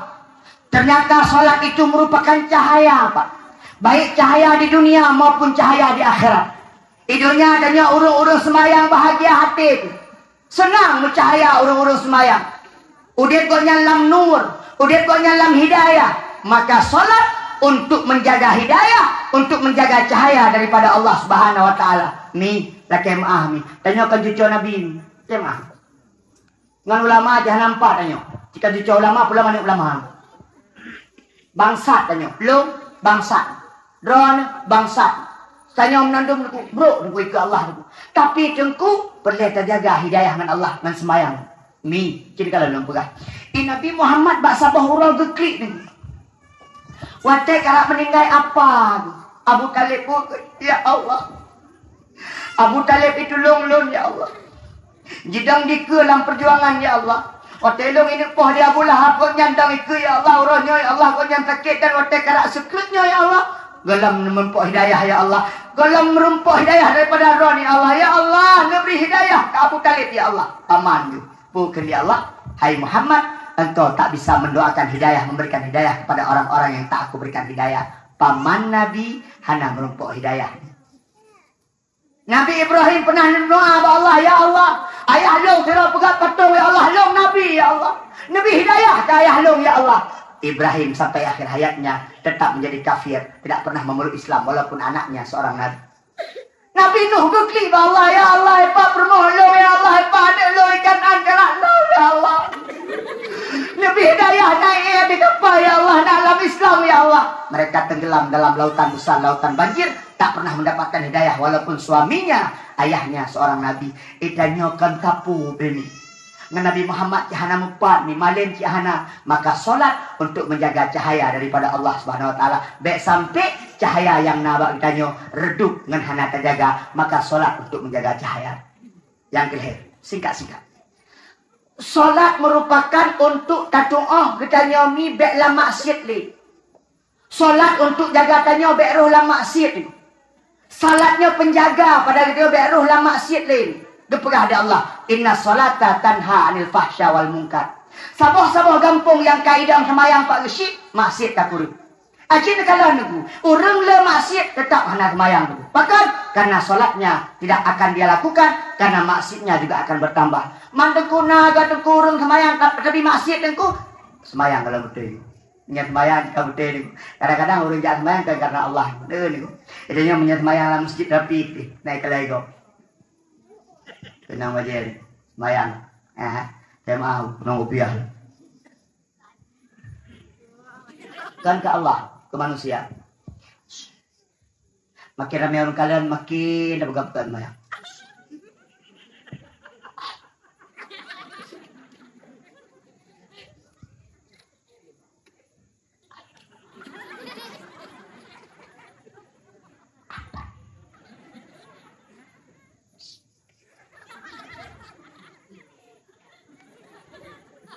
ternyata solat itu merupakan cahaya, Pak. Baik cahaya di dunia maupun cahaya di akhirat. Di dunia tanyoe ureuëng-ureuëng seumayang bahagia até tu. Seunang meucahya ureuëng-ureuëng seumayang. Udeb gobnyan lam nur, udeb gobnyan lam hidayah. Maka solat untuk menjaga hidayah, untuk menjaga cahaya daripada Allah Subhanahu wa Taala. Mi, lakée meuáh mi. Tanyoe kan cucoe Nabi mi. Lakée meuáh. Ngon ulama jih hana meupat tanyoe. Jika cucoe ulama, pula manök ulama. Bangsat tanyoe. Lôn bangsat. Droeneuh bangsat. Tanyoe meunandum Teungku, brok Teungku ikeu Allah Teungku. Tapi Teungku, peureulée tajaga hidayah ngon Allah, ngon seumayang. Mi, cit ka lôn peugah. Di Nabi Muhammad bak saboh uroe geuklik Teungku. Watée karab meuninggai apa, Abu Thalib pun, "Ya Allah, Abu Thalib itu lôn lôn, ya Allah. Jidong dikeue lam peujuangan, ya Allah. Watée lôn ineuk poh di Abu Lahab, gobnyan dong ikeue, ya Allah. Uroe nyoe, ya Allah, gobnyan sakét dan watée karab seukreut nyoe, ya Allah. Gohlom meurumpok hidayah, ya Allah. Gohlom meurumpok hidayah daripada droe, ya Allah. Ya Allah, neubri hidayah keu Abu Thalib, ya Allah." Paman tu. Peue kheun di Allah, "Hai Muhammad, engkau tak bisa mendoakan hidayah, memberikan hidayah kepada orang-orang yang tak Aku berikan hidayah." Paman Nabi hana meurumpok hidayah. Nabi Ibrahim pernah neudoa bak Allah, "Ya Allah, ayah lôn sidroe peugöt patong, ya Allah, lôn nabi, ya Allah. Neubri hidayah keu ayah lôn, ya Allah." Ibrahim sampai akhir hayatnya tetap menjadi kafir, tidak pernah memeluk Islam walaupun anaknya seorang nabi. Nabi Nuh geuklik bak Allah, "Ya Allah, ipat peurumoh lôn, ya Allah, ipat aneuk lôn ikan angkarak lôn, ya Allah. Neubri hidayah naik di kapal, ya Allah, nak lam Islam, ya Allah." Mereka tenggelam dalam lautan besar, lautan banjir, tak pernah mendapatkan hidayah walaupun suaminya, ayahnya seorang nabi. Di tanyoe kon sapeue bini. Ngon Nabi Muhammad cit hana meupat, mi malem cit hana, maka solat untuk menjaga cahaya daripada Allah Subhanahu wa Taala. Bék sampai cahaya nyang na bak geutanyoe redup ngon hana tajaga, maka solat untuk menjaga cahaya. Nyang keulhèe, singkat-singkat. Solat merupakan untuk tatuoh geutanyoe mi bék lam maksiet lé. Solat untuk jaga tanyoe bék rôh lam maksiet. Salat nyoe penjaga pada geutanyoe bék rôh lam maksiet lé. Geupeugah lé Allah, "Inna sholata tanha 'anil fahsya wal munkar." Saboh-saboh gampông nyang ka idong seumayang pak geusyik, maksiet ka kureueng. Aci neukalon Teungku, ureuëng le maksiat tetap hana seumayang Teungku. Pakon? Karena sholatnya tidak akan dia lakukan, karena maksiatnya juga akan bertambah. Man Teungku na gata Teungku ureuëng seumayang tapi maksiat Teungku, seumayang kalau beutôi. Meunyoe seumayang ka beutôi Teungku. Kadang-kadang ureuëng jak seumayang kan karena Allah. Beutôi Teungku. Jadi nyoe meunyoe seumayang lam masjid rapi pih, naik keulai gob. Keunong bajée seumayang. Eh, jamaah nong rupiah. Kan ke Allah, ke manusia. Makin ramé ureuëng kalon, makin dak peugah-peugah maya.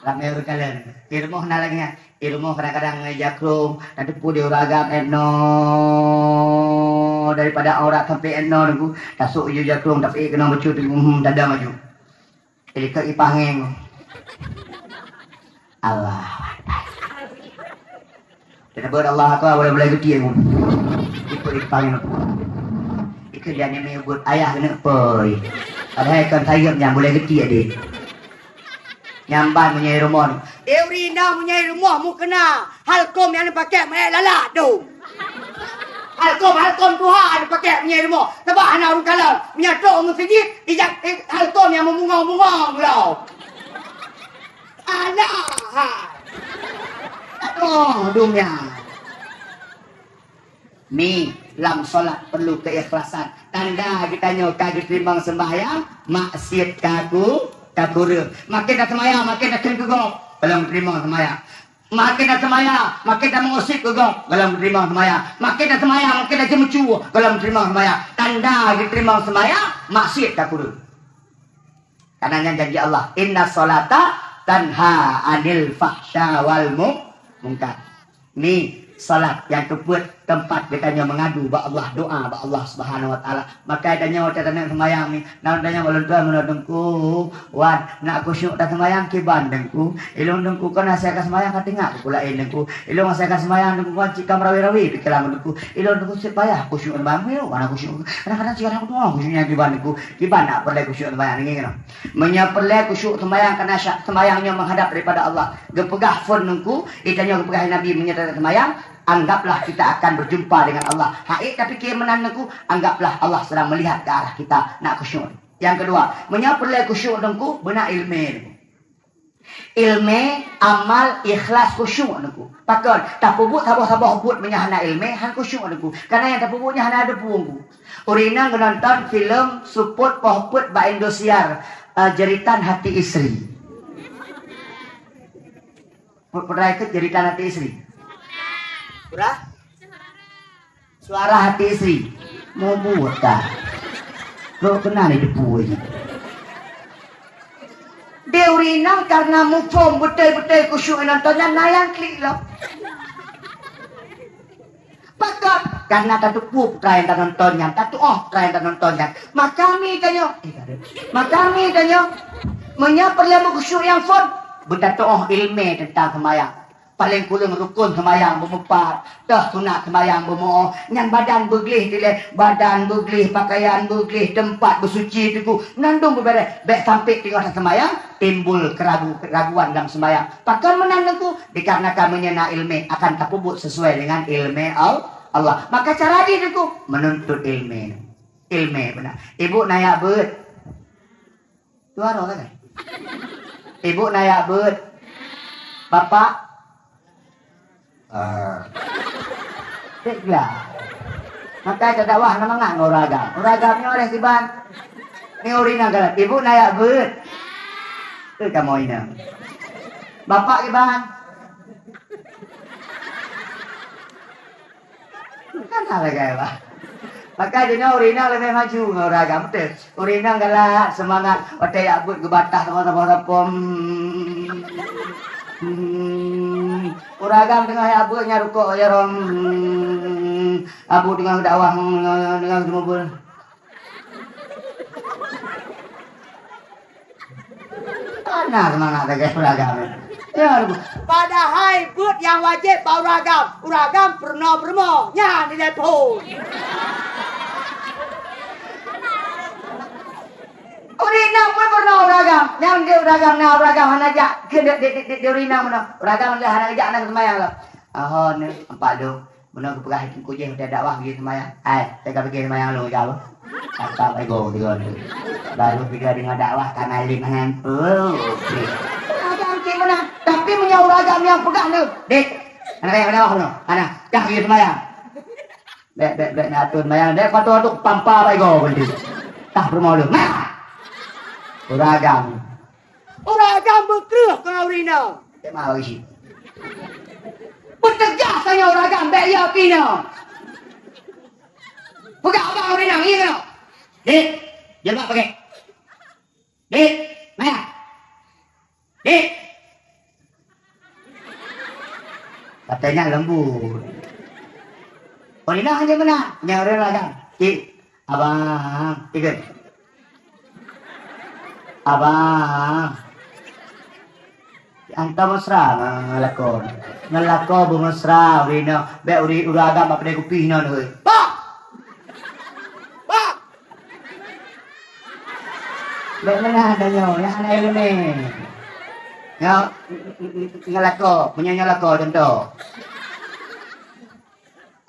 Ramé ureuëng kalon. Di rumoh na lagée nyan. Di rumoh kadang-kadang ngon jakrong, tateupeue di ureuëng agam 'et noe, daripada aurat sampai 'et noe Teungku, tasok ju jakrong, tapi keunoe bacut Teungku, hmm, tada maju. Jadi keu ipah ngeng. Allah. Teudeubeuet Allah Akbar, boleh-boleh geuti aku. Ikut di kepala aku. Ikut dia ni menyebut ayah kena poi. Padahal kan sayap yang boleh geuti dia. Nyamban menyai rumah ni. Deuri na menyai rumah mu kena. Halkom yang dipakai mai lalat tu. Halkom, halkom tuha dipakai menyai rumah. Sebab anak urang kalam. Menyatu meusigit, ijak halkom yang memungang-mungang lah. Alah, hai. Aduh, dunia. Mi, lam solat perlu keikhlasan. Tanda geutanyoe ka geuteurimong sembahyang, maksiat ka ku, ka kureueng. Makin taseumbahyang, makin takheun keu gob, golom teurimong sembahyang. Makin taseumbahyang, makin tameungusip keu gob, golom teurimong sembahyang. Makin taseumbahyang, makin taceumeucue, golom teurimong sembahyang. Tanda geuteurimong sembahyang, maksiat ka kureueng. Karena nyan janji Allah, "Inna sholata tanha 'anil fahsya wal mu-, munkar." Ni salat nyang teupeuet teumpat geutanyoe meungadu bak Allah, doa bak Allah Subhanahu wa Taala. Maka tanyoe watée taneuk seumayang ni, na tanyoe ulôn tuan meunurot Teungku, wan, nak khusyuk taseumayang kiban Teungku. Ilôn Teungku kon asai ka seumayang ka teungak keu laén Teungku. Ilôn asai ka seumayang Teungku kon cit ka meurawe-rawe pikeran Teungku. Ilôn Teungku cit payah khusyuk seumayang, mana khusyuk. Kadang-kadang cit kadang kutu'oh khusyuk nyang kiban Teungku. Kiban nak peureulée khusyuk seumayang ni keunoe. Meunyoe peureulée khusyuk seumayang keunan sya-, seumayang nyoe meuhadap daripada Allah. Geupeugah phon Teungku, geutanyoe geupeugah Nabi meunyoe taseumbayang, anggaplah kita akan berjumpa dengan Allah. Hak ék tapike meunan Teungku, anggaplah Allah sedang melihat ke arah kita nak khusyuk. Nyang keudua, meunyoe peureulée khusyuk Teungku, beuna iéleumé Teungku. Iéleumé, amal, ikhlas, khusyuk Teungku. Pakon, tapeubuet saboh-saboh buet meunyoe hana iéleumé, han khusyuk Teungku. Karena nyang tapeubuet nyan hana deungon Teungku. Ureuëng inong geunonton filem Seupôt Poh Peuet bak Indosiar, eh, Jeritan Hati Istri. Put-, putra ikut Jeritan Hati Istri. Putra? Suara Hati Istri. Mau buat dah. Kok kena ni debu aja. Dia ureuëng inong karena muphom beutôi-beutôi khusyuk nonton nyan, na nyang klik lom. Pakon? Karena tateupeue putra nyang tanonton nyan, tatu'oh putra nyang tanonton nyan. Maka mi tanyoe, eh, tak ada. Maka mi tanyoe, meunyoe peureulée meukhusyuk nyang phon, beutatu'oh iéleumé teuntang seumayang. Paleng kureueng rukon seumayang beumeupat, toh sunat seumayang beumeu'oh, nyan badan beugleh dilée, badan beugleh, pakaian beugleh, teumpat beusuci Teungku, mandum beubeuréh, bék sampai teungoh taseumayang timbul keragu-, keraguan lam seumayang. Pakon meunan Teungku? Dikarenakan meunyoe na iéleumé akan tapeubuet sesuai dengan iéleumé Al-, Allah. Maka cara jih Teungku menuntut iéleumé. Iéleumé beuna. Ibu na jak beuet. Dua droe kan? Ibu na jak beuet. Bapak? Ah. Cek lah. Maka tadakwah na mangat ngon ureuëng agam. Ureuëng agam nyoe leh kiban. Ni ureuëng inong galak. Ibu na jak beuet. Tu kamoe inong. Bapak kiban. Kan hana lagée bah. Maka jinoe ureuëng inong leubeh maju ngon ureuëng agam, beutôi. Ureuëng inong galak, seumangat, watée jak beuet geubatah saboh-saboh sapoe. Hmm. Hmm. Ureuëng agam teungoh jak beuet nyan rukok, ya rom. Hmm. Abu teungoh geudakwah, hmm, teungoh geumeubeuet. Hana seumangat lagée ureuëng agam. Ya, padahai buet nyang wajéb bak ureueng agam, ureueng agam peurunoe peurumoh, nyan di telepon. Ureueng inong pun peurunoe ureueng agam, nyang di ureueng agam na ureueng agam hana jak, keu di, di, di, di, di ureueng inong meunoe. Ureueng agam hana jak na seumayang lom. Aho neu, empat dum. Meunoe geupeugah Teungku Jih watèe dakwah geuyue seumayang. Hai, teuka pike seumayang lôn, ka lôn. Santap ego sigoe. Baru sigoe deungoe dakwah ka malem nyan. Oh, oke. Agam cit meunan. Tapi meunyoe ureueng agam nyang peugah lôn, "Dek, hana payah dakwah meunoe. Hana, kah geuyue seumayang." Bèk, bèk, bèk, na atôn seumayang. Dek, patoh tu pampa bak ego berhenti. Kah peurumoh lôn. Nah! Ureueng agam. Ureueng agam beukreueh keu ureueng inong. Tema bagi sih. Peuteugas tanyoe ureueng agam bèk ya pinoe. Peugah bak ureueng inong, iya keunoe. Dek, jilbab pakai. Dek, maya. Dek. Katanya lembut. Ureueng inong hanya meunan, nyang ureueng agam. Cik, abang, ikut. Abang. Anta mesra ngon lakoe. Ngon lakoe beumeusra ureueng inong. Bèk ureueng, ureueng agam bak peureulèe kupi hinoe, hei. Bah! Bah! Bèk meunan tanyoe, nyang hana ileumèe. Nyoe, ngon lakoe, meunyoe nyoe lakoe contoh.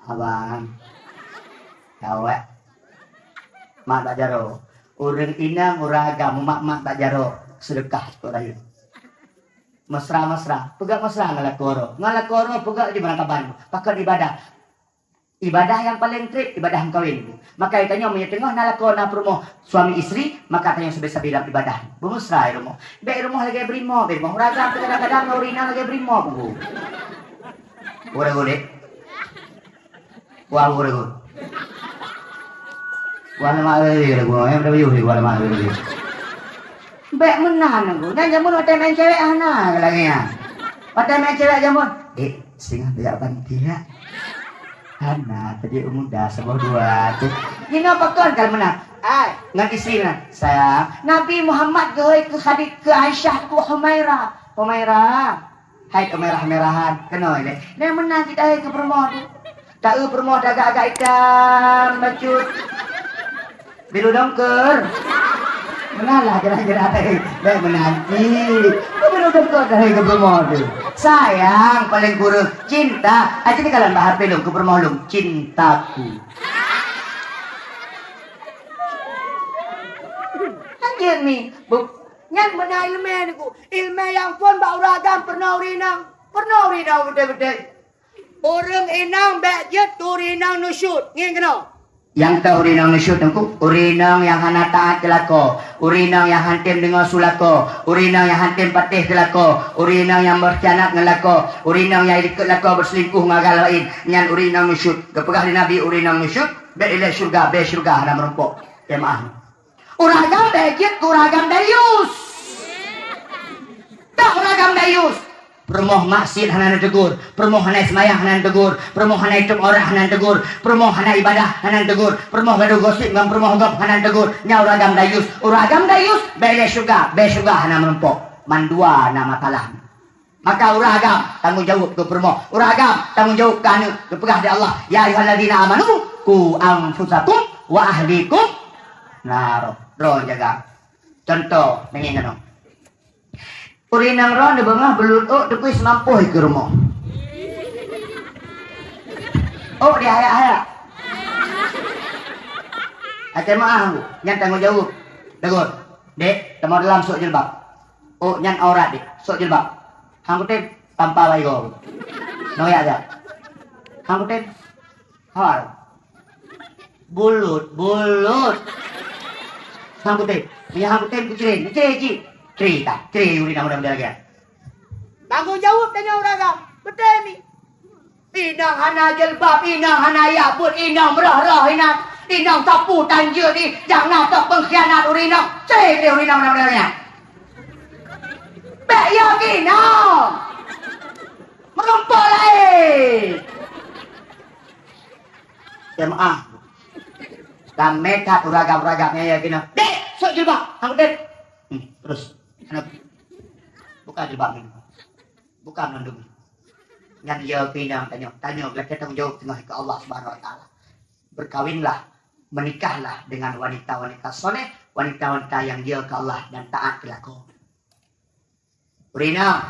Abang. Kawak. Mak bak jaroe. Ureueng inong, ureueng agam, mak-mak bak jaroe. Seudeukah keu rayeuk. Mesra-mesra. Peugah mesra ngon lakoe droe. Ngon lakoe droe peugah di meurangkaban. Pakon ibadah. Ibadah nyang paleng trép, ibadah meukawen. Maka tanyoe meunyoe teungoh na lakoe na peurumoh suami istri, maka tanyoe sabe-sabe lam ibadah. Beumeusra i rumoh. Bèk i rumoh lagèe beurimong, bèk i rumoh. Ureueng agam kadang-kadang ngon ureueng inong lagèe beurimong, Bu. Ureueng udép. Wah, ureueng. Wah, nama ureueng, ureueng, ureueng, ureueng, ureueng, ureueng, ureueng. Bèk meunan, Teungku. Nyan jameun watèe meu'en cewek hana lagèe nyan. Watèe meu'en cewek jameun, "Dek, singoh tajak panti, ya?" "Hana, tajak u muda saboh dua tu." Jinoe pakon ka meunan? Ai, ngon istri meunan. "Sayang, Nabi Muhammad geuhôi keu Khadijah, keu Aisyah, keu Humairah." Humairah. Hai keumerah-merahan, keunoe lé. Nyan meunan cit hai keu peurumoh tu. Ta-eu peurumoh tagak-agak itam bacut. Biru dongker. Meunan lah geura-geura hai. Bèk meunan cit. Keu biru dongker hai keu peurumoh tu. Sayang, paleng kureueng, cinta. Aja dikalon bak H P lôn keu peurumoh lôn, cintaku. Lanjut ni. Bu-, Nyan meunan ileumèe Teungku. Ileumèe nyang phon bak ureueng agam peurunoe ureueng inong. Peurunoe ureueng inong beutôi-beutôi. Ureueng inong bèk jeuet keu ureueng inong nusyut. Ngieng keunoe. Nyang toh ureueng inong nusyut Teungku, ureueng inong nyang hana taat keu lakoe, ureueng inong nyang hana tem deungoe su lakoe, ureueng inong nyang hana tem patéh keu lakoe, ureueng inong nyang beurkhianat ngon lakoe, ureueng inong nyang dikeue lakoe beuseulingkuh ngon agam laén, nyan ureueng inong nusyut. Geupeugah lé Nabi ureueng inong nusyut, bèk ilèe syeuruga, bèe syeuruga hana meurumpok. Jeumaah. Ureueng agam bèk jeuet keu ureueng agam dayus. Dak ureueng agam dayus. Peurumoh maksiet hana neutegur, peurumoh hana seumayang hana neutegur, peurumoh hana tutup aurat hana neutegur, peurumoh hana ibadah hana neutegur, peurumoh gadoh gosip ngon peurumoh gob hana neutegur. Nyan ureueng agam dayus. Ureueng agam dayus, bèk ilèe syeuruga, bèe syeuruga hana meurumpok. Mandua na masalah. Maka ureueng agam tanggong jaweueb keu peurumoh. Ureueng agam tanggong jaweueb keu aneuk. Geupeugah lé Allah, "Ya ayyuhalladzina amanu, qu anfusakum wa ahlikum nara." Droe jaga. Contoh, ngieng keunoe. Ureueng inong droe neubeungoh beuleuet ôk teupui seumampôh keu rumoh. Ôk dihayak-hayak. Até meu'ah, nyan tanggong jaweueb. Tegur, "Dek, tamong dalam, sôk jilbab." Ôk nyan aurat deh, sôk jilbab. Han kutem, tampa bak igoe. Noyak jak. Han kutem. Hawar. Bulut, bulut. Han kutem. Ya han kutem kucre, kucre cit. Cre ta, cre ureueng inong muda-muda lagèe nyan. Tanggong jaweueb tanyoe ureueng agam. Beutôi mi. Inong hana jilbab, inong hana yak buet, inong meurah-rah inan, inong sapu tan jeuet, i, nyang na tok peungkhianat ureueng inong, cre lé ureueng inong, inong, inong nyan. Bèk yo inong. Meurumpok laén. Jeumaah. Ramè that ureueng agam-ureueng agam nyang yo inong. Dek, sôk jilbab. Han kutem. Hmm, terus. Buka jilbab ni. Bukan mandum. Nyan ya keu inong tanyoe. Tanyoe geulakèe tanggung jaweueb teungoh keu Allah Subhanahu Wa Taala. Berkawinlah, menikahlah dengan wanita-wanita soleh, wanita-wanita yang ya keu Allah dan taat keu lakoe. Ureueng inong,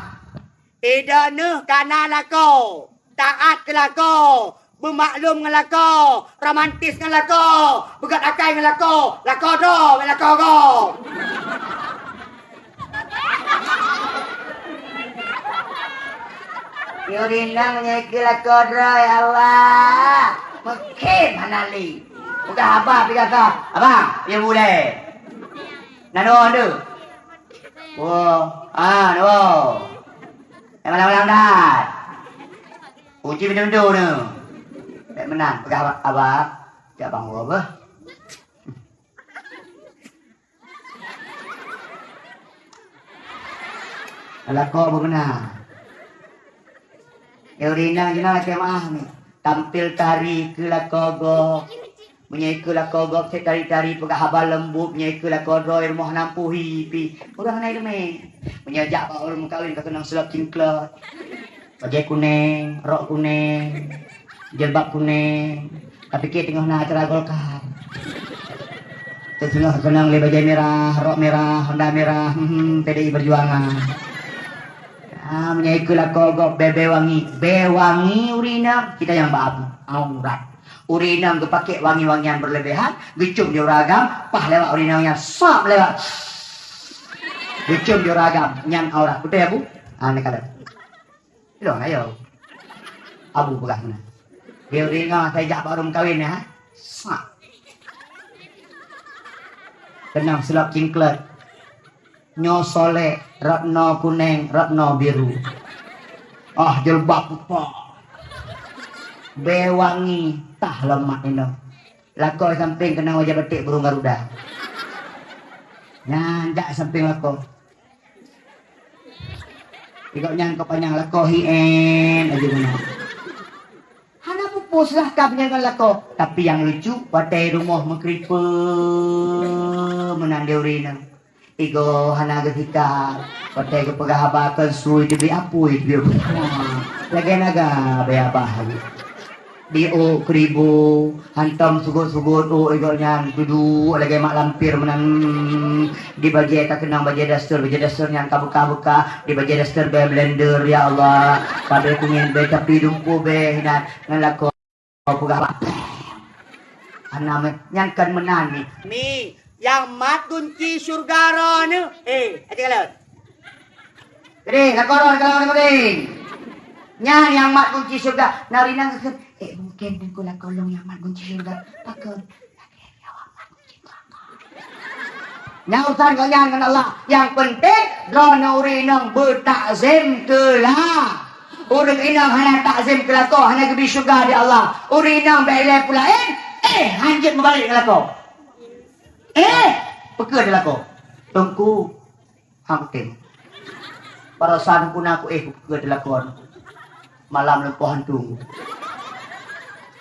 ideh neuh kana lakoe, taat keu lakoe, beumaklum ngon lakoe, romantis ngon lakoe, beugot akai ngon lakoe, lakoe droe, lakoe gob. Ureueng inong nyan keu lakoe droe, ya Allah. Mungken hana lé. Peugah abah pih gata, "Abang, ya bulèe." Na dua tu. Oh, ah, dua. Yang malam-malam dah. Kunci pintu-pintu tu. Bèk meunan, peugah abah, abah. Jak bang, apa? Lakoe beuna. Ureueng inong jinoe lakèe meu'ah ni. Tampil tari keu lakoe gob. Meunyoe keu lakoe gob cit tari-tari peugah haba leumbut, meunyoe keu lakoe droe rumoh na puhi pih. Ureueng hana ileumèe. Meunyoe jak bak ureueng meukawen ka keunong silop cingklot. Bajèe kunèng, rok kunèng, jilbab kunèng. Tapike teungoh na acara Golkar. Teungoh keunong lé bajèe mirah, rok mirah, Honda mirah, hmm, P D I Perjuangan. Ah, meunyoe keu lakoe gob bèe-bèe wangi, bèe wangi ureueng inong, kita nyang bak abu, aurat. Ureueng inong geupakè wangi-wangian berlebihan, geucôm di ureueng agam, paih lewat ureueng inong nyan, sap lewat. Geucôm di ureueng agam, nyan aurat. Beutôi, Abu? Ah, ni kata. Ilôn ayo. Abu peugah meunan. Dia ringa saya jak bak ureueng kawin, ha? Sak. Keunong silop cingklot. Nyoe solek, rot noe kuneng, rot noe biru. Ah, jilbab pupa. Bèe wangi, tah lom mak inong. Lakoe sampéng keunong bajèe batik burung garuda. Nyan jak sampéng lakoe. Di gobnyan ka panyang lakoe hi en laju meunan. Hana pupus lah ka meunyan ngon lakoe. Tapi nyang lucu, watèe rumoh meukeuripeue meunan di ureueng inong. Igoe hana geusikat. Watèe geupeugah haba keu su, teubiet apui, teubiet. Lagèe naga bèe abah lagèe. Di ôk keuribu, hantom sugot-sugot ôk igoe nyan, duduek lagèe mak lampir meunan. Di bajèe ka keunong bajèe daster, bajèe daster nyan ka beuka-beuka, di bajèe daster bèe blender, ya Allah. Ka bèe kunyeng bèe, tapi dumpeue bèe hinan ngon lakoe peugah bak. Hana meuh, nyan kon meunan ni. Mi, nyang mat gunci syeuruga droeneuh. Eh, aja kalon. Jadi, lakoe droe, lakoe droe, lakoe droe. Nyan nyang mat gunci syeuruga. Na ureueng inong geukheun, "Eh, mungken Teungku lakoe lôn nyang mat gunci syeuruga." Pakon? Nyan urusan gobnyan ngon Allah. Nyang penting, droeneuh ureueng inong beutakzim keu la. Ureueng inong hana takzim keu lakoe, hana geubri syeuruga di Allah. Ureueng inong bèk ilèe peue laén, eh, hanjeuet meubalek ngon lakoe. Eh, peue keuh di lakoe? Teungku, Hang tem. Barasan puna ku eh ku keu teulakon. Malam lumpoh hantu.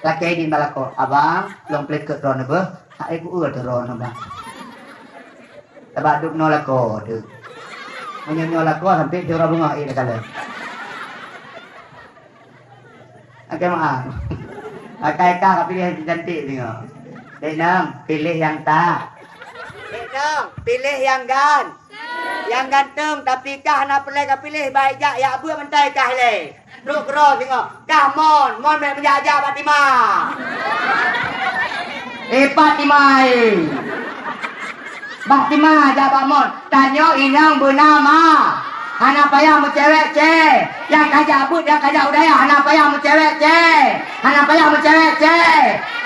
Lakèe idin bak lakoe, "Abang, lôn peuleukeut droeneuh beuh." "Hai ku eu droeneuh, Bang." Sabab duek noe lakoe teuh. Meunyoe nyoe lakoe sampai tiep uroe beungoh eh takalon. Oke, maaf. Pakai kah ka piléh yang cantik tengok. Dek Nong, piléh yang tak. Dek Nong, piléh yang gan. Yang ganteng, tapi kah hana peureulèe ka piléh, bah jak, jak beuet meuntèe kah ilèe. Trok keudroe tengok. Kah mon, mon bèk meujak-jak bak tima. Eh, pat tima, eh. Bah tima jak bak mon. Tanyoe inong beuna ma. Hana payah meucewek, cè. Nyang ka jak beuet, nyang ka jak u dayah, hana payah meucewek, cè. Hana payah meucewek, cè.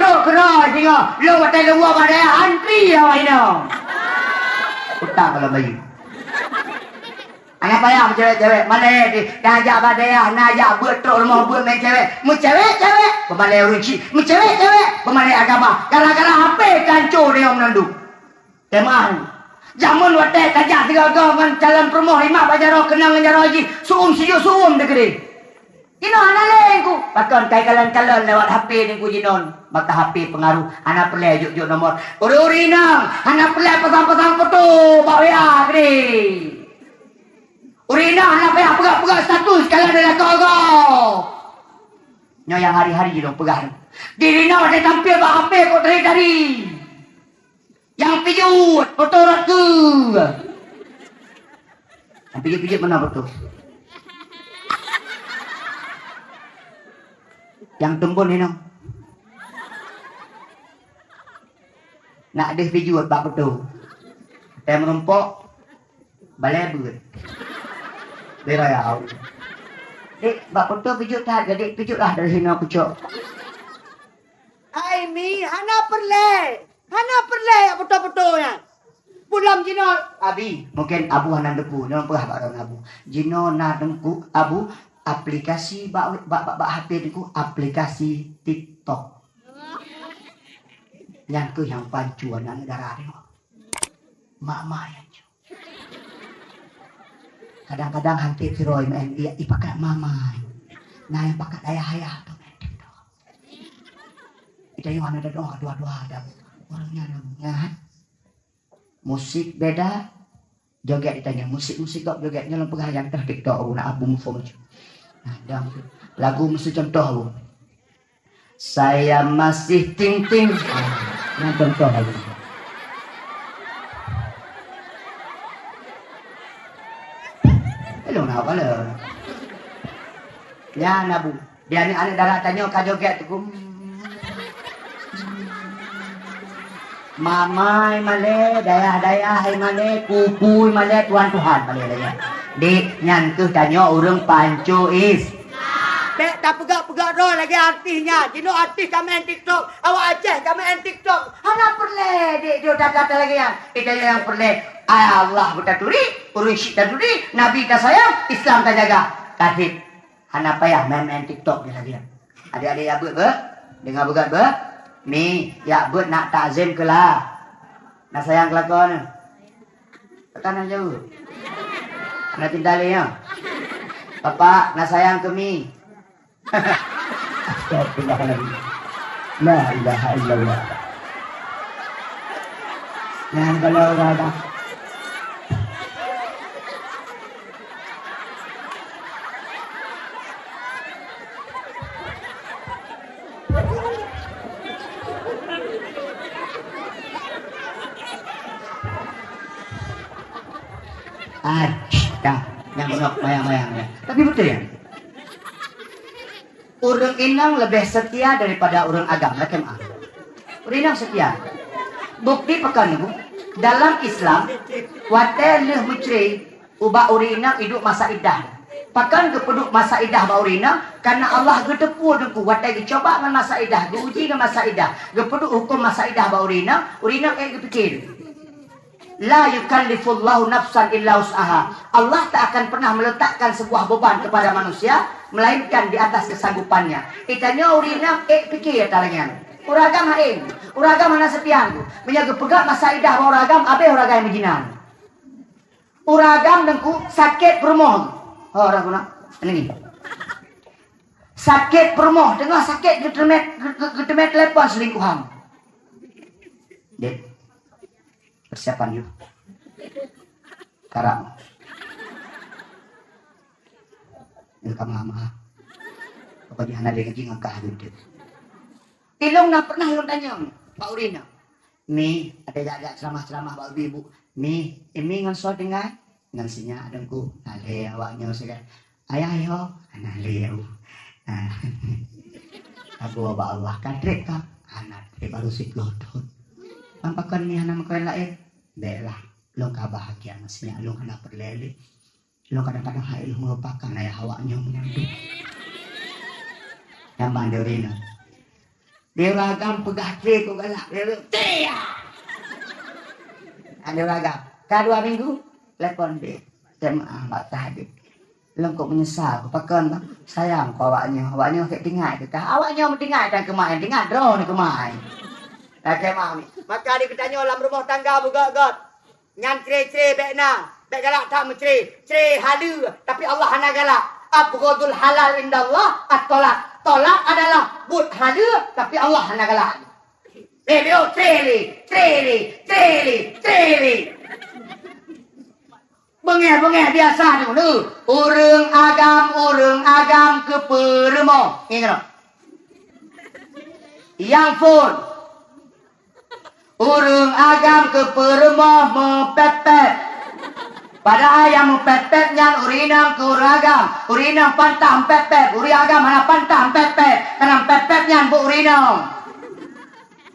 Trok keudroe singoh, lôn watèe lôn woe bak dayah, antri awak inong. Utang lam bayi. Hana payah meucewek-cewek, malèe di, na jak bak dayah, na jak beuet trok rumoh beuet meucewek. Meucewek-cewek, peumalèe ureueng chik. Meucewek-cewek, peumalèe agama. Gara-gara H P kanco dayah meunandum. Teuma, jameun watèe ka jak sigoe-goe ngon calon peurumoh, imat bak jaroe keunong ngon jaroe jih, su'um sijuek su'um teukeudeh. Jinoe hana lé Teungku, pakon kai kalon-kalon lewat H P Teungku jinoe, maka H P peungaruh, hana peureulèe jok-jok nomor. Ureueng-ureueng inong, hana peureulèe pasang-pasang foto bak W A keudeh. Ureueng inong hana payah peugah-peugah status kalau ada lakoe gob. Nyoe nyang hari-hari jinoe peugah. Di inong ada tampil bak H P kok tari-tari. Nyang pijuet, foto rot keu. Nyang pijuet-pijuet meunan foto. Nyang teumbon inong. Nak deuh pijuet bak foto. Tém rumpok. Balée beuet. Bera ya Allah. Dek, bak foto pijuet that, jadi pijuet lah dari sinoe kucok. Hai Mi, hana peureulée. Hana peureulée jak foto-foto nyan. Pulang jinoe. Abi, mungkin Abu hana deungo, nyoe peugah bak droen Abu. Jinoe na deungo Abu aplikasi bak, bak, bak, bak H P deungo aplikasi TikTok. Nyan keuh nyang pancu aneuk dara deungo. Mak-mak nyang cu. Kadang-kadang hanté sidroe meu'en, i, ipakat mamai. Na nyang pakat ayah-ayah tu meu'en TikTok. Ita nyoe hana teudoa dua-dua dah. Ureueng nyan ngat. Musik beda, joget ita nyoe. Musik-musik gob joget nyoe lôn peugah nyang teuh TikTok, na Abu muphom cu. Nah, dang. Lagu meusu contoh, Bu. Saya masih ting-ting. Ah, nyan contoh lagi. Belum nak apa le. Nyan Abu. Di aneuk-aneuk dara tanyoe ka joget tu. Mamai malée, dayah-dayah hai malée, pupui malée, tuan-tuan malée lagée. Dek, nyan keuh tanyoe ureueng pancu is. Bék tapeugah-peugah droe lagée artis nyan. Jinoe artis ka meu'en TikTok, awak Aceh ka meu'en TikTok. Hana peureulée dek, dek, that-that lagée nyan. Ita nyang peureulée, Allah beutaturi, ureueng syiek taturi, Nabi tasayang, Islam tajaga. Ka treb. Hana payah main-main TikTok di lagée nyan. Adik-adik jak beuet beuh, deungoe beugét beuh. Mi, jak beuet nak takzim keu la. Na sayang keu lakoe nyoe? Pakon hana jaweueb? Hana cinta lé nyoe? Bapak, na sayang keu Mi? Astagfirullahaladzim. La ilaha illallah. Nyan kalau ureueng dah. Ai, dah, nyang beunok bayang-bayang dah. Tapi beutôi nyan. Ureueng inong leubeh seutia daripada ureueng agam, lakée meu'ah. Ureueng inong seutia. Bukti pakon, Bu? Dalam Islam, watée lheueh meucre, ubak ureueng inong iduek masa iddah. Pakon geupeuduek masa iddah bak ureueng inong? Karena Allah geuteupeue deungku watée geucuba ngon masa iddah, geuuji ngon masa iddah, geupeuduek huköm masa iddah bak ureueng inong, ureueng inong ék geupike. La yukallifullahu nafsan illa wus'aha. Allah tak akan pernah meletakkan sebuah beban kepada manusia melainkan di atas kesanggupannya. Geutanyoe ureueng inong ék pike ata lagée nyan. Ureueng agam hana, ureueng agam hana seutia. Meunyoe geupeugah masa iddah bak ureueng agam, abéh ureueng agam nyang meujinan. Ureueng agam deungku sakét peurumoh. Oh, ureueng guna. Ini. Sakét peurumoh, teungoh sakét geuteumet, ge-, ge-, geuteumet telepon selingkuhan. Dek, persiapan yuk. Karang. Ini kamu lama. Pokoknya hana lagi ngangkah gitu. Ilong na pernah ilong tanyong, Pak Urina. Mi, ada jak-jak ceramah-ceramah bak ibu-ibu. Mi, Imi ngon soe tinggai? Ngon sinyak deungku. Nah, lé awak nyoe sigai. Ayah yo, nah lé u. Nah. Aku bak Allah ka treb ka. Anak treb baru sigoe thon. Lam pakon mi hana meukawen laén. Bék lah, lôn ka bahagia ngon sinyak lôn hana peureulée lé. Lôn kadang-kadang hai lôn meulupakan ayah awak nyoe meunyan tu. Nyang bandel rinah. Di ureueng agam peugah tré keu galak, dia tu, "Tré ya!" Ada ureueng agam, ka dua minggu, telepon dia. Jemaah bak tahajud. Lôn kok meunyeusal, pakon, sayang keu awak nyoe. Awak nyoe kek tinggai keu kah. Awak nyoe meutinggai dan keumai, tinggai droe ni keumai. Dah jemaah ni. Maka di geutanyoe lam rumoh tangga beugöt-göt. Nyan cré-cré bék na, bék galak that meucré. Cré haleue, tapi Allah hana galak. Abghadul halal indallah at-thalaq. Thalaq adalah buet haleue, tapi Allah hana galak. Lé, lé, oh, cré lé, cré lé, cré lé, cré lé. Beungéh-beungéh biasa dulu. Ureuëng agam, ureuëng agam keupeureumoh. Ingat. Yang phon. Ureuëng agam keupeureumoh meupet-pet. Padahai nyang meupet-pet nyan ureuëng inong keu ureuëng agam. Ureuëng inong pantah meupet-pet, ureuëng agam hana pantah meupet-pet. Karena meupet-pet nyan buet ureuëng inong.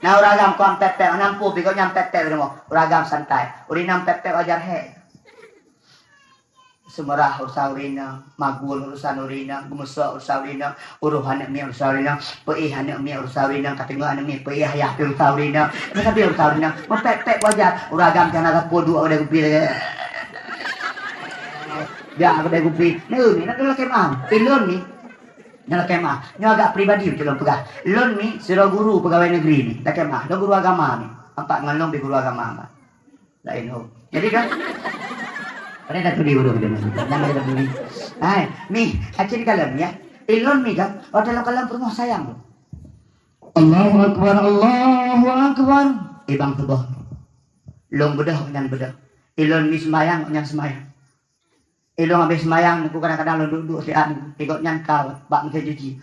Nah, ureuëng agam kon meupet-pet, hana meupeu, bikon nyan meupet-pet ureuëng inong. Ureuëng agam santai. Ureuëng inong meupet-pet wajar hék. Seumeurah urusan ureuëng inong, magul urusan ureuëng inong, geumeusok urusan ureuëng inong, uroh aneuk miet urusan ureuëng inong, peuéh aneuk miet uroh ureuëng inong, ka teungoh aneuk miet peuéh ayah pih uroh ureuëng inong. Nyan ka pih uroh ureuëng inong. Meupet-pet wajar, ureuëng agam ka na sapeue duek keudè kupi lagèe. Duek keudè kupi. Neu ni, na lakèe meu'ah. Ilôn ni. Na lakèe meu'ah. Nyoe agak pribadi beutôi lôn peugah. Lôn ni sidroe guru peugawai negeri ni. Lakèe meu'ah. Lôn guru agama ni. Ampat ngon lôn pih guru agama ampat. Laén ho. Jadi kan? Pada tak tuli ureuëng dia. Nama dia tuli. Hai, mi, acil kalem ya. Ilôn mi kan, oh dalam kalem peureumoh sayang. Allahu Akbar, Allahu Akbar. Ibang teuboh. Lôn beudôh nyan beudôh. Ilôn mi seumayang nyan seumayang. Ilôn habéh seumayang, ku kadang-kadang lôn duek-duek siat, tigot nyan ka bak meusé cuci.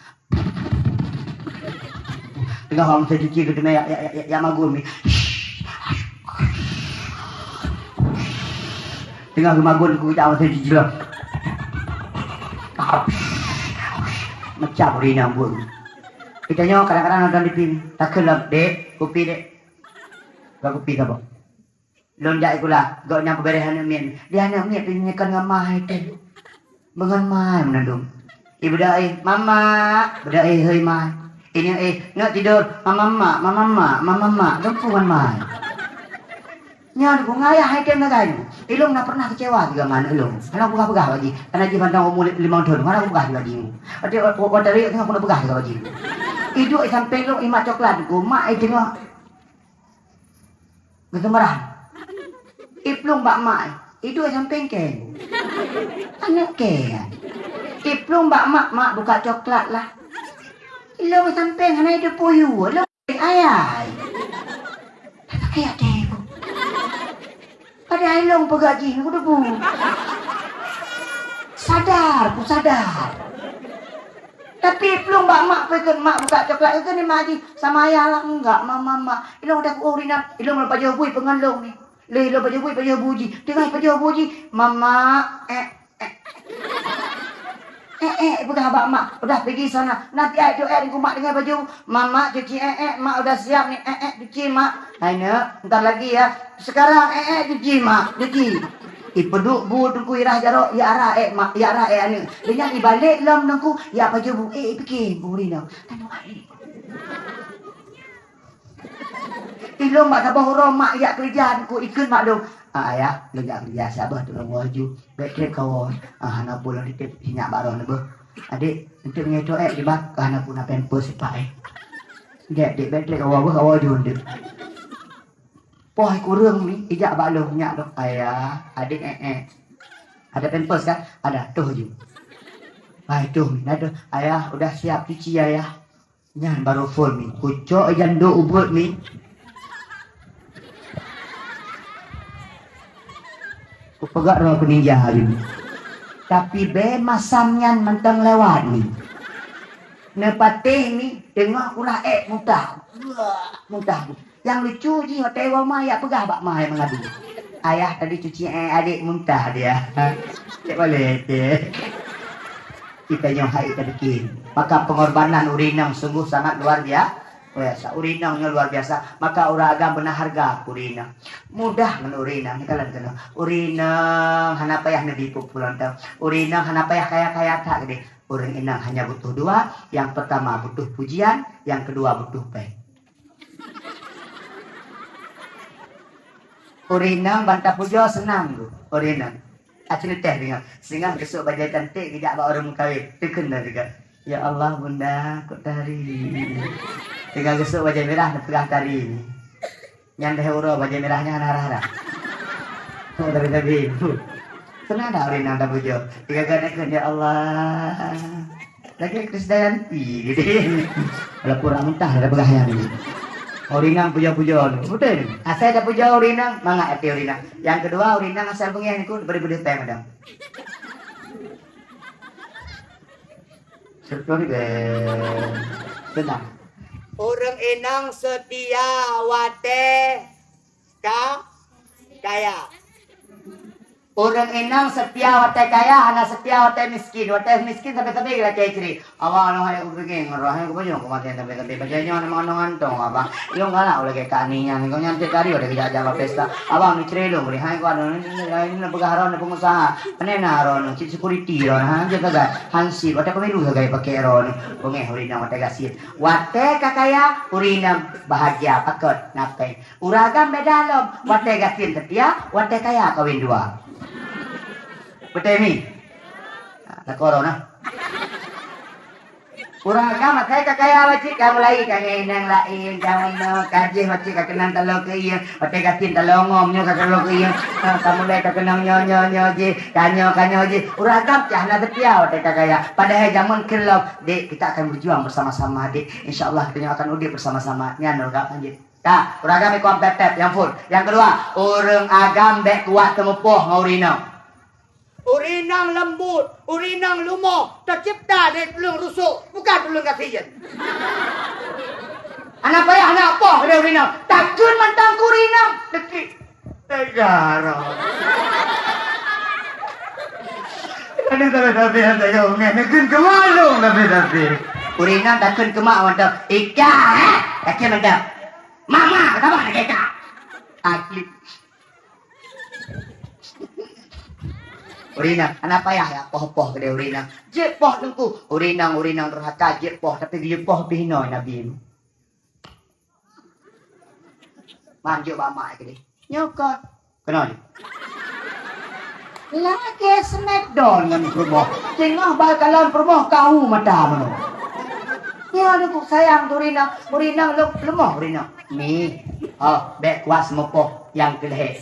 Teungoh bak meusé cuci geuteumé ya, ya, ya, ya, ya magul mi. Teungoh geumagul ku jak meusé cuci lom. Macam rinang pun. Kita nyoe kadang-kadang nonton T V ni. Takheun lom, "Dek, kupi, Dek." Ka kupi ka boh. Lôn jak sikula, gobnyan peubéréh aneuk miet. Di aneuk miet pih nyeukon ngon ma hai tem. Beungon ma hai meunandum. Ibeudôh, "Eh, mama!" Beudôh, "Eh, hei ma!" Ini, "Eh, neuk tidur!" "Mama mak, mama mak, mama mak!" Lôn peue ngon ma hai. Nyan ku ngayah hai tem lagèe nyoe. Ilôn na pernah kecewa juga ngon aneuk lôn. Hana peugah-peugah bak jih. Karena jih mantong umu limong thon. Hana peugah juga jih. Watèe, watèe riek teungoh peugah juga bak jih. Iduek sampéng lôn imat coklat ku, mak ai teungoh Geuseumeurah. Iplueng bak mak, iduek sampéng kèe. Aneuk kèe. Iplueng bak mak, "Mak, buka coklat lah." Ilôn sampéng hana iduek puyue, ilôn ayai. Ayai kèe. Padahai ilôn peugah jih, kudebu. Sadar, ku sadar. Tapi plueng bak mak, peue kheun mak buka coklat, kheun mak jih sama ayah lah, "Enggak, mama, mak." Ilôn dak kuoh rinat, ilôn lôn pajoh bui peungon lôn ni. Lé ilôn pajoh bui, pajoh bui jih. Teungoh pajoh bui jih, "Mama, eh, eh." Eh, eh, peugah bak mak, "Udah pergi sana." Nanti ai tu eh, mak dengan baju. "Mama cuci eh, eh, mak udah siap ni, eh, eh, cuci mak." "Hai neuk, ntar lagi ya." "Sekarang eh, eh, cuci mak, cuci." Ipeuduek bu teungku irah jaroe, ya arah eh mak, ya arah eh aneuk. Dengan ibalek lom teungku, ya pajoh bu, eh, ipike bu rinong. Tanoh ai. Ilôn bak saboh uroe mak jak keureuja teungku, ikheun mak lôn. "Ah, ayah, lôn jak keureuja, saboh teuk lôn woe ju. Bèk trép kawoe." "Ah, hana peue lôn titip sinyak bak roh neubeuh." "Adek, enteuk ngieng toh eh, di bak hana peue na pampers sipak eh." "Dek, dek, bèk trép kawoe beuh, kawoe ju enteuk." Poh kureueng mi, ijak bak lôn nyak lôn, "Ayah, adek eh, eh. Ada pampers kan?" "Ada, toh ju." "Hai, toh mi, na toh." "Ayah, udah siap cuci, ayah." Nyan baru phôn mi. Kucok janduk ubeuet mi. Kupeugah roh keuninja hari ni. Tapi bèe masam nyan mantong lewat ni. Neupatéh ni, teungoh kurah ék muntah. Muntah. Nyang lucu jih watèe woe ma jak peugah bak ma jak meungadu. "Ayah tadi cuci ék adek muntah dia." Cek balik, cek. Kita nyoe hai kita bikin. Maka pengorbanan ureueng inong sungguh sangat luar bia-, biasa. Ureueng inong nyoe luar biasa. Maka ureueng agam beuna harga keu ureueng inong. Mudah ngon ureueng inong, nyoe kalon keunoe. Ureueng inong hana payah neubi peue-peue lom. Ureueng inong hana payah kaya-kaya that keudeh. Ureueng inong hanya butuh dua, yang pertama butuh pujian, yang kedua butuh péng. Ureueng inong ban tapujoe seunang tu, ureueng inong. Aci neuteh deungoe, singoh geusok bajèe cantik geujak bak ureueng meukawen, teukheun lom juga. "Ya Allah, Bunda, kok tari?" Singoh geusok bajèe mirah neupeugah tari ni. Nyan deh uroe bajèe mirah nyan hana harah-harah. Oh, tari-tari. Seunang dak ureueng inong tapujoe? Tiga kali neukheun, "Ya Allah." Lagèe Krisdayanti gitu. Walaupun ureueng muntah dah peugah nyan ni. Ureueng inong pujoe-pujoe nyoe. Beutôi nyoe. Asai tapujoe ureueng inong, mangat até ureueng inong. Nyang keudua, ureueng inong asai beungéh nyoe, bri beudeuh péng mantong. Syukur deh. Tenang. Ureueng inong seutia watée ka kaya. Ureueng inong seutia watée kaya, hana seutia watée miskin. Watée miskin sabe-sabe geulakée cre. Abang, aneuk hai kupiké ngon roh hai kupajoh kumaté sabe-sabe. Bajée nyoe aneuk meuanoe gantong, abang. Yong galak ulée ka ani nyan, kong nyan tiep hari watée geujak-jak bak pesta. Abang, neucre lôn bri hai ku aneuk ni, ni, ni, ni peugah droeneuh peungusaha. Pane na droeneuh, cit security droeneuh, ha, jeuet sagai. Hansip, watée pemilu sagai pakai droeneuh. Beungéh ureueng inong watée gasien. Watée ka kaya, ureueng inong bahagia, pakot, na péng. Ureueng agam beda lom, watée gasien seutia, watée kaya kawin dua. Beutôi mi? Lakoe droeneuh. Ureueng agam asai ka kaya, bacut ka mulai ka ngon inong laén, ka meunoe, ka jih bacut ka keunong taloe keu ie, watée gasien taloe ngom nyoe ka taloe keu ie. Ha, ka mulai ka keunong nyoe, nyoe, nyoe jih, ka nyoe, ka nyoe jih. Ureueng agam cit hana seutia watée ka kaya. Padahai jameun kheun lom, "Dek, kita akan berjuang bersama-sama, Dek. Insya Allah kita nyoe akan udeb bersama-sama." Nyan ureueng agam lanjut. Ka, ureueng agam ikot pep-pep nyang phon. Nyang keudua, ureueng agam bék kuat teumeupoh ngon ureueng inong. Ureueng inong leumbot, ureueng inong lumoh, teucebta lé tuleueng rusok, bukan tuleueng gasien. Hana payah na poh lé ureueng inong, takheun mantong keu ureueng inong. Deuki. Tega roh. Ada salah-salah yang saya omong, neukheun keu mak lôn tapi-tapi. Ureueng inong takheun keu mak mantong. Ika, eh? Takheun mantong. Mama, kenapa nak ika? Asli. Ureueng inong, hana payah ya poh-poh keudeh ureueng inong. Jeuet poh teungku. Ureueng inong, ureueng inong durhaka jeuet poh, tapi geuyue poh pih hinoe Nabi. Man jok bak mak keudeh. Nyoe kon. Keunoe. Lagée smackdown ngon peurumoh. Teungoh bak kalon peurumoh kahu mata meunoe. Nyoe aneuk sayang ureueng inong, ureueng inong lom, leumoh ureueng inong. Mi, oh, bék kuat seumeupoh nyang keu lhée.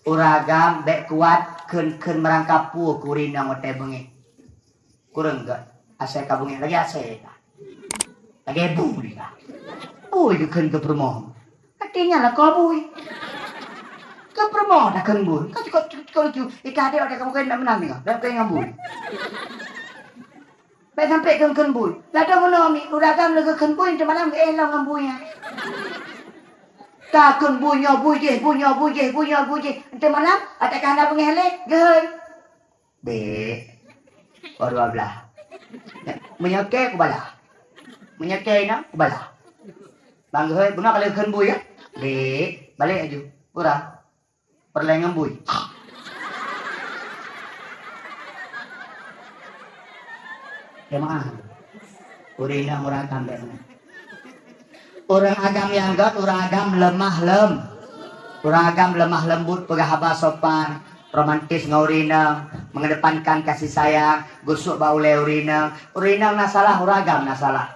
Ureueng agam bék kuat kheun-kheun meurangkapeue keu ureueng inong watée beungéh. Kureueng gét, asai ka beungéh lagée asai ka. Lagée bui ka. Bui geukheun keu peurumoh. Até nyan lakoe bui. Keu peurumoh takheun bui. Ka cukôp, cukôp, cukôp lucu. Ika adék watée ka meukeuen nak meunan nyoe, bék keu ngon bui. Bék sampoe kheun-kheun bui. Ladôm meunoe mi, ureueng agam lagée kheun bui, teuma lam éh lom ngon bui nyan. Ka kheun bui nyoe bui jih, bui nyoe bui jih, bui nyoe bui jih. Teuma lam, ata ka hana beungéh lé, geuhôi. Bék. Poh dua blaih. Meunyoe kée kubalah. Meunyoe kée inong kubalah. Bang geuhôi, bunoe ka lheueh kheun bui ya? Bék. Balek laju. Pura. Peureulée ngon bui. Jamaah. Ureueng inong ureueng agam bék. Ureueng agam nyang gét, ureueng agam leumah lem-, ureueng agam leumah lembut, peugah haba sopan, romantis ngon ureueng inong, mengedepankan kasih sayang, geusuek bak ulée ureueng inong. Ureueng inong na salah, ureueng agam na salah.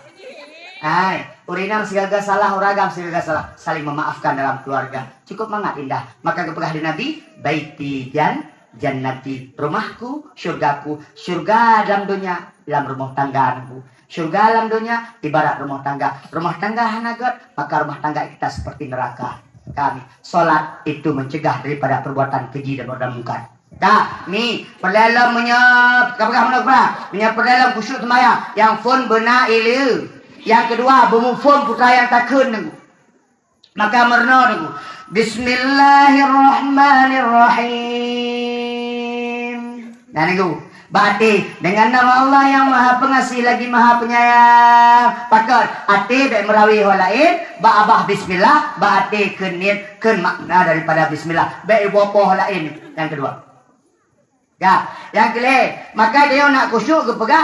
Hai, ureueng inong sigaga salah, ureueng agam sigaga salah, saling memaafkan dalam keluarga. Cukup mangat indah. Maka geupeugah lé Nabi, "Baiti jan-, jannati, rumahku, syurgaku, syurga dalam donya, dalam rumoh tanggaku." Syurga lam donya ibarat rumah tangga. Rumah tangga hana gét, maka rumah tangga kita seperti neraka. Kami, salat itu mencegah daripada perbuatan keji dan perbuatan mungkar. Ka, mi, peureulée lom meunyoe, ka peugah meunoe, ka peugah, meunyoe peureulée lom khusyuk seumayang, nyang phon beuna ileue. Nyang keudua, beumuphom peue nyang takheun. Maka meurunoe teungku. Bismillahirrahmanirrahim. Nah, teungku. Bak até, dengan nama Allah yang Maha Pengasih lagi Maha Penyayang. Pakon, até bék meurawi ho laén, bak babah bismillah, bak até kheun niet, kheun makna daripada bismillah. Bék iboh-boh ho laén. Nyang keudua. Ka, nyang keu lhée, maka tanyoe nak khusyuk geupeugah,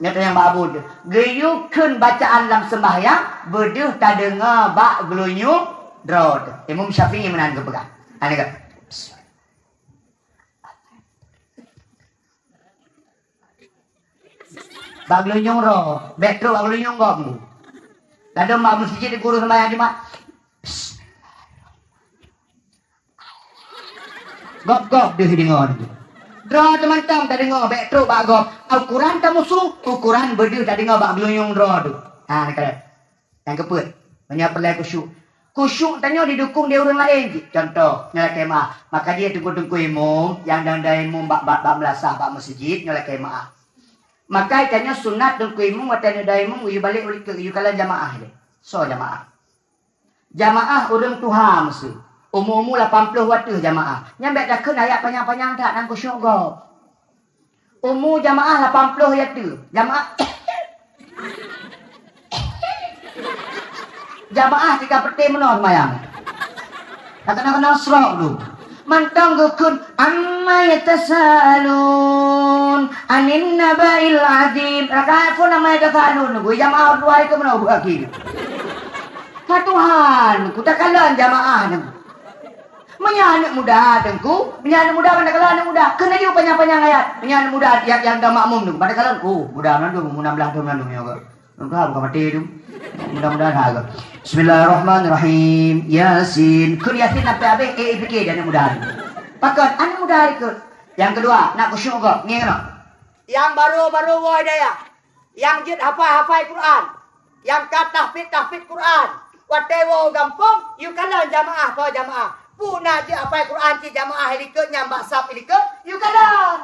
nyoe tanyoe bak Abu tu. Geuyue kheun bacaan lam seumbahyang, beudeuh tadeungoe bak geulinyueng droe teuh. Imam Syafi'i meunan geupeugah. Hana geuh. Bak geulinyueng droe, bék trok bak geulinyueng gob. Ladôm bak meuseujid guru seumbahyang Jumat. Gob-gob deuh deungoe. Droe teuh mantong tadeungoe, bék trok bak gob. Ukoran tamusu, ukoran beudeuh tadeungoe bak geulinyueng droe teuh. Ha, neukalon. Nyang keupeuet, meunyoe peureulée khusyuk. Khusyuk tanyoe didukung di ureuëng laén cit. Contoh, nyoe lakée meuáh. Maka jih teungku-teungku imum, nyang dang-dang imum bak, bak, bak meulasah, bak meuseujid, nyoe lakée meuáh. Maka tanyoe sunat teungku imum, watée nyoe dang imum, geuyue balek u likot, geuyue kalon jamaah lé. Soe jamaah? Jamaah ureuëng tuha meuseu. Umu-umu lapan ploh wateueh jamaah. Nyan bék takheun ayat panyang-panyang that nyang khusyuk gob. Umu jamaah lapan ploh wateueh. Jamaah, jamaah tika peuté meunoe seumayang. Ka keunoe-keunoe srok du. Mantong geukheun, "Amma yatasaalun anin naba'il azim." Rakaat phon amma yatasaalun. Geujamaah dua keuh meunoe beuakhé. Ka Tuhan, ku takalon jamaah nyoe. Meunyoe aneuëk muda teungku, meunyoe aneuëk muda ban takalon aneuëk muda, kheun laju panyang-panyang ayat. Meunyoe aneuëk muda tiap nyang dong makmum teungku, ban takalon, oh, muda meunan dong, umur enam belas tahun meunan dong nyoe. Engkau bukan mati tu. Mudah-mudahan harga. Bismillahirrahmanirrahim. Yasin. Kheun Yasin sampai habéh, eh, eh, fikir dia anak muda ni. Pakon, anak muda ikut. Yang kedua, nak khusyuk kau. Ngieng kena. Yang baru-baru woe daya. Yang jeuet hafai-hafai Quran. Yang ka tahfid-tahfid Quran. Watée woe gampông, yue kalon jamaah, soe jamaah. Puna jeuet hafai Quran cit jamaah ilikot nyang bak sab ilikot, yue kalon.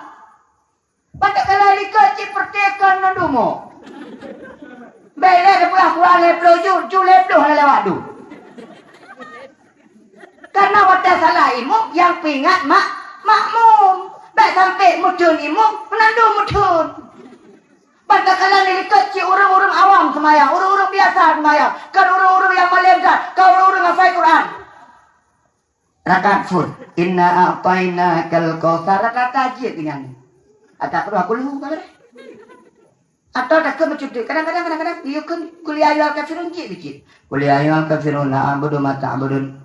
Ban takalon likot cit peureutée kon ngon dumo. Bék lé teupeugah Quran lhée ploh juz, juz lhée ploh hana lewat du. Karena watée salah imum, nyang peuingat mak-, makmum. Bék sampai meutheun imum, meunan du meutheun. Ban takalon likot cit ureuëng-ureuëng awam seumayang, ureuëng-ureuëng biasa seumayang, kon ureuëng-ureuëng nyang malém that, kon ureuëng-ureuëng hafai Quran. Rakaat phon. Inna a'tainakal kautsar. Rakaat jeuet keu nyan. Atawa keudua kulhu ka beureh. Atawa takheun meucuti. Kadang-kadang, kadang-kadang, yue kheun, "Qul ya ayyuhal kafirun," jeuet keu cit. "Qul ya ayyuhal kafirun, la a'budu ma ta'budun.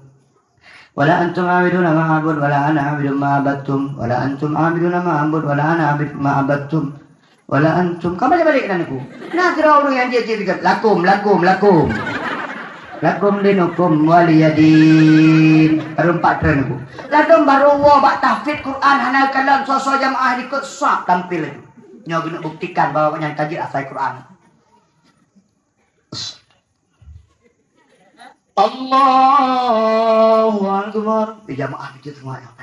Wala antum 'abiduna ma a'bud, wala ana 'abidun ma 'abadtum. Wala antum 'abiduna ma a'bud, wala ana 'abidun ma 'abadtum. Wala antum," ka balik-balik keunan aku. Na sidroe ureuëng nyang jeuet-jeuet deungon, "Lakum, lakum, lakum. Lakum dinukum waliyadin." Baru empat treun aku. Ladom baru woe bak tahfidz Quran hana kalon soe-soe jamaah likot sab tampil laju. Nyoe geuneuk buktikan bahwa awaknyan ka jeuet hafai Quran. Allahu Akbar. Di jamaah itu semua yang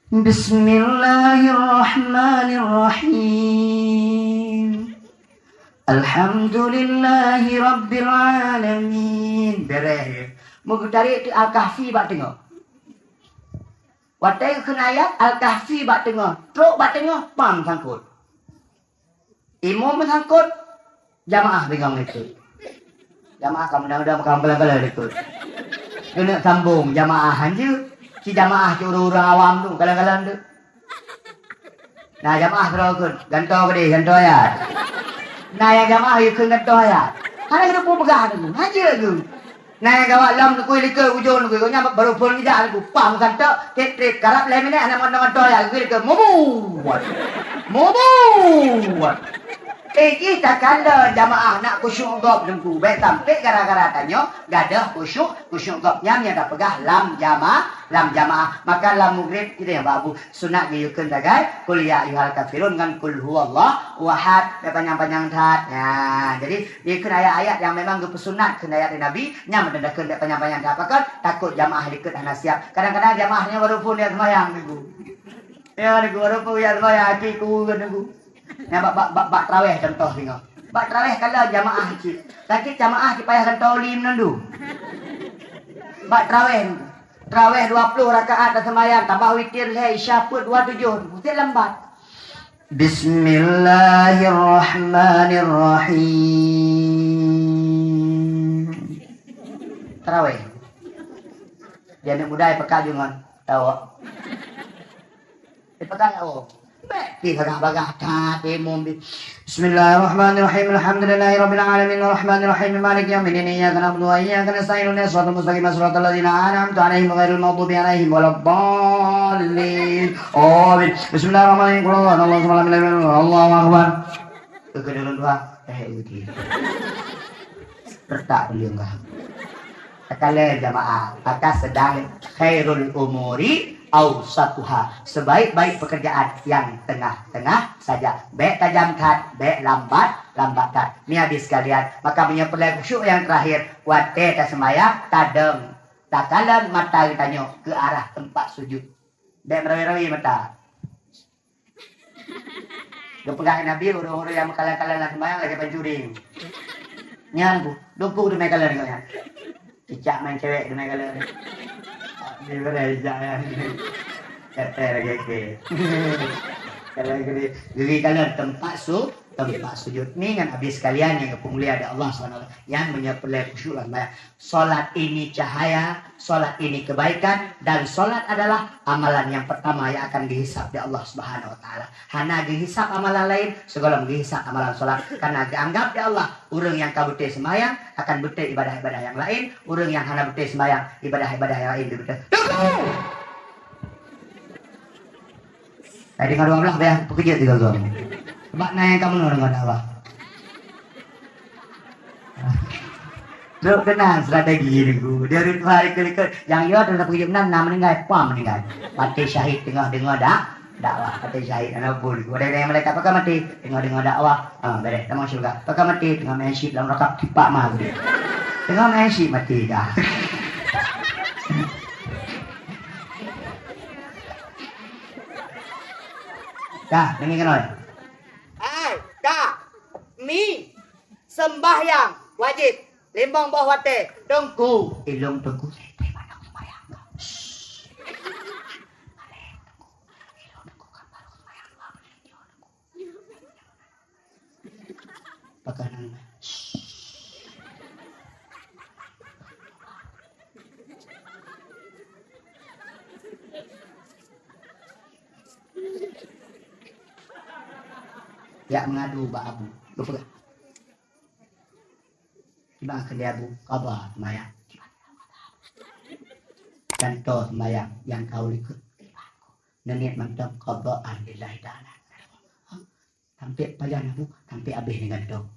Bismillahirrahmanirrahim. Alhamdulillahi rabbil alamin. Bereh. Meugeutarék teuk Al-Kahfi bak teungoh. Watée geukheun ayat Al-Kahfi bak teungoh, trok bak teungoh, pam sangkot. Imum meusangkot, jamaah bingong likot. Jamaah ka meudang-dang, ka meukalon-kalon likot. Keuneuk sambong jamaah hanjeuet. Si jamaah cit ureuëng-ureuëng awam tu, kalon-kalon tu. Nah, jamaah sidroe kheun, gantoe keudeh, gantoe ayat. Nah, nyang jamaah yue kheun gantoe ayat. Hana geuteupeue peugah tu, hanjeuet tu. Na nyang gawat lom neukui likot ujong neukui, gobnyan baru phon geujak neukui, pah meusantok, treb-treb, karab lhée minét hana mantong-mantong jak neukui likot, mubuet. Mubuet. Eh, jih takalon jamaah nak khusyuk gob teungku, bék sampai gara-gara tanyoe gadôh khusyuk, khusyuk gob nyan nyang tapeugah lam jama-, lam jamaah. Maka lam mugrib kita nyang babu. Sunat geuyue kheun sagai, "Qul ya ayyuhal kafirun" ngon "Qul huwallahu ahad", bék panyang-panyang that. Nah, jadi geuyue kheun ayat-ayat nyang memang geupeusunat kheun ayat dari Nabi, nyan meuteun takheun bék panyang-panyang that. Pakon? Takot jamaah likot hana siap. Kadang-kadang jamaah nyoe baru phon jak seumayang nunggu. Ya, nunggu baru phon jak seumayang, aki ku nunggu. Nyan bak, bak, bak, bak traweh contoh singoh. Bak traweh kalon jamaah cit. Sakét jamaah cit payah gantoe lim nundu. Bak traweh nunggu. Traweh dua ploh rakaat taseumayang, tambah witir lhée, isya peuet dua tujoh, meusti lambat. Bismillahirrahmanirrahim. Traweh. Di aneuëk muda ipeugah deungon tawa. Ipeugah, oh. Bék pi bagah-bagah that, imum bi. Bismillahirrahmanirrahim. Alhamdulillahirabbil alamin. Arrahmanirrahim. Maliki yaumiddin. Iyyaka na'budu wa iyyaka nasta'in. Ihdinas siratal mustaqim. Siratal ladzina an'amta 'alaihim ghairil maghdubi 'alaihim waladdallin. Amin. Bismillahirrahmanirrahim. Qul huwallahu ahad. Allahu samad. Lam yalid wa lam yulad. Allahu akbar. Keukeudeuh lôn dua. Eh, uti. Retak beuliong kah. Takalon jamaah. Maka sedang khairul umuri Ausatuha, sebaik-baik pekerjaan yang tengah-tengah saja. Bèk tajam that, bèk lambat, lambat that. Ni hadis sekalian, maka meunyoe peureulèe khusyuk nyang teurakhir, watèe taseumayang, tadong, takalon mata geutanyoe keu arah teumpat sujud. Bèk meurawe-rawe mata. Geupeugah Nabi, ureueng-ureueng nyang meukalon-kalon lam seumayang lagèe pancuri. Nyan, Teungku, teumè kalon nyan. Cicak main cewek teumè kalon. Di beureh cicak nyan. Kata lagèe ke. Kalau geukalon teumpat su-, teumpat sujud. Ni ngon Abi sekalian nyang geupeumulia lé Allah Subhanahu wa Taala. Nyan meunyoe peureulèe khusyuk lam seumayang. Salat ini cahaya, salat ini kebaikan, dan salat adalah amalan yang pertama yang akan dihisab di Allah Subhanahu wa Taala. Hana geuhisab amalan laén sigohlom geuhisab amalan salat, karena geuanggap di Allah ureueng nyang ka beutôi seumayang akan beutôi ibadah-ibadah nyang laén, ureueng nyang hana beutôi seumayang ibadah-ibadah nyang laén dibeutôi. Tadi deungoe dua belah bèk peukeujot sigoe-goe. Sebab na nyang ka meunoe deungon Allah. Trok keunan strategi Teungku. Dia reuet hai likot-likot. Nyang yo teuh peuyuem nan na meuninggai, pam meuninggai. Maté syahid teungoh deungoe dak, dakwah. Maté syahid aneuk buet Teungku. Ada yang malaikat pakon maté? Teungoh deungoe dakwah. Ha, beres. Tamong syurga. Pakon maté? Teungoh main chip lam rokok. Tipak mah dia. Teungoh main chip maté dah. Dah, dengar keunoe. Hai, ka. Mi. Sembahyang wajib limong boh watèe. Teungku, ilong Teungku, pakon nang. Jak mengadu bak abu. Geupeugah. Tiba keu lé abu, qadha seumayang. Gantoe seumayang nyang ka u likot. Neuniet mantong qadhaan lillahi ta'ala. Sampai pajan abu, sampai abéh neugantoe.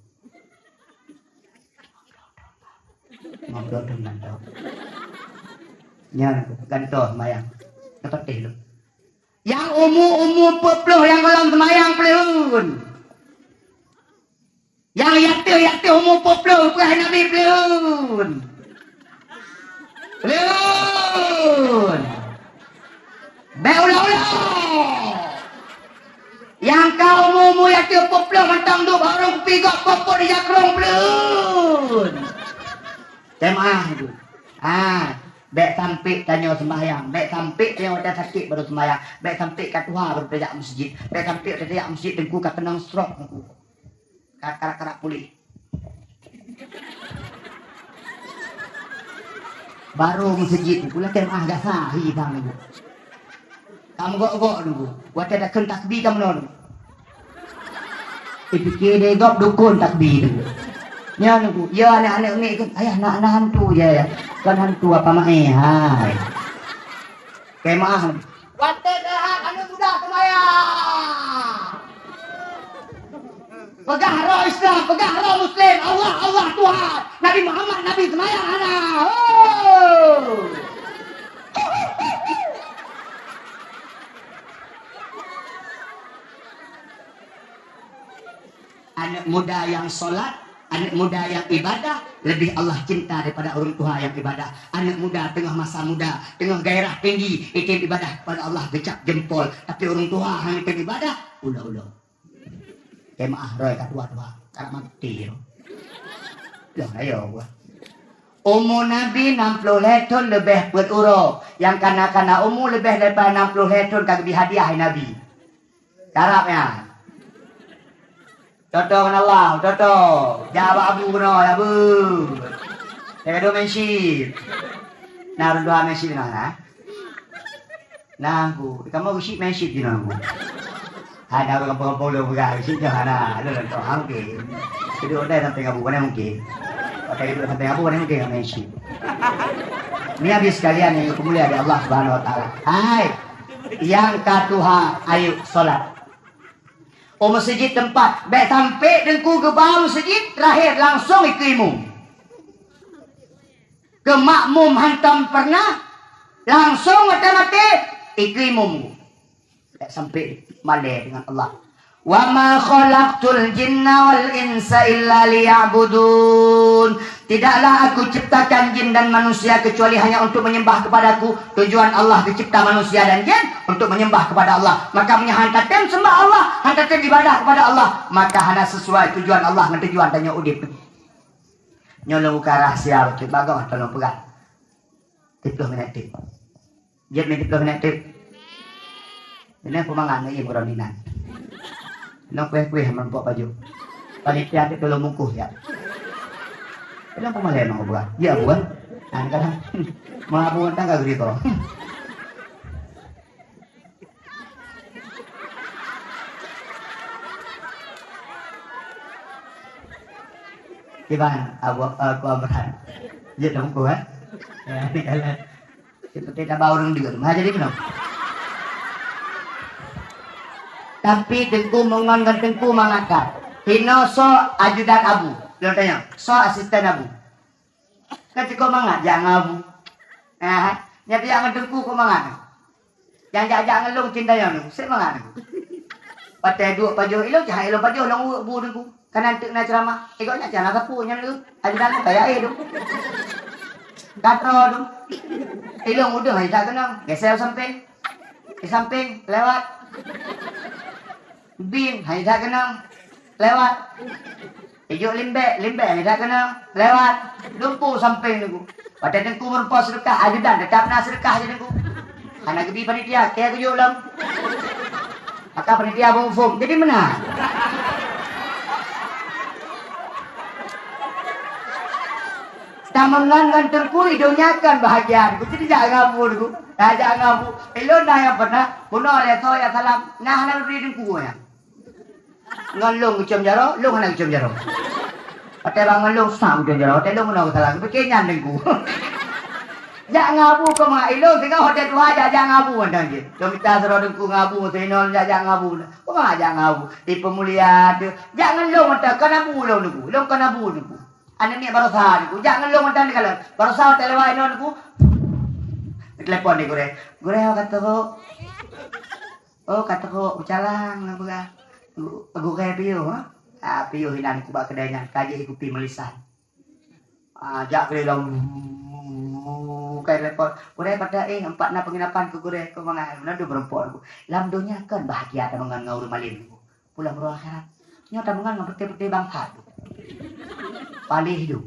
Mau dodong gantoe. Nyan gantoe seumayang. Dapat teh lu. Nyang umu-umu peuet ploh nyang gohlom seumayang peuleuen. Nyang yateuh-yateuh umu peuet ploh, peugah Nabi, peuleuen. Peuleuen. Bèk ulo-ulo. Nyang ka umu-umu yateuh peuet ploh mantong duek bak ureueng kupi gob, peuet-peuet di jakrong, peuleuen. Jamaah tu. Ah, bèk sampai tanyoe sembahyang, bèk sampai tanyoe watèe sakét baru sembahyang, bèk sampai ka tuha baru tajak meuseujid, bèk sampai watèe tajak meuseujid Teungku ka keunong stroke Teungku. Ka karak-karak puléh. Baru meuseujid Teungku, lakèe meu'ah gasa hi bang Teungku. Ka meugok-gok Teungku. Watèe takheun takbir ka meunoe Teungku. Ipike lé gob dukon takbir Teungku. Nyan Teungku, ya aneuk-aneuk miet kheun, "Ayah, na, na hantu ya, ya." Kon hantu apa maé, hai. Kèe meu'ah. Watèe teuhah aneuk muda seumayang. Peugah roh Islam, peugah roh Muslim, Allah, Allah Tuhan, Nabi Muhammad Nabi seumayang hana. Oh! Aneuk muda nyang salat, aneuk muda nyang ibadah, leubeh Allah cinta daripada ureueng tuha nyang ibadah. Aneuk muda teungoh masa muda, teungoh gairah tinggi, item ibadah kepada Allah geucap jempol, tapi ureueng tuha hana item ibadah, ulo-ulo. Jamaah roe ka tuha-tuha, ka maté roe. Yoh, ayo buah. Umu Nabi nam ploh lhèe thon leubeh peuet uroe, nyang kana-kana umu leubeh daripada nam ploh lhèe thon ka geubri hadiah lé Nabi. Karab nyan. Toto ngon Allah, toto. Jak bak abu keunoe, ya bu. Saya kado main chip. Nah, ureueng tuha main chip nah, nah. Nah, bu, kamoe geuchip main chip jinoe, bu. Hana ureueng kampung-kampung lôn peugah, geuchip nyoe hana. Lôn lôn toh, ha, mungkin. Keudua dai sampai ngabu, mana mungkin. Pakai keudua sampai ngabu, mana mungkin main chip. Ni habis sekalian nyang keumulia di Allah Subhanahu wa Taala. Hai. Nyang ka tuha, ayo salat. Oh, meuseujid teumpat, bèk sampai Teungku geuba meuseujid, terakhir langsung ikeue imum. Keu makmum hantom pernah, langsung watèe maté, Ikeu imum. Bék sampai malée dengan Allah. "Wa ma khalaqtul jinna wal insa illa liya'budun." Tidaklah Aku ciptakan jin dan manusia kecuali hanya untuk menyembah kepada-Ku. Tujuan Allah geucipta manusia dan jin untuk menyembah kepada Allah. Maka meunyoe han tatem sembah Allah, han tatem ibadah kepada Allah, maka hana sesuai tujuan Allah ngon tujuan tanyoe udeb. Nyoe lôn buka rahsia bacut, bagoe tolong peugah. Tiplôh minèt teuk. Jeuet meusiplôh minèt teuk. Ini peumangat ngon ié meuroni nan. Nong kueh-kueh meureumpok baju. Panitia teuk tolong bungkôh ya. Ini peumalèe nong buah. Ya buah. Nah, kadang mau abu tangga gurih kok. Kiban Abu, eh, Abu Amran. Jeuet lam buku, eh? Ya, ni kalau seperti tabau ureueng deuk, mah jadi keunoe. Tapi Teungku Meungon ngon Teungku Mangat ka. Inoe soe ajudan Abu? Lôn tanyong, soe asisten Abu? Kan cukôp mangat jak ngon Abu. Nah, nyan jak ngon Teungku kok mangat. Nyang jak-jak ngon lôn cinta nyan, sép mangat. Watèe duek pajoh ilôn, cahai ilôn pajoh lôn uek bu Teungku. Kan anteuk na ceramah. Eh, gobnyan ceramah sapeue nyan lôn. Ajudan lôn kaya eh tu. Ka troe tu. Ilôn udeueng hai that keunong. Geuseu sampéng. Di sampéng, lewat. Bim, hai that keunong. Lewat. Ijok limbek, limbek hai that keunong. Lewat. Lumpu sampéng Teungku. Watèe Teungku meureumpok seudeukah, ajudan teutap na seudeukah aja Teungku. Hana geubi panitia, kèe geujok lom. Maka panitia beu muphom. Jadi meunan. Tameungon ngon Teungku, i donya kan bahagia Teungku. Jadi jak ngon Abu Teungku. Nah, jak ngon Abu. Ilôn na nyang pernah, bunoe lé soe nyang salam. Nah, hana geubri Teungku nyan. Ngon lôn geucom jaroe, lôn hana geucom jaroe. Watèe bak ngon lôn susah geucom jaroe, watèe lôn meunoe geusalah, geupike nyan Teungku. Jak ngon Abu keu mangat ilôn, singoh watèe tuha jak, jak ngon Abu mantong jih. Lôn mita sidroe Teungku ngon Abu, masa inoe jak, jak ngon Abu. Keu mangat jak ngon Abu. Di peumulia tu, jak ngon lôn mantong, kon Abu lôn Teungku. Lôn kon Abu Teungku. Aneuk miet baroesa Teungku. Jak ngon lôn mantong di kalon. Baroesa watèe lewat inoe Teungku. Telepon di gurèe. Gurèe, ka troh. Oh, ka troh, ucalang na peugah. Gu-, gurèe piôh, ha? Ah, piôh inan ku bak keudè nyan, ka jih kupi meulisan. Ah, jak keudè lom, ka telepon. Gurèe, padah, eh, empat na penginapan keu gurèe, keu mangat. Meunan dum meureumpok. Lam donya kan bahagia tameungon ngon ureueng malém. Pulang roh akhirat. Nyoe tameungon ngon peuté-peuté bangsa tu. Paléh tu.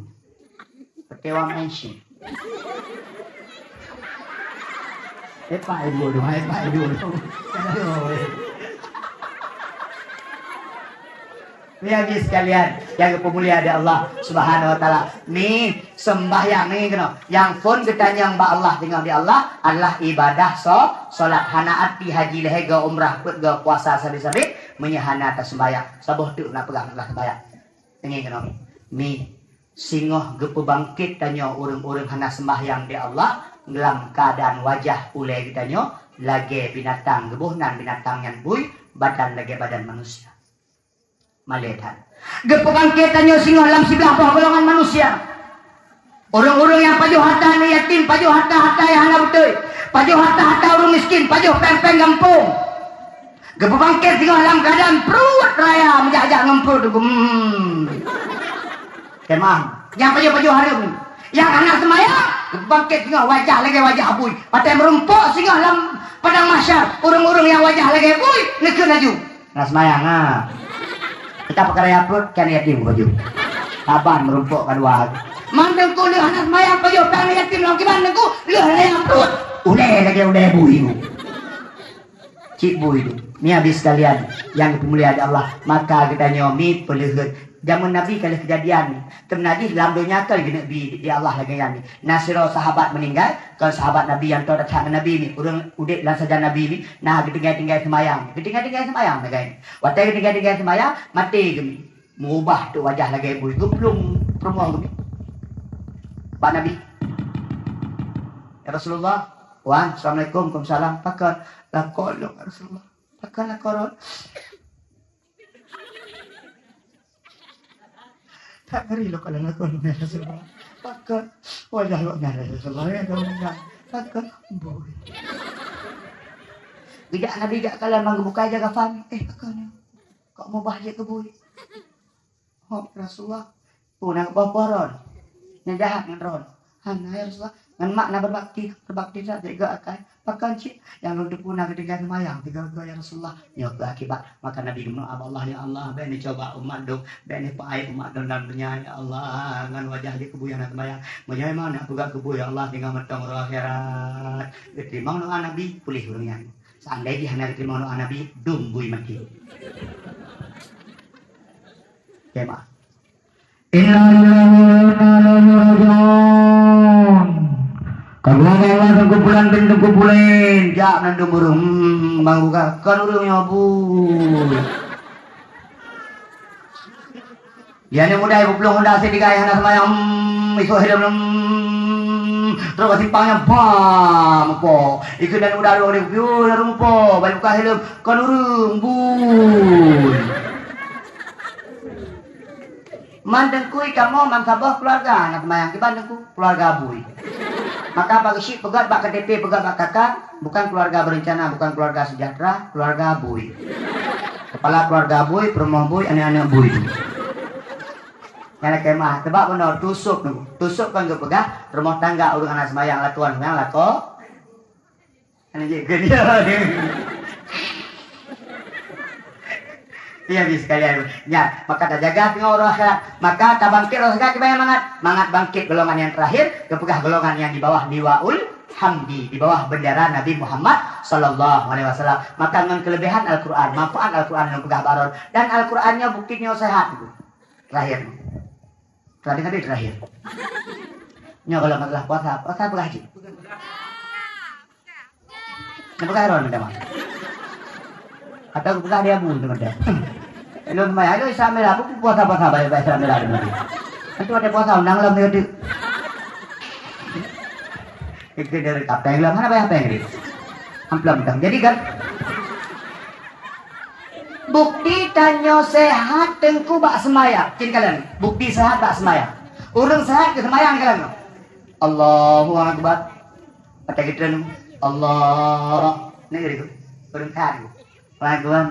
Peuté wang ensin. Hebat ibu tu, hebat ibu tu. Aduh. Ya, sekalian yang dipemulia di Allah Subhanahu wa Taala. Ni sembahyang ni keunoe. Nyang phôn geutanyong bak Allah, teungoh di Allah adalah ibadah so-, solat. Hana arti haji lhèe go, umrah peuet go, puasa sabe-sabe, meunyoe hana taseumbahyang. Saboh teuk na peugah masalah seumbahyang. Teungoh keunoe. Mi, singoh geupeubangkét tanyoe ureueng-ureueng hana seumbahyang di Allah, lam keuadaan wajah ulèe geutanyoe lagèe binatang, geuboh nan binatang nyan bui, badan lagèe badan manusia. Malèe that. Geupeubangkét tanyoe singoh lam siblah boh golongan manusia. Ureueng-ureueng nyang pajoh hareuta aneuk yatim, pajoh hareuta-hareuta nyang hana beutôi, pajoh hareuta-hareuta ureueng miskin, pajoh péng-péng gampông. Geupeubangkét singoh lam keuadaan pruet raya meujak-jak ngon pruet. Hmm. Teuma, nyang pajoh-pajoh hareuem, nyang hana seumayang, geupeubangkét singoh wajah lagèe wajah bui. Watèe meurumpok singoh lam padang mahsyar, ureueng-ureueng nyang wajah lagèe bui, neukheun laju. Hana seumayang, ha. Kita peukara yaprot, kan yatim baju. Saban meurumpok ka dua. Mandum ku lheueh hana seumayang, pajoh péng yatim lam kiban Teungku, lheueh hana yaprot. Ulèe lagèe ulèe bui. Cit bui tu. Ni habis sekalian yang dipeumulia di Allah. Maka geutanyoe mi peuleuheut. Jameun Nabi ka lheueh keujadian ni. Teuma jih lam donya ka lheueh geuneuk bi di Allah lagèe nyan ni. Na sidroe sahabat meuninggai, kon sahabat Nabi nyang toe that ngon Nabi ni. Ureueng udép lam sajan Nabi ni, na geutinggai-tinggai seumayang. Geutinggai-tinggai seumayang lagèe ni. Watèe geutinggai-tinggai seumayang, maté geuh mi. Meubah teuk wajah lagèe bui, geuplueng peurumoh geuh mi. Bak Nabi. "Ya Rasulullah." "Wan, assalamualaikum." "Waalaikumsalam." "Pakon?" "Lakoe lôn, ya Rasulullah." "Pakon lakoe lôn?" That ngeri lôn kalon lakoe lôn, ya Rasulullah. Pakon? Wajah lôn nyan, ya Rasulullah, ya Rasulullah. Pakon? Bui. Geujak Nabi jak kalon ban geubukai jaga fan. Eh, pakon nyoe? Kok mubah jeuet keu bui? Ho, Rasulullah. Peue na geuboh-boh droen? Nyang jahat ngon droen. Hana, ya Rasulullah. Ngon mak na beubakti, beubakti that, jaga akai. Pakon cit? Nyang lôn teupeu na geutinggai seumayang tiga-tiga, ya Rasulullah. Nyoe keuh akibat. Maka Nabi geumeudoa bak Allah, "Ya Allah, bèk neucoba umat lôn, bèk neupeuaéb umat lôn lam dônya, ya Allah, ngon wajah jih keu bui hana seumayang. Meunyoe memang na peugah keu bui, ya Allah, tinggai mantong uroe akhirat." Geuteurimong doa Nabi, puléh ureueng nyan. Seandai jih hana geuteurimong doa Nabi, dum bui maté. Oke, maaf. Innalillahi wa inna ilaihi raji'un. Ka geuhôi Allah Teungku Pulan bin Teungku Pulen, jak mandum ureueng, hmm, bang buka, kon ureueng nyoe bui. Dia ni muda ibu pelong honda setiga yang hana semayang, hmm, isuk helm, hmm, terus ka simpang nyan, bam, po. Ikut dan muda dua dia, yo, lalu po, balik buka helm, kon ureueng, bui. Man Teungku kamoe man saboh keuluwarga na seumayang, kiban Teungku? Keuluwarga bui. Maka bak geusyik peugöt bak K T P, peugöt bak K K, bukan keuluwarga berencana, bukan keuluwarga sejahtera, keuluwarga bui. Kepala keuluwarga bui, peurumoh bui, aneuk-aneuk bui. Nyan lakèe meu'ah, sabab bunoe tusôb Teungku. Tusôb kan geupeugah rumoh tangga ureueng hana seumayang, lakoe seumayang, lakoe Hana jeuet keu dia. Ya, bi sekalian. Nyan, maka tajaga teungoh uroe akhirat. Maka tabangkit uroe akhirat kiban mangat. Mangat bangkit golongan nyang terakhir, geupeugah golongan nyang di bawah liwaul hamdi, di bawah bendera Nabi Muhammad sallallahu alaihi wasallam. Maka ngon kelebihan Al-Quran, manfaat Al-Quran nyang peugah baron. Dan Al-Quran nyoe bukti nyoe sehat. Terakhir. Terakhir, terakhir. Nyoe kalau masalah puasa, puasa peugah cit. Nyoe peugah droen teuma. Atau peugah dia bun teuma dia. Lôn mai ayo Islam Mila, buku puasa-puasa baik-baik Islam Mila teuma. Itu ada puasa undang lom dia tu. Itu dari kapeng lah, mana bayar peng ni? Amplop dah. Jadi kan? Bukti tanyoe sehat Teungku bak seumayang. Cit kalon, bukti sehat bak seumayang. Ureueng sehat keu seumayang kalon. Allahu Akbar. Pakai kita ni. Allah. Ni gitu. Ureueng sehat ni. Allahu Akbar.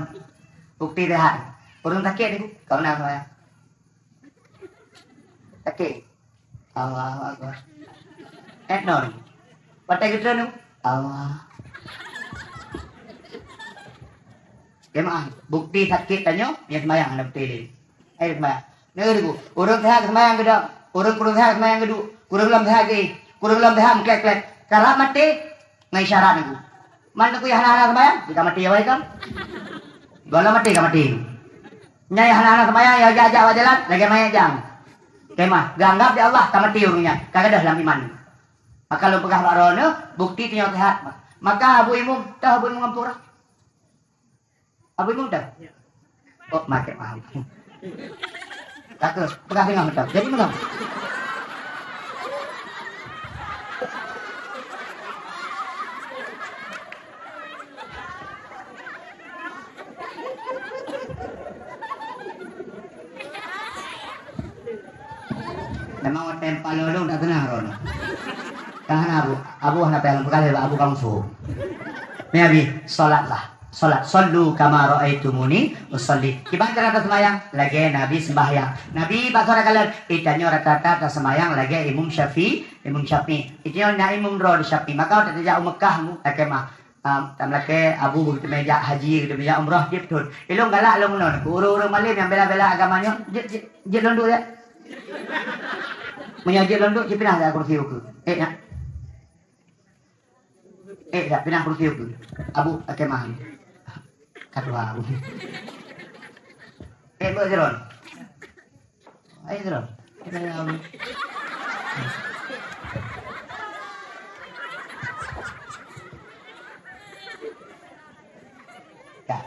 Bukti sehat. Ureueng sakit ni. Kau nak seumayang. Sakit. Allahu Akbar. Eh, non. Pakai kita ni. Allah. Jemaah, bukti sakit tanyoe, nyang sembahyang hana beutôi lé. Hai sembahyang. Neu Teungku, ureueng sehat sembahyang keudong, ureueng kureueng sehat sembahyang keuduek, kureueng lom sehat geuéh, kureueng lom sehat meuklek-klek. Karab maté ngon isyarat Teungku. Man Teungku nyang hana-hana sembahyang, ka maté awai kan? Gohlom maté ka maté. Nyang hana-hana sembahyang, nyang jak-jak bak jalan, lagèe manyét jang. Kemah, geuanggap lé Allah ka maté ureueng nyan, ka gadôh lam iman. Maka lôn peugah bak droeneuh, bukti tanyoe sehat. Maka Abu Imum, toh Abu Imum Ampura? Abu Imum dah? Oh, makai mahal. Kata, peugah tengah macam. Jadi macam. Memang watèe palo lôn tak tenang ron. Tahan Abu. Abu hana payah lôn peugah lé Abu kamoe suruh. Ni Abi, salatlah. Salat, "Shallu kama ra'aitumuni usalli." Kiban cara taseumayang, lagèe Nabi seumbahyang. Nabi bak salat kalon, eh, tanyoe rata-rata taseumayang lagèe Imam Syafi'i, Imam Syafi'i. Tanyoe na imum droe di Syafi'i. Maka watèe tajak u Mekah, mu, lakèe mah. Ah, tameulakèe Abu beuteumeujak haji, beuteumeujak umrah, jeuet thon. Ilôn galak lôn meunan, keu ureueng-ureueng malém nyang bela-bela agama nyoe, jeuet, jeuet, jeuet lôn duek, ya. Meunyoe jeuet lôn duek, cit pinah lam kursi ukeue. Eh, nyan. Eh, dak pinah kursi tu. Abu, akemah. Kadua Abu. Eh, beuh Jeron. Ayo Jeron. Kita ya Abu. Ya.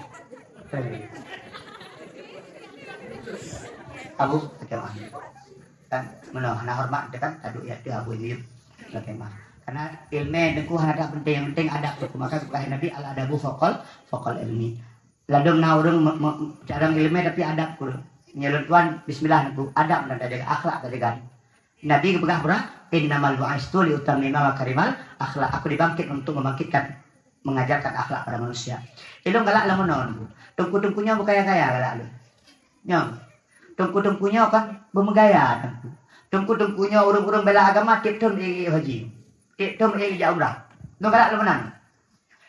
Abu, akemah. Kan meunoe hana horeumat teuh kan, taduek ya teuh Abu Imum. Lakèe mah. Karena ilmu Teungku hana that penting, yang penting adab Teungku. Maka geupeugah Nabi, "Al-adabu fauqal, fauqal ilmi." Ladôm na ureueng me-, me-, carông ilmu tapi adab kureueng. Nyoe lôn tuan, bismillah Teungku, adab dan tajaga, akhlak tajaga. Nabi geupeugah peurah, "Innamal bu'istu liutammima makarimal akhlak." Aku dibangkit untuk membangkitkan mengajarkan akhlak pada manusia. Ilôn galak lam meunoe Teungku. Teungku-teungku nyoe beukaya-kaya galak lôn. Nyoe. Teungku-teungku nyoe kan beumeugaya Teungku. Teungku-teungku nyoe ureuëng-ureuëng bela agama tiep thon ék haji. Tiep thon ék jak umrah. Nyoe galak lam meunan.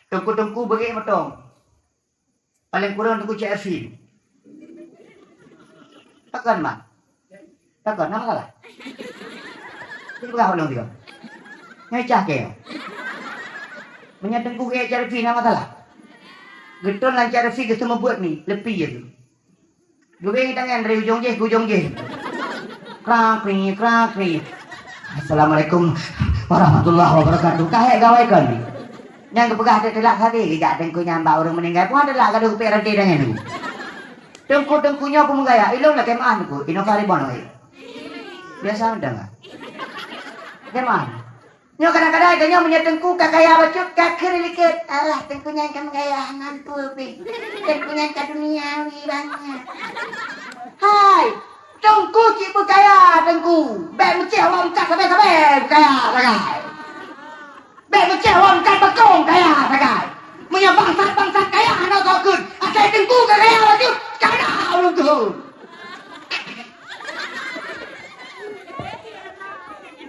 Teungku-teungku beu-ék moto. Paléng kureueng Teungku C R V. Takon, Mak. Takon, na masalah? Jadi peugah ulôn tiga. Nyai cah keu. Meunyoe Teungku C R V na masalah. Geuton lam C R V geuseumeubeuet mi, leupie tu. Geubeng tangan dari ujong jih ke ujong jih. Krakri, krakri. Assalamualaikum warahmatullahi wabarakatuh. Kahek gawai kon. Nyang geupeugah teutelak sabe geujak Teungku nyan bak ureuëng meuninggai. Puhan teutelak gadoh geupek ranté tangan tu. Teungku-teungku nyoe peumugaya, ilôn lakée meu'ah Teungku, inoe ka ribon wai. Biasa mantong ka. Lakée meu'ah. Nyoe kadang-kadang geutanyoe meunyoe Teungku ka kaya bacut, ka kheun likot, alah Teungku nyan ka meugaya hana peue pih. Teungku nyan ka duniawi bangai. Hai, Teungku cit beukaya Teungku. Bék meucéh awak meukat sabe-sabe beukaya sagai. Bék meucéh awak meukat beukong kaya sagai. Meunyoe bangsat-bangsat kaya hana soe kheun, asai Teungku ka kaya bacut, kada ulôn kheun.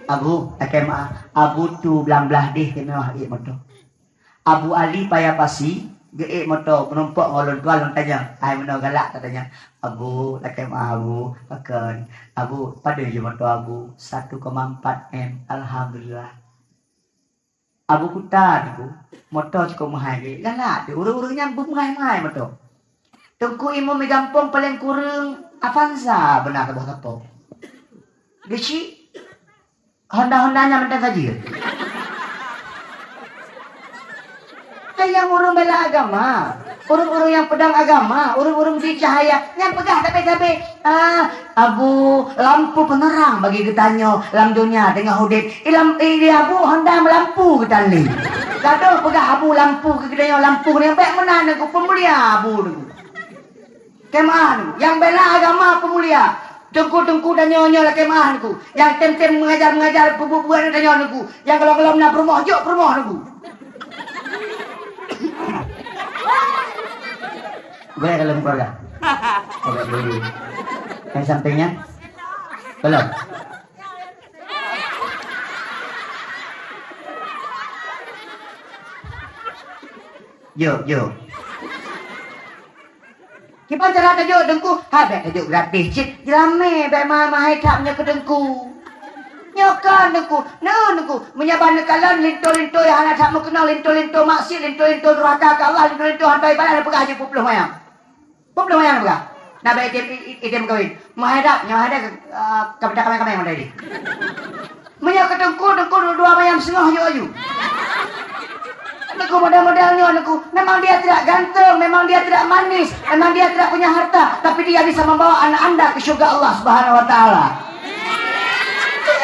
Abu, lakée meu'ah, Abu tu blang blah deh keunoe ék moto. Abu Ali Paya Pasi geuék moto meurumpok ngon lôn tuan lôn tanyong. Hai meunoe galak tatanyong. Abu, lakée meu'ah Abu, pakon? Abu, padum jih moto Abu? Satu koma empat M. Alhamdulillah. Abu Kuta Teungku, moto cukôp meuhai gét. Galak teuh ureuëng-ureuëng nyan beumeuhai-meuhai moto. Teungku Imum di gampông paléng kureueng Avanza beuna saboh sapo. Geuchik Honda-Honda nyan mantong saja. Hai nyang ureuëng bela agama, ureuëng-ureuëng nyang peudong agama, ureuëng-ureuëng bri cahya, nyang peugah sabe-sabe, ah, Abu, lampu penerang bagi geutanyoe lam donya teungoh udeb. Ilam, i, di Abu honda meulampu geutanyoe. Gadoh peugah Abu lampu keu geutanyoe lampu nyang bék meunan Teungku peumulia Abu Teungku. Keumahan nyang bela agama peumulia. Teungku-teungku tanyoe nyoe lakée meu'ah Teungku. Nyang tem-tem mengajar-mengajar peubuet-buet tanyoe Teungku. Nyang golom-golom na peurumoh jok peurumoh Teungku. Boleh kalau keluarga. Boleh dulu. Yang sampingnya? Belum. Jok, jok. Kiban cara tajok Teungku? Hai bék tajok gratis cit. Jeurame bék mahai-mahai that meunyoe keu Teungku. Nyoe kan Teungku, neu Teungku, meunyoe ban neukalon linto-linto nyang hana that meukeunong, linto-linto maksiat, linto-linto durhaka keu Allah, linto-linto hana ibadah, neupeugah jeuet peuet ploh manyam. Peuet ploh manyam neupeugah. Na bék item, i-, i-, item kawin. Meuhai that, nyoe hana, eh, ka mita kameng-kameng mandai deh. Meunyoe keu Teungku, Teungku dua manyam seungoh aju-aju. Teungku model-model nyoe Teungku, memang dia tidak ganteng, memang dia tidak manis, memang dia tidak punya harta, tapi dia bisa membawa anak anda ke syurga Allah Subhanahu wa Taala.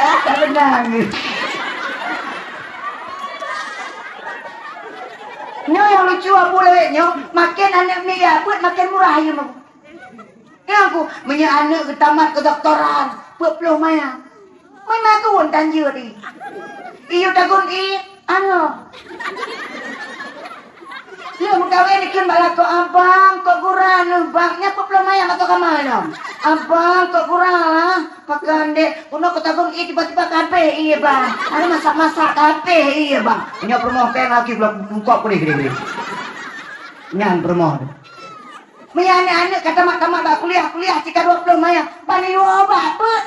Ya, tak benar ni. Nyoe nyang lucu Abu lewat nyoe, makin aneuk miet jak beuet makin murah ayeue Abu. Nyan ku, meunyoe aneuk geutamat kedoktoran, peuet ploh manyam. Meunan meukawen tan jeuet i. Iyue tagun i, ano. Lheueh meukawen ikheun bak lakoe, "Abang, kok gura neuh, Bang?" Nyan peuet ploh manyam atau kama nyoe. "Abang, kok gura lah?" Pakon dek, keunoe kutagun i tiba-tiba ka habéh i, Bang. Ada masak-masak ka habéh i, Bang. Nyoe peurumoh pèng lagi bungkôk peuléh gede-gede. Nyan peurumoh tu. Meunyoe aneuk-aneuk ka tamat-tamat bak kuliah, kuliah cit ka dua ploh manyam, ban yue ubah peuet.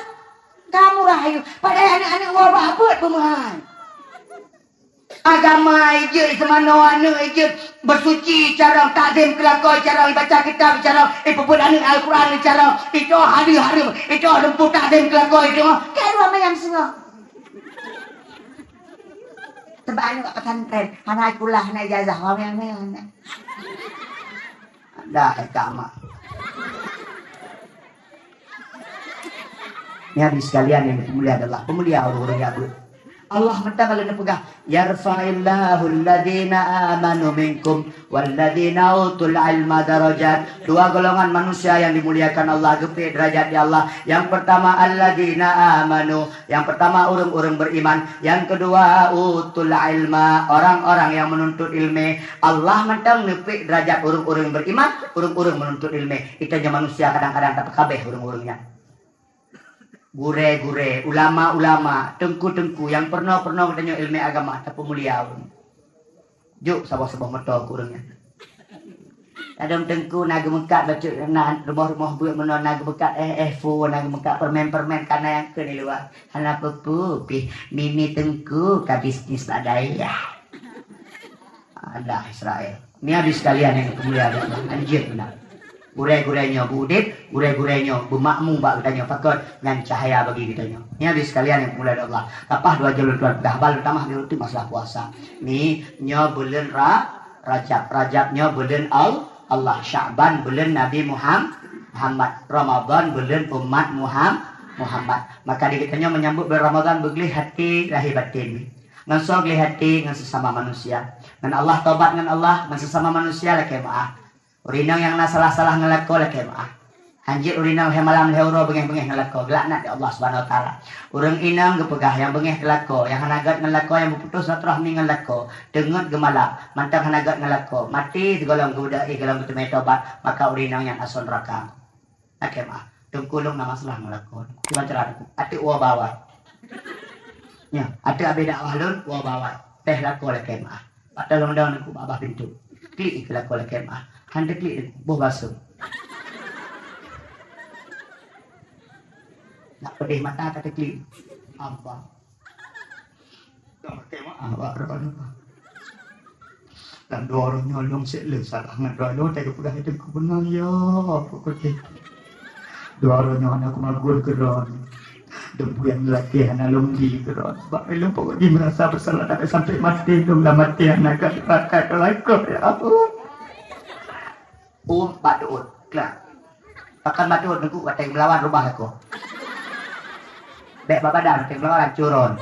Ka murah yue. Padahai aneuk-aneuk ubah peuet beumeuhai. Agama ijeuet, iseumanoe aneuk ijeuet, beusuci carông, takzim keu lakoe carông, ibaca kitab carông, ipeubuet aneuk Al-Quran carông, itoh hadeuh hareuem, itoh lumpu takzim keu lakoe itoh. Ka dua manyam singoh. Teuba aneuk bak pesantren, hana kulah, hana ijazah, dua manyam singoh. Dah, eh, tak amat. Ni hadis sekalian yang dimuliakan Allah. Pemulia orang-orang yang ber-, Allah mantong ka lheueh neupeugah, "Yarfa'illahu alladhina amanu minkum walladhina utul ilma darajat." Dua golongan manusia yang dimuliakan Allah, geupeuék derajat di Allah. Yang pertama, alladhina amanu. Yang pertama, ureuëng-ureuëng beriman. Yang kedua, utul ilma, orang-orang yang menuntut ilmu. Allah mantong neupeuék derajat ureuëng-ureuëng beriman, ureuëng-ureuëng menuntut ilmu. Geutanyoe manusia kadang-kadang tapeukabeh ureuëng-ureuëng nyan. Gurée-gurée, ulama-ulama, teungku-teungku nyang peurunoe-peurunoe geutanyoe ilmu agama, tapeumulia ureuëng. Jok saboh-saboh moto keu ureuëng nyan. Ladôm teungku na geumeukat bacut na rumoh-rumoh beuet meunoe na geumeukat éh-éh fu na geumeukat permen-permen kana nyang keu di luwa. Hana peue-peue pih mimi teungku ka bisnis bak dayah. Alah Israel. Ni habis sekalian yang kemuliaan Allah. Anjir benar. Gurée-gurée nyoe beudeb, gurée-gurée nyoe beumakmu bak geutanyoe pakon nyan cahya bagi geutanyoe. Ni habis sekalian yang kemuliaan Allah. Lepas dua jalur tuan dah bal tamah di masalah puasa. Ni nyoe buleuen ra Rajab. Rajab nyoe buleuen Al-, Allah. Sya'ban buleuen Nabi Muham-, Muhammad. Ramadan buleuen umat Muham-, Muhammad. Maka di geutanyoe menyambut bulan Ramadan beugleh hati lahir batin. Ngon soe gleh hati ngon sesama manusia. Ngon Allah tobat ngon Allah, ngon sesama manusia lakée meuah. Ureuëng inong nyang na salah-salah ngon lakoe lakée meuah. Hanjeuet ureuëng inong lhée malam lhée uroe beungéh-beungéh ngon lakoe, geulaknat di Allah Subhanahu Wa Taala. Ureuëng inong geupeugah nyang beungéh keu lakoe, nyang hana gét ngon lakoe, nyang beuputôh silaturahmi ngon lakoe, teungeut geumalab, mantong hana gét ngon lakoe, maté sigohlom geubeudôh éh gohlom geuteumé tobat, maka ureuëng inong nyan asoe neuraka. Lakée meuah, teungku lôn na masalah ngon lakoe. Kiban cara teungku, até uwa bawai. Nyoe, até abéh dakwah lôn, uwa bawai. Péh lakoe lakée meuah. Bak tolong dong teungku bak babah pintoe. Klik ikeu lakoe lakée meuah. Han teuklik teungku, boh basoe. Nak peudeh mata ka teuklik. Abang. Ka makai maaf bak droeneuh. Dan dua ureuëng nyoe lôn sek le salah ngon droeneuh, lôn teuka peugah itu gubunur, ya, pokok jih. Dua ureuëng nyoe hana kumagun keu droeneuh. Dan buyan lelaki hana lôn di keu droeneuh. Sebab lôn pokok jih merasa bersalah sampai, sampai mati, lôn dah mati hana kat neraka keu lakoe, ya Allah. Ueh bak tuet, klah. Pakon bak tuet neuguk watée geumelawan rumah lakoe. Bék bak badan watée geumelawan curon.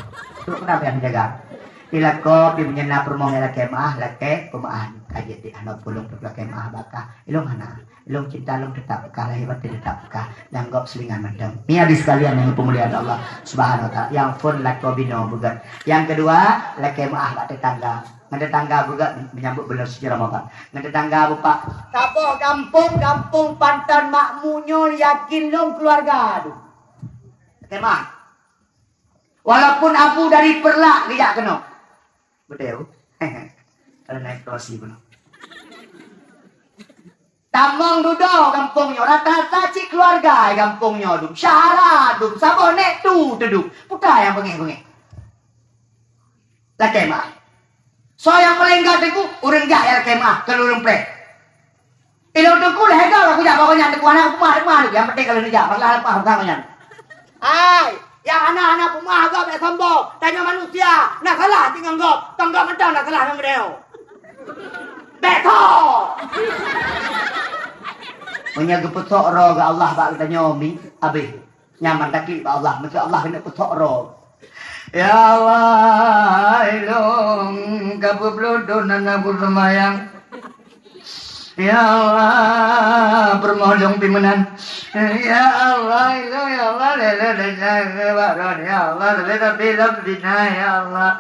Tu kenapa yang jaga? Di lakoe pi meunyoe na peurumoh nyang lakée meuah, lakée peumeuah. Ka jeuet di aneuk pulung peuet lakée meuah bakah. Ilong hana. Ilong cinta lôn tetap peukah, lahé batin tetap peukah. Dan gob seulingan mantong. Ni hadis sekalian yang dipeumuliakan Allah Subhanahu Wa Taala. Yang phon lakoe binoe beugét. Yang kedua, lakée meuah bak tetangga. Ngon tetangga beugét menyambut buleuen suci Ramadhan. Ngon tetangga beupak. Saboh gampông, gampông Panton Makmu nyoe yakin lôn keuluwarga tu. Tema. Walaupun Abu dari Peureulak geujak keunoe. Beutôi. Kalau naik kursi pun. Tamong dudoe gampông nyoe, rata-rata cit keuluwarga gampông nyoe dum. Syahara dum, saboh nek tu teudum. Peue nyang beungéh-beungéh. Lakée meuah. Soe nyang paleng gét teungku, ureuëng jak nyang lakée meuah, keu ureuëng preh. Ilong teungku lhée goe aku jak bak gobnyan teungku, hana peumeuah, peumeuah, nyang penting kalau neujak, masalah leupah peugah gobnyan. Hai, nyang hana-hana peumeuah gob bék sombong, tanyoe manusia, na salah cit ngon gob, kon gob mantong na salah ngon geutanyoe. Bék sok! Meunyoe geupeusok droe geuh Allah bak geutanyoe mi, abéh. Nyaman taklik bak Allah, meusti Allah keuneuk peusok droe. Ya Allah, ilong ka peuet ploh thon hana beuseumayang. Ya Allah, peurumoh lôn pi meunan. Ya Allah, ilong, ya Allah, lé, lé, lé, lé, bak droe, ya Allah, lé, lé, tapi, tapi, ya Allah.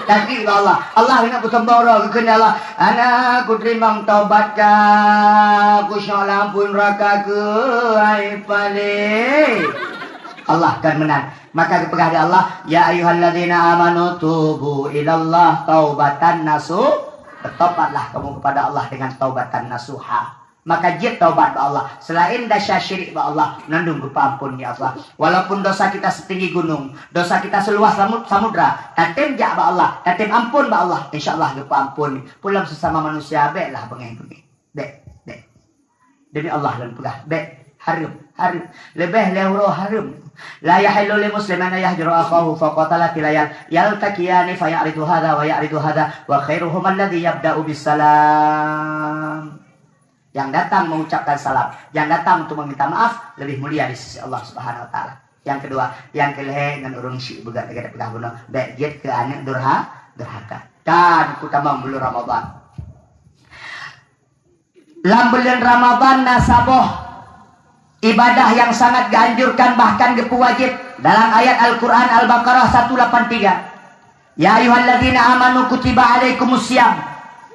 Tapi bak Allah, Allah keuneuk peusombong droe, geukheun Allah, "Hana kuteurimong taubat kah, kusyok lam apui neuraka keuh, hai paleng." Allah kon meunan. Maka geupeugah lé Allah, "Ya ayyuhalladzina amanu tubu ilallah taubatan nasuh." Bertobatlah kamu kepada Allah dengan taubatan nasuha. Maka jeuet taubat bak Allah. Seulaén desya syirik bak Allah, mandum geupeuamphon lé Allah. Walaupun dosa kita setinggi gunung, dosa kita seluas samud-, samudra, tatem jak bak Allah, tatem amphon bak Allah, insya Allah geupeuamphon. Peue lom sesama manusia, béklah beungéh-beungéh. Bék, bék. Demi Allah lôn peugah, bék. Hareuem, hareuem. Leubeh lhée uroe hareuem. La yahillu li muslimin an yahjura akhahu fawqa thalathi layal. Yaltaqiyani faya'ridu hadza wa ya'ridu hadza wa khairuhum alladzi yabda'u bis salam. Yang datang mengucapkan salam, yang datang untuk meminta maaf lebih mulia di sisi Allah Subhanahu wa Taala. Nyang keudua, nyang keulhèe ngon ureueng syik beugöt lagèe tapeugah bunoe, bèk jeuet keu aneuk durha-, durhaka. Kan kutamong buleuen Ramadhan. Lam buleuen Ramadhan na saboh ibadah nyang sangat geuanjurkan bahkan geupeuwajéb dalam ayat Al-Qur'an Al-Baqarah satu lapan tiga. "Ya ayyuhalladzina amanu kutiba alaikumus siyam."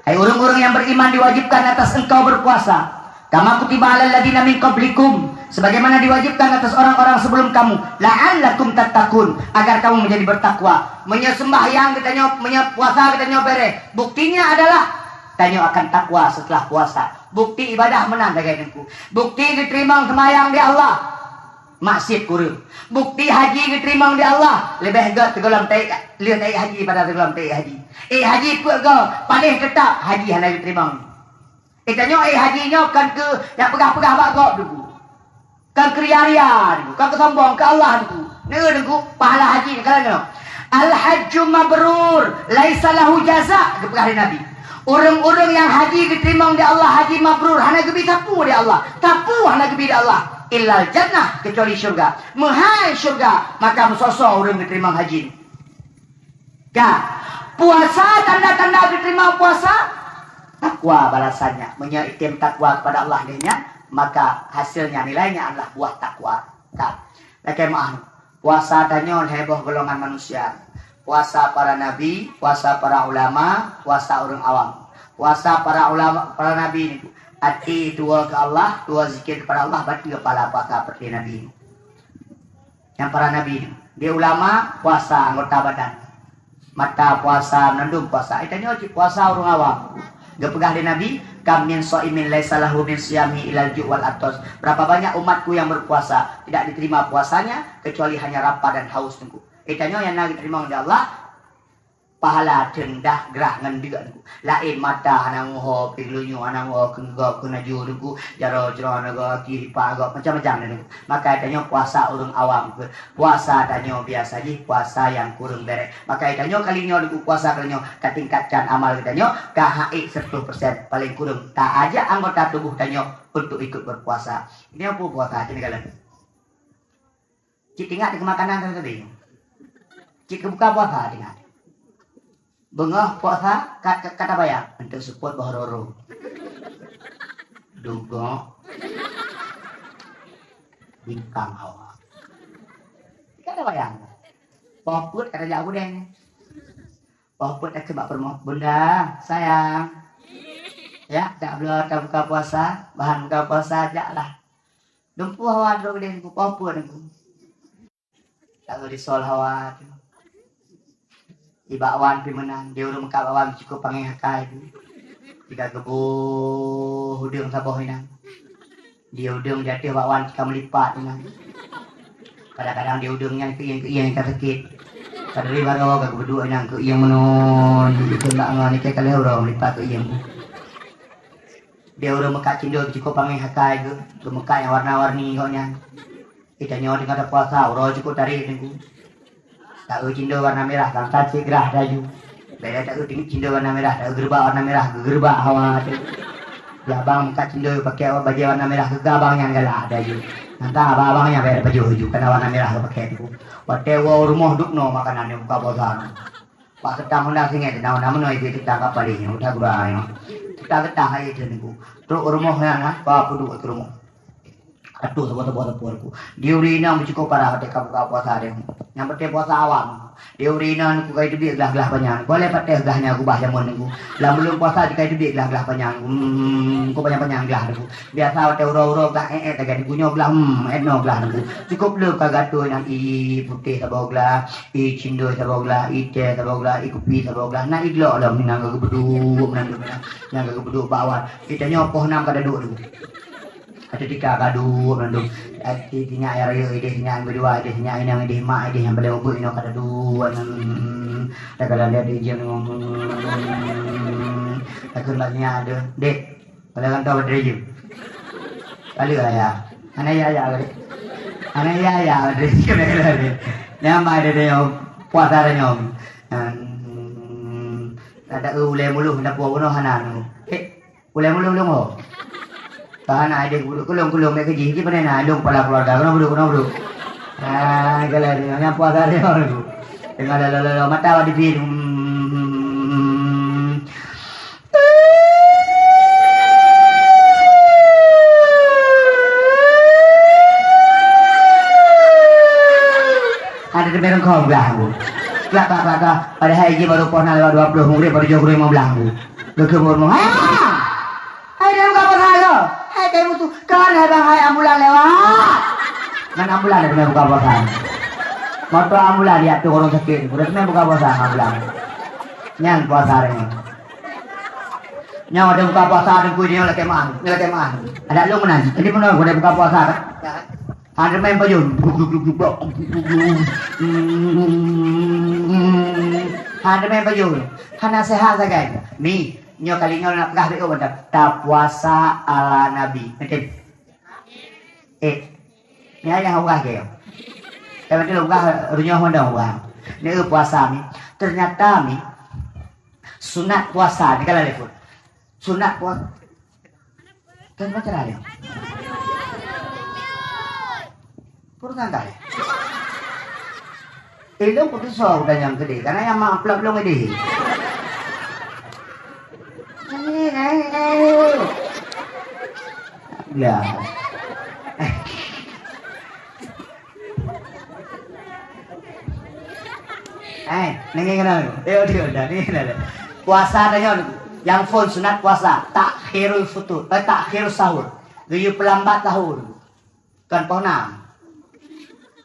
Hai ureueng-ureueng nyang beriman, diwajibkan atas engkau berpuasa. "Kama kutiba alal ladzina min qablikum," sebagaimana diwajibkan atas orang-orang sebelum kamu, "la'allakum tattaqun," agar kamu menjadi bertakwa. Meunyoe sembahyang geutanyoe, meunyoe puasa geutanyoe bèrèh, buktinya adalah tanyoe akan takwa setelah puasa. Bukti ibadah meunan lagèe nyan. Bukti geuteurimong seumayang di Allah, maksiet kureueng. Bukti haji geuteurimong di Allah, leubeh göt sigohlom taék, lheueh taék haji pada sigohlom taék haji. Ék haji peuet goe, paléh teutap haji hana geuteurimong. Éh, tanyoe ék haji nyoe kon keu nyang peugah-peugah bak gob, Teungku. Kon keu ria-ria, Teungku. Kon keu sombong, keu Allah, Teungku. Neu, Teungku, pahala haji nyoe kalon nyoe. "Al-hajju mabrur, laisa lahu jaza," geupeugah lé Nabi. Ureueng-ureueng nyang haji geuteurimong di Allah, haji mabrur, hana geubi sapeue di Allah. Sapeue hana geubi di Allah. "Illal jannah," kecuali syurga. Meuhai syurga, maka meusoe-soe ureueng geuteurimong haji. Ka. Puasa, tanda-tanda geuteurimong puasa, takwa balasannya. Meunyoe item takwa kepada Allah lé nyan, maka hasilnya, nilainya adalah buah takwa. Ka. Lakèe meu'ah, puasa tanyoe lhèe boh golongan manusia. Puasa para nabi, puasa para ulama, puasa ureueng awam. Puasa para ulama, para nabi niku, até tuwoe keu Allah, tuwoe zikir kepada Allah, bateue pahala puasa seperti nabi. Nyang para nabi nyoe. Di ulama, puasa anggota badan. Mata puasa, meunandum puasa. Éh, tanyoe cit puasa ureueng awam. Geupeugah lé Nabi, "Kam min shaimin laisa lahu min siyamihi illal ju' wal 'athas." Berapa banyak umatku yang berpuasa, tidak diterima puasanya kecuali hanya lapar dan haus, Teungku. Éh, tanyoe nyang na geuteurimong lé Allah, pahala teundah grah ngon deuk, Teungku. Laén mata hana ngon ho, pih geulinyueng hana ngon ho, keu gop, keu laju, Teungku. Jaroe-jaroe hana gop, aki ripa gop, macam-macam, Teungku. Maka tanyoe puasa ureueng awam, Teungku. Puasa tanyoe biasa jih, puasa nyang kureueng bèrèh. Maka tanyoe kali nyoe, Teungku, puasa kali nyoe, ka tingkatkan amal geutanyoe, ka ha'ék seratus persen, paléng kureueng ta ajak anggota tuboh tanyoe untuk ikut berpuasa. Nyoe peue puasa, Teungku, kalon. Cit ingat keu makanan tadi. Cit keu buka puasa ingat. Beungoh puasa ka, ka, ka tabayang, enteuk seupôt boh roro. Dugok. Bingkang hawa. Ka tabayang. Poh peuet ka tajak u Budeng. Poh peuet ka bak peurumoh, "Bunda, sayang. Ya, jak bloe tabuka puasa, bahan buka puasa jak lah." Dumpeue hawa droe geude Teungku, poh peuet Teungku. Lalu disol hawa tu. Ibak wan pi meunan, di ureueng meukat bak wan cukôp pangéh akai tu. Tiga geuboh udeueng saboh inan. Di udeueng di ateueh bak wan cika meulipat inan. Kadang-kadang di udeueng nyan keuieng-keuieng ka sakét. Padahai baroe ka geupeuduek inan keuieng meunan. Di keumbak ngon ikai ka lheueh uroe meulipat keuieng. Di ureueng meukat cindoi cukôp pangéh akai geuh, geumeukat nyang warna-warni gobnyan. Geutanyoe teungoh tapuasa, uroe cukôp tarek Teungku. Taeu cindoi warna mirah, gangkan sigrah laju. Beda taeu cindoi warna mirah, taeu geureubak warna mirah, geugereubak hawa teuh. Di abang meukat cindoi pakai bajèe warna mirah, geuga abang nyan galak laju. Nyan abang-abang nyan bèk pajoh laju, kana warna mirah geupakai Teungku. Watèe woe u rumoh dubnoe makanan nyang buka puasa nyoe. Bak seutang honda singèt, na honda meunoe, ié seutang ka paléh nyoe, udah gura nyoe. Seutang-seutang hai Teungku. Trok u rumoh nyan, ha, ka peuduek u rumoh. Atoh saboh-saboh teupeu Teungku. Di ureueng inong meucukôp parah watèe ka buka puasa deh. Nyang penting puasa awam. Di ureueng inong Teungku ka jiteubiet glah-glah panyang. Boleh patéh glah nyan keubah jameun Teungku. Lam buleuen puasa jih ka jiteubiet glah-glah panyang. Hmm, kok panyang-panyang glah Teungku. Biasa watèe uroe-uroe glah èt-èt lagèe Teungku nyoe glah, hmm, èt noe glah Teungku. Cukôp le ka gatoe nyan, ié putéh saboh glah, ié cindoi saboh glah, ié teh saboh glah, ié kupi saboh glah. Na ié glok lom nyan ka geupeuduek meunan, nyan ka geupeuduek bak wan. Geutanyoe poh nam ka taduek Teungku. Ka teutika ka duek mandum. Sinyak nyang rayeuk idéh, sinyak nyang keudua idéh, sinyak inong idéh, mak idéh, nyang paleng ubeut inoe ka taduek. Hmm. Dak ka lheueh idéh jeuem. Takheun bak sinyak deuh, "Dek, paleng kantô padri jeuem." "Ka lheueh, Ayah." "Hana yah-yah, Dek." "Hana yah-yah, padri jeuem." Nyan mak idéh nyoe puasa nyoe. Hmm. Ada ulèe muluh, ada puwoe bunoe hana nyoe. Eh, Ulèe muluh lôn ho. Ka hana idéh keubeudôk, keu lôn, keu lôn, bèk keu jih, jih panè na lôn kepala keuluwarga, keunoe beudôk, keunoe beudôk. Ah, kalau dia puasa dia. Tengah lalu-lalu mata awak di sini. Hmm. Ada di mereng kau belah aku. Kelak, kelak, kelak, kelak. Padahal izin baru puasa lewat dua puluh, mungkin baru tujuh puluh lima belah aku. Geukheun baru, ha! Hai, dia buka puasa ke? Hai, kamu tu, kan hai bang, hai ambulan lewat. Mana ambulan ada buka puasa? Motor ambulan dia tu orang sakit. Udah kena buka puasa ambulan. Nyang puasa ni. Nyoe ada buka puasa Teungku, nyoe lakée maan, nyoe lakée maan. Ada lôn meunan. Jadi meunan ada buka puasa kan? Ada main payung. Ada main payung. Hana sehat sagai. Ni, nyoe kali nyoe nak peugah beu mantap. Tapuasa ala Nabi. Betul? Eh. Ni ayah urah ke? Tapi urah runyah mana urah. Ni puasa ni. Ternyata ni Sunat puasa ni kalau liput. Sunat puasa. Kan macam mana? Pur kan kali. Ilung putus so udah nyang gede karena yang mak plok long gede. Ya. Eh, nengok kena. Eh, dia dah ni dah. Puasa dah nyoe. Yang phon sunat puasa, takhirul futur, eh, takhirus sahur. Geuyue peulambat sahur. Kan poh enam.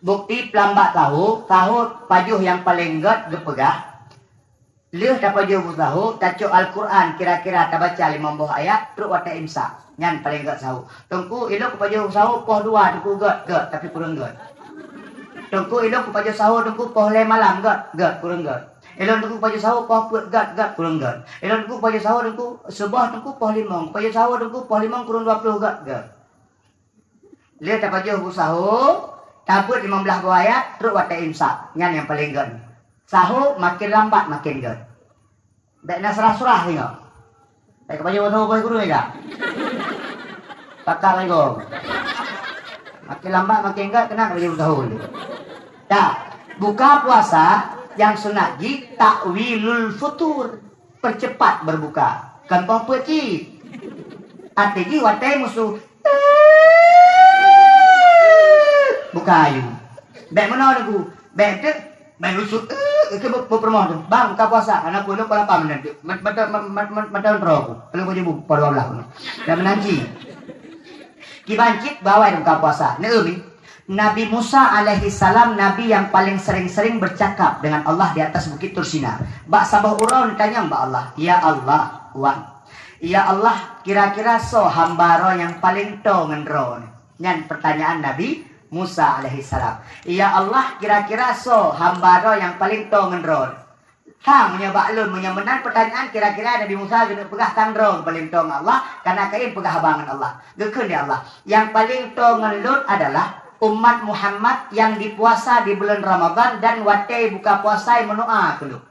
Bukti peulambat sahur, sahur pajoh nyang paleng gét geupeugah. Lheueh tapajoh bu sahô, tacok Al-Quran kira-kira tabaca limong boh ayat, trok watée imsak. Nyan paleng gét sahô. Teungku, ilôn kupajoh bu sahô poh dua teungku gét, gét, tapi kureueng gét. Teungku, ilôn kupajoh sahô teungku poh lhée malam gét, gét, kureueng gét. Ilôn teungku kupajoh sahô poh peuet gét, gét, kureueng gét. Ilôn teungku kupajoh sahô teungku suboh teungku poh limong, kupajoh sahô teungku poh limong kureueng dua ploh gét, gét. Lheueh tapajoh bu sahô, tabeuet limong blaih boh ayat, trok watée imsak. Nyan nyang paleng gét. Sahô makin lambat makin gét. Bék na surah-surah singoh. Bék kapajoh bu sahô boh guru mega. Pakak lagom. Makin lambat makin gét keunan kapajoh bu sahô. Dak, buka puasa nyang sunat jih takwilul futur. Percepat berbuka. Kan poh peuet cit. Até jih watée musoh buka ayu. Bék meunoe teungku. Bék teuk, bék lusut. Eh, ke beu-, beu peurumoh tu. Bang, buka puasa. Aneuk ku lôn pukul lapan meunan teuk. Mat-, mata, mat-, mat-, mat-, mata droe ku. Lalu baju bu, pukul dua belas meunan. Dah meunan cit. Kiban cit bawai buka puasa. Neueu mi. Nabi Musa alaihissalam nabi nyang paleng sering-sering bercakap dengan Allah di atas Bukit Tursina. Bak saboh uroe neutanyong bak Allah, "Ya Allah, Wan, ya Allah, kira-kira soe hamba Droe nyang paleng toe ngon Droe?" Nyan pertanyaan Nabi Musa alaihissalam. "Ya Allah, kira-kira soe hamba Droe nyang paleng toe ngon Droe?" Hang meunyoe bak lôn, meunyoe meunan peutanyaan, kira-kira Nabi Musa geuneuk peugah tang droe paleng toe ngon Allah, kana kayém peugah haba ngon Allah. Geukheun lé Allah, "Nyang paleng toe ngon lôn adalah umat Muhammad nyang dipuasa di buleuen Ramadhan dan watée buka puasa meunoa keu lôn."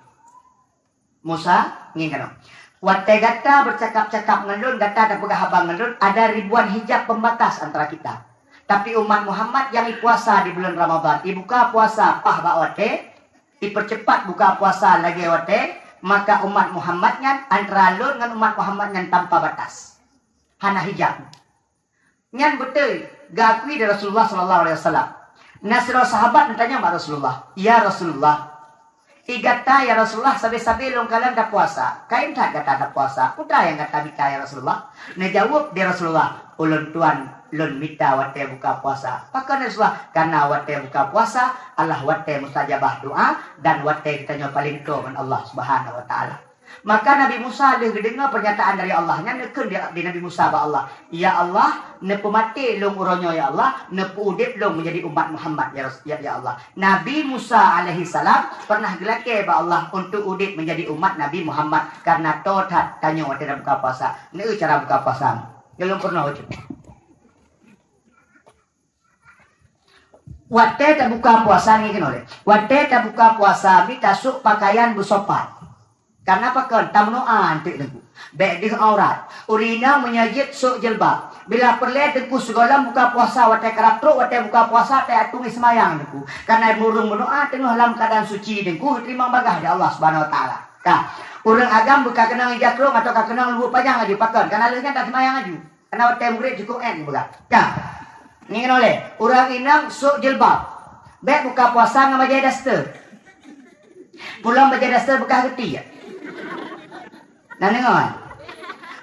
Musa ngieng keunoe, "Watée gata beucakap-cakap ngon lôn, gata tapeugah haba ngon lôn, ada ribuan hijab pembatas antara kita. Tapi umat Muhammad nyang ipuasa di buleuen Ramadhan, ibuka puasa paih bak watée, ipercepat buka puasa lagée watée, maka umat Muhammad nyan antara lôn ngon umat Muhammad nyan tanpa batas. Hana hijab." Nyan beutôi, geukui di Rasulullah sallallahu alaihi wasallam. Na sidroe sahabat neutanyong bak Rasulullah, "Ya Rasulullah, i gata ya Rasulullah sabe-sabe lôn kalon tapuasa. Kayém that gata tapuasa. Peue nyang gata mita ya Rasulullah?" Neujaweueb di Rasulullah, "Ulôn tuan lôn mita watée buka puasa." Pakon ya Rasulullah? "Karena watée buka puasa adalah watée mustajabah doa dan watée geutanyoe paleng toe ngon Allah Subhanahu wa Taala." Maka Nabi Musa lheueh geudeungoe pernyataan dari Allah nyan, neukheun di, di Nabi Musa bak Allah, "Ya Allah, neupeumaté lôn uroe nyoe ya Allah, neupeuudeb lôn menjadi umat Muhammad ya Ras-, ya, ya Allah." Nabi Musa alaihissalam pernah geulakée bak Allah untuk udeb menjadi umat Nabi Muhammad karena toe that tanyoe watée buka puasa. Neueu cara buka puasa. Lôn pernah ucok. Watée tabuka puasa ngieng keunoe lé. Watée tabuka puasa mi tasôk peukayan beusopan. Karena pakon? Tameunoa anteuk teungku. Bèk deuh aurat. Ureueng inong meunyoe jeuet sôk jilbab. Bila peureulèe teungku sigohlom buka puasa, watèe karab trôk watèe buka puasa, watèe ateueng seumayang teungku. Kareuna ureueng meudoa teungoh lam keuadaan suci teungku, teurimong bagaih di Allah Subhanahu Wa Taala. Ka. Ureueng agam beuka keunong ija krông atawa ka keunong luweue panyang laju pakon, kareuna lheueh nyan taseumayang laju. Kareuna watèe meugreb cukôp èt geupeugah. Ka. Ngieng lé, ureueng inong sôk jilbab. Bèk buka puasa ngon bajèe daster. Pulang bajèe daster beukah geuti. Na deungö?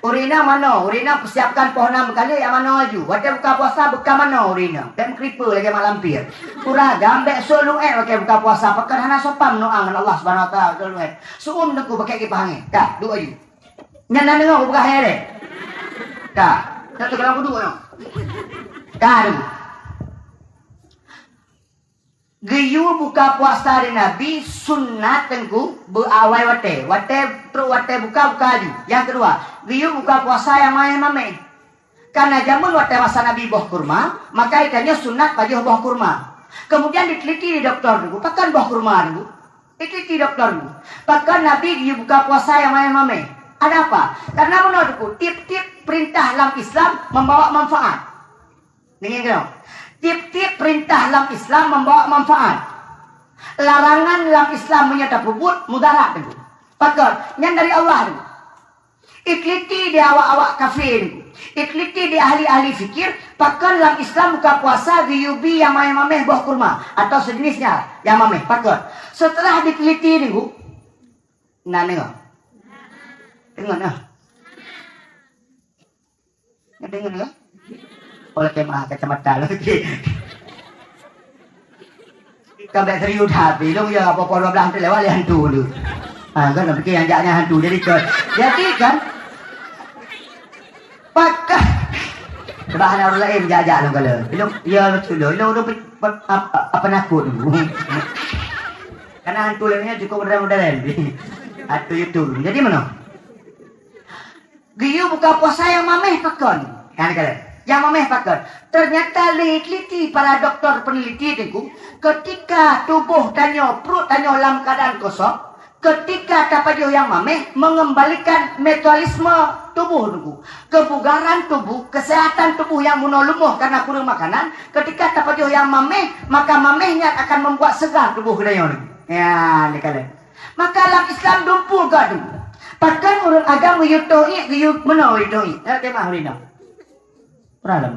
Ureueng inong manoe, ureueng inong peusiapkan poh nam meukalé jak manoe laju. Watèe buka puasa beuka manoe ureueng inong. Bèk meukripeue lagèe mak lampir. Ureueng agam bèk sôk lueng èt watèe buka puasa, pakon hana sopan meudoa ngon Allah Subhanahu Wa Taala sôk lueng èt. Seu'uem teungku pakèk kipah angèn. Ka, duek laju. Nyan na deungö peugah hai lé. Ka, ka teukeurang peuduek nyoe. Ka deungö. Geuyue buka puasa di Nabi sunat teungku beuawai watèe. Watèe trôk watèe buka, buka laju. Nyang keudua, geuyue buka puasa nyang mamèh-mamèh. Kareuna jameun watèe masa Nabi boh kurma, maka geutanyoe sunat pajoh boh kurma. Keumudian diteliti lé dokto teungku, pakon boh kurma teungku? Diteliti dokto teungku, pakon Nabi geuyue buka puasa nyang mamèh-mamèh. Ada apa? Kareuna meunoe teungku, tiep-tiep peurintah lam Islam membawa manfaat. Deungö keunoe. Tiep-tiep peurintah lam Islam membawa manfaat. Larangan lam Islam meunyoe tapeubuet mudarat teungku. Pakon? Nyan dari Allah teungku. Iteliti di awak-awak kafé teungku. Iteliti di ahli-ahli fikir, pakon lam Islam buka puasa geuyue bi nyang mamèh-mamèh boh kurma atau sejenisnya nyang mamèh, pakon? Seuteulah diteliti teungku, na deungö? Deungö na. Deungö, ya? Oleh kemah kacamata lagi. Kan bèk serius that, bilong ya apa-apa dua belas tu lewat lé hantu tu. Ha, kan nak fikir yang jaknya hantu. Jadi kan, jadi kan, pakon. Sebab hana ureueng laén jak-jak lom kala. Bilong, ya betul lom. Ilong ureueng pe-, pe-, apa, apa nakut tu. Karena hantu lainnya cukup modern-modern. Hantu YouTube. Jadi mana? Geuyue buka puasa nyang mamèh pakon? Kan kalian? Nyang mamèh pakon? Ternyata lé teliti para doktor peneliti teungku, ketika tuboh tanyoe, pruet tanyoe lam keuadaan kosong, ketika tapajoh nyang mamèh mengembalikan metabolisme tuboh teungku, kebugaran tuboh, kesehatan tuboh nyang meunoe leumoh karena kureueng makanan, ketika tapajoh nyang mamèh, maka mamèh nyan akan membuat segar tuboh geutanyoe teungku. Ya, ni kalian. Maka lam Islam dumpeue gadu. Pakon ureueng agam geuyue toh iék, geuyue meunoe geuyue toh iék. Nyan kemah ureueng inong. Pernah lom.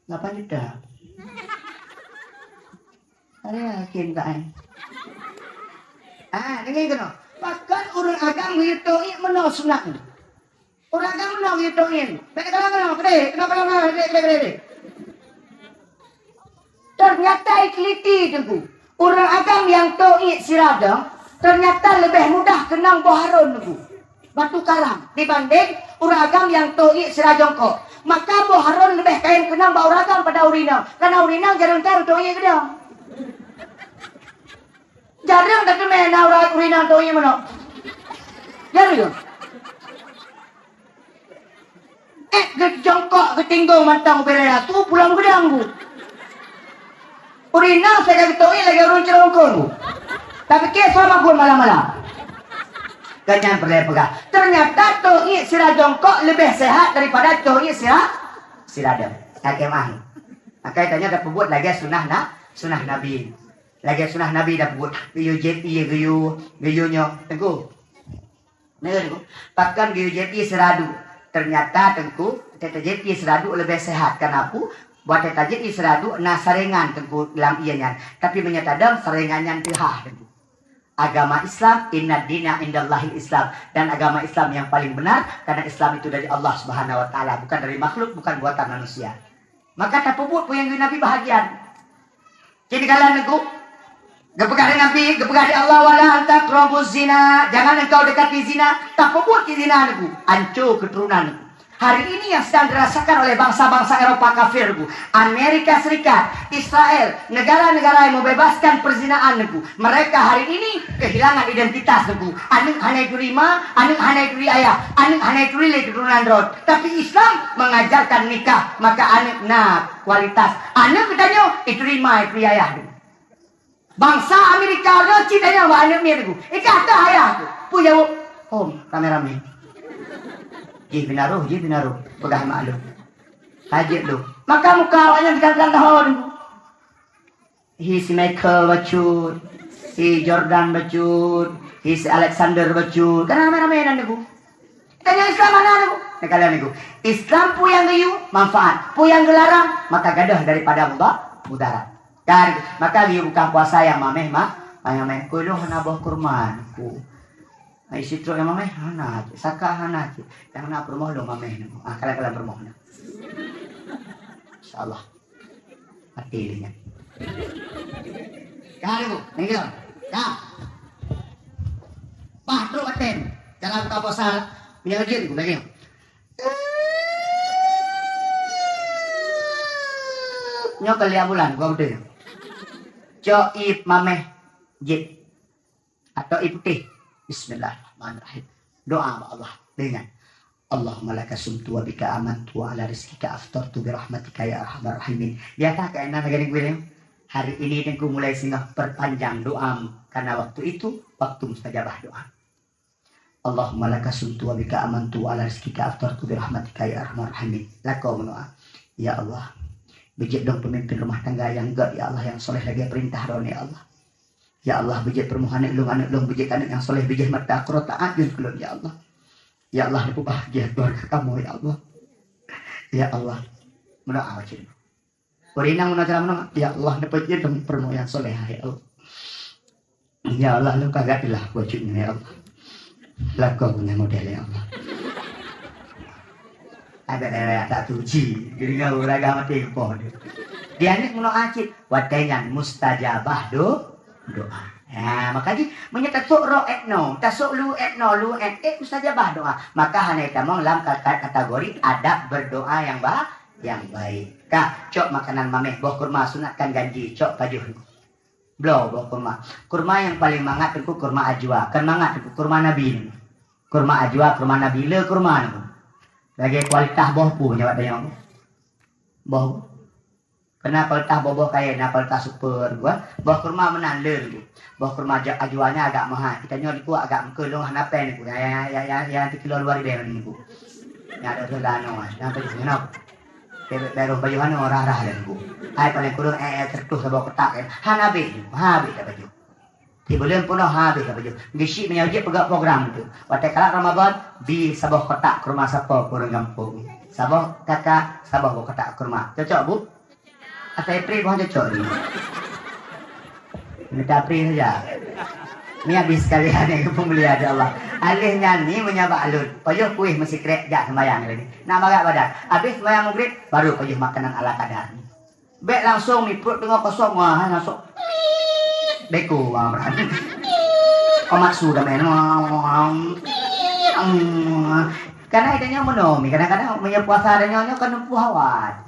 Lapan juta. Ada yakin tak, eh? Ah, deungö keunoe. Pakon ureueng agam geuyue toh iék meunoe sunat. Ureueng agam meunoe geuyue toh iék. Bèk kalon-kalon, keudéh, keunoe kalon-kalon, keudéh, keudéh, keudéh, keudéh. Ternyata iteliti teungku, ureueng agam nyang toh iék sira dong, ternyata leubeh mudah keunong boh harôn teungku, batu karang, dibanding ureueng agam nyang toh iék sira jongkok. Maka boh harôn leubeh kayém keunong bak ureueng agam pada ureueng inong, karena ureueng inong jareueng that toh iék keudong. Jareueng that teumé na ureueng, ureueng inong toh iék meunoe. Jareueng. Eh, geujongkok geutinggong mantong ubé raya tu pulang geudang bu. Ureueng inong sagai geutoh iék lagèe ureueng cirongkon bu. Tapike sama gun malam-malam. Kan nyan peureulèe peugah. Ternyata toh iék sira jongkok leubeh sehat daripada toh iék sira, sira dong. Ka kemah. Maka tanyoe tapeubuet lagèe sunah na, sunah Nabi. Lagèe sunah Nabi tapeubuet. Geuyue jép ié geuyue, geuyue nyoe. Teungku. Nyan teungku, pakon geuyue jép ié sira duek. Ternyata teungku, watèe tajép ié sira duek leubeh sehat. Kenapa? Watèe tajép ié sira duek na saringan teungku lam ié nyan. Tapi meunyoe tadong saringan nyan teuhah teungku. Agama Islam, inna dina indallahil Islam. Dan agama Islam yang paling benar, karena Islam itu dari Allah Subhanahu Wa Taala, bukan dari makhluk, bukan buatan manusia. Maka tapeubuet peue nyang geuyue Nabi bahagian. Jadi kalau teungku, geupeugah lé Nabi, geupeugah lé Allah, "Wala taqrabuz zina, jangan engkau dekati zina." Tapeubuet cit zina teungku, anco keuturonan teungku. Hari ini yang sedang dirasakan oleh bangsa-bangsa Eropa kafir teungku, Amerika Serikat, Israel, negara-negara yang membebaskan perzinaan teungku, mereka hari ini kehilangan identitas teungku. Aneuk hana ituri ma, aneuk hana ituri ayah, aneuk hana ituri lé keuturonan droe. Tapi Islam mengajarkan nikah, maka aneuk na kualitas. Aneuk geutanyoe ituri ma, ituri ayah teungku. Bangsa Amerika nyoe cit tanyoe bak aneuk miet teungku. Ikah teuh ayah teungku. Peue jaweueb? Hom, ramé-ramé. Jih binaroh, jih binaroh. Peugah mak lôn. Hajat lôn. Maka muka awaknyan dikan-kan tahon. Hi si Michael bacut, hi Jordan bacut, hi si Alexander bacut. Kan ramé-ramé nan niku. Tanyoe Islam hana niku. Neukala niku. Islam peue nyang geuyue manfaat, peue nyang geularang maka gadôh daripada muda-, mudarat. Kan, maka geuyue buka puasa nyang mameh ma-, mameh. Keu lôn hana boh kurma niku. Ai sitrok nyang mameh hana cit, saka hana cit. Nyang na peurumoh lôn mameh niku. Ah, kala-kala peurumoh na. Insyaallah. Mati lé nyan. Ka lé bu, nengok. Ka. Bah trok baten. Dalam buka puasa, meunyoe rajin ku lagèe nyoe. Nyoe keu lhèe bulan, gua beutôi. Cok ié mameh jép. Atau ié putéh. Bismillahirrahmanirrahim. Doa bak Allah. Ingat. Allahumma laka sumtu wa bika amantu wa ala rizqika aftartu bi rahmatika ya arhamar rahimin. Biasa keunan lagèe nyoe. Hari ini Teungku mulai singoh perpanjang doamu, karena waktu itu waktu mustajabah doa. Allahumma laka sumtu wa bika amantu wa ala rizqika aftartu bi rahmatika ya arhamar rahimin. Lakoe meudoa. Ya Allah, beujeuet lôn peumimpin rumah tangga nyang gèt, ya Allah, nyang soleh lagèe peurintah Droeneuh, ya Allah. Ya Allah, beujeuet peurumoh aneuk lôn, aneuk lôn beujeuet aneuk nyang soleh, beujeuet mata qurrata a'yun keu lôn, ya Allah. Ya Allah, neupeubahgia keuluwarga kamoe, ya Allah. Ya Allah, meudoa bacut. Ureueng inong meunoe cara meunoe, ya Allah, neupeujeuet lôn peurumoh nyang solehah, ya Allah. Ya Allah, lôn ka gèt lah bacut nyoe, ya Allah. Lakoe ngon model, ya Allah. Ada daerah tak tuji, geuringan ureueng agam maté keupoh tu. Di aneuk meunoe cit, watèe nyan mustajabah do-, doa. Ha, maka jih, meunyoe tasôk rot èt noe, tasôk lu èt noe, lu èt, eh, mustajabah doa. Maka hana tamong lam ka-, ka-, kategori adab berdoa yang ba-, yang baik. Ka, cok makanan mameh, boh kurma sunatkan janji, cok pajoh. Bloe boh kurma. Kurma nyang paleng mangat teungku kurma ajwa. Kon mangat teungku kurma Nabi. Kurma ajwa, kurma Nabi, le kurma teungku. Lagèe kualitas boh peue nyang bak tanyoe. Boh. Kena kualitas boh-boh kayèe, na kualitas super, buah. Boh kurma meunan le teungku. Boh kurma ja-, ajwa nyan agak mahal. Geutanyoe teungku agak meukeu lôn hana péng teungku. Ya, ya, ya, ya, ya, tikilo luar biasa teungku. Nyan ada tu lano, nyan tu nyan. Bèk, bèk, bèk rôh pajoh hana rah-rah lé teungku. Ai paleng kureueng, eh, eh, seratus saboh kotak, eh. Hana habéh, habéh tapajoh. Sibuleuen peunoh habéh tapajoh. Geusyik meunyoe jeuet peugah program tu. Watèe kalak Ramadan, bi saboh kotak keu rumoh sapo keu ureueng gampông. Saboh kakak, saboh boh kotak keu rumoh. Cocok, Bu? Asai pri boh cocok ni. Mita pri saja. Ni habis sekalian yang peumulia di Allah. Alèh nyan ni meunyoe bak lôn. Pajoh kueh meusikrek jak sembahyang lagi. Nak bagak badan. Habis sembahyang maghrib, baru pajoh makanan ala kadar. Bèk langsung mi pruet teungoh kosong, wah, langsung. Beko, wah, berat. Komat su dah main. Karena itu nyoe meunoe mi, kadang-kadang meunyoe puasa ada nyoe, nyoe kan nempuh awat.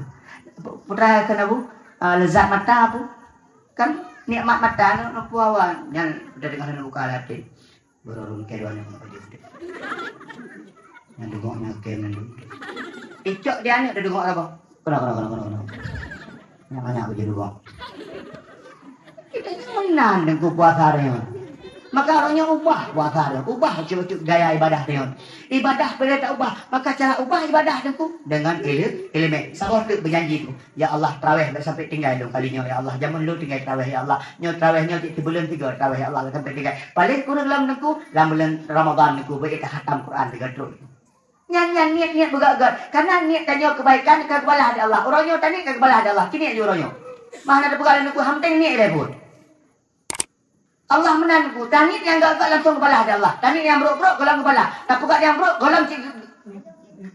Putra kena bu, ah, lezat mata bu. Kan nikmat mata nyoe nempuh awat. Nyan udah dengar buka hati. Baru rungkè dua nyoe pajoh. Nyang dugok nyang kèe nyan dugok. Icok dia ni dah dugok apa? Kena, kena, kena, kena, kena. Nyang mana aku jadi dugok? Kita ni meunan deungku puasa dia. Maka orang nyoe ubah puasa dia. Ubah bacut-bacut gaya ibadah dia. Ibadah boleh tak ubah. Maka cara ubah ibadah deungku dengan ilé-, ileumèe. Saboh teuk beujanji tu. Ya Allah, traweh bèk sampai tinggai lôn kali nyoe, ya Allah. Jameun lôn tinggai traweh, ya Allah. Nyoe traweh nyoe cit sibuleuen tiga traweh, ya Allah, bèk sampai tinggai. Paling kureueng lam teungku, lam buleuen Ramadan teungku, bèk tahatam Quran tiga trok. Nyan, nyan niet-niet beugèt-gèt. Karena niet tanyoe kebaikan ka geubalah di Allah. Uroe nyoe taniet ka geubalah di Allah. Kiniet ju uroe nyoe. Mah na teupeugah lôn teungku, ham teng niet lé buet. Allah meunan teungku, taniet nyang gèt-gèt langsung geubalah di Allah. Taniet nyang brok-brok gohlom geubalah. Tapeugah nyang brok gohlom cit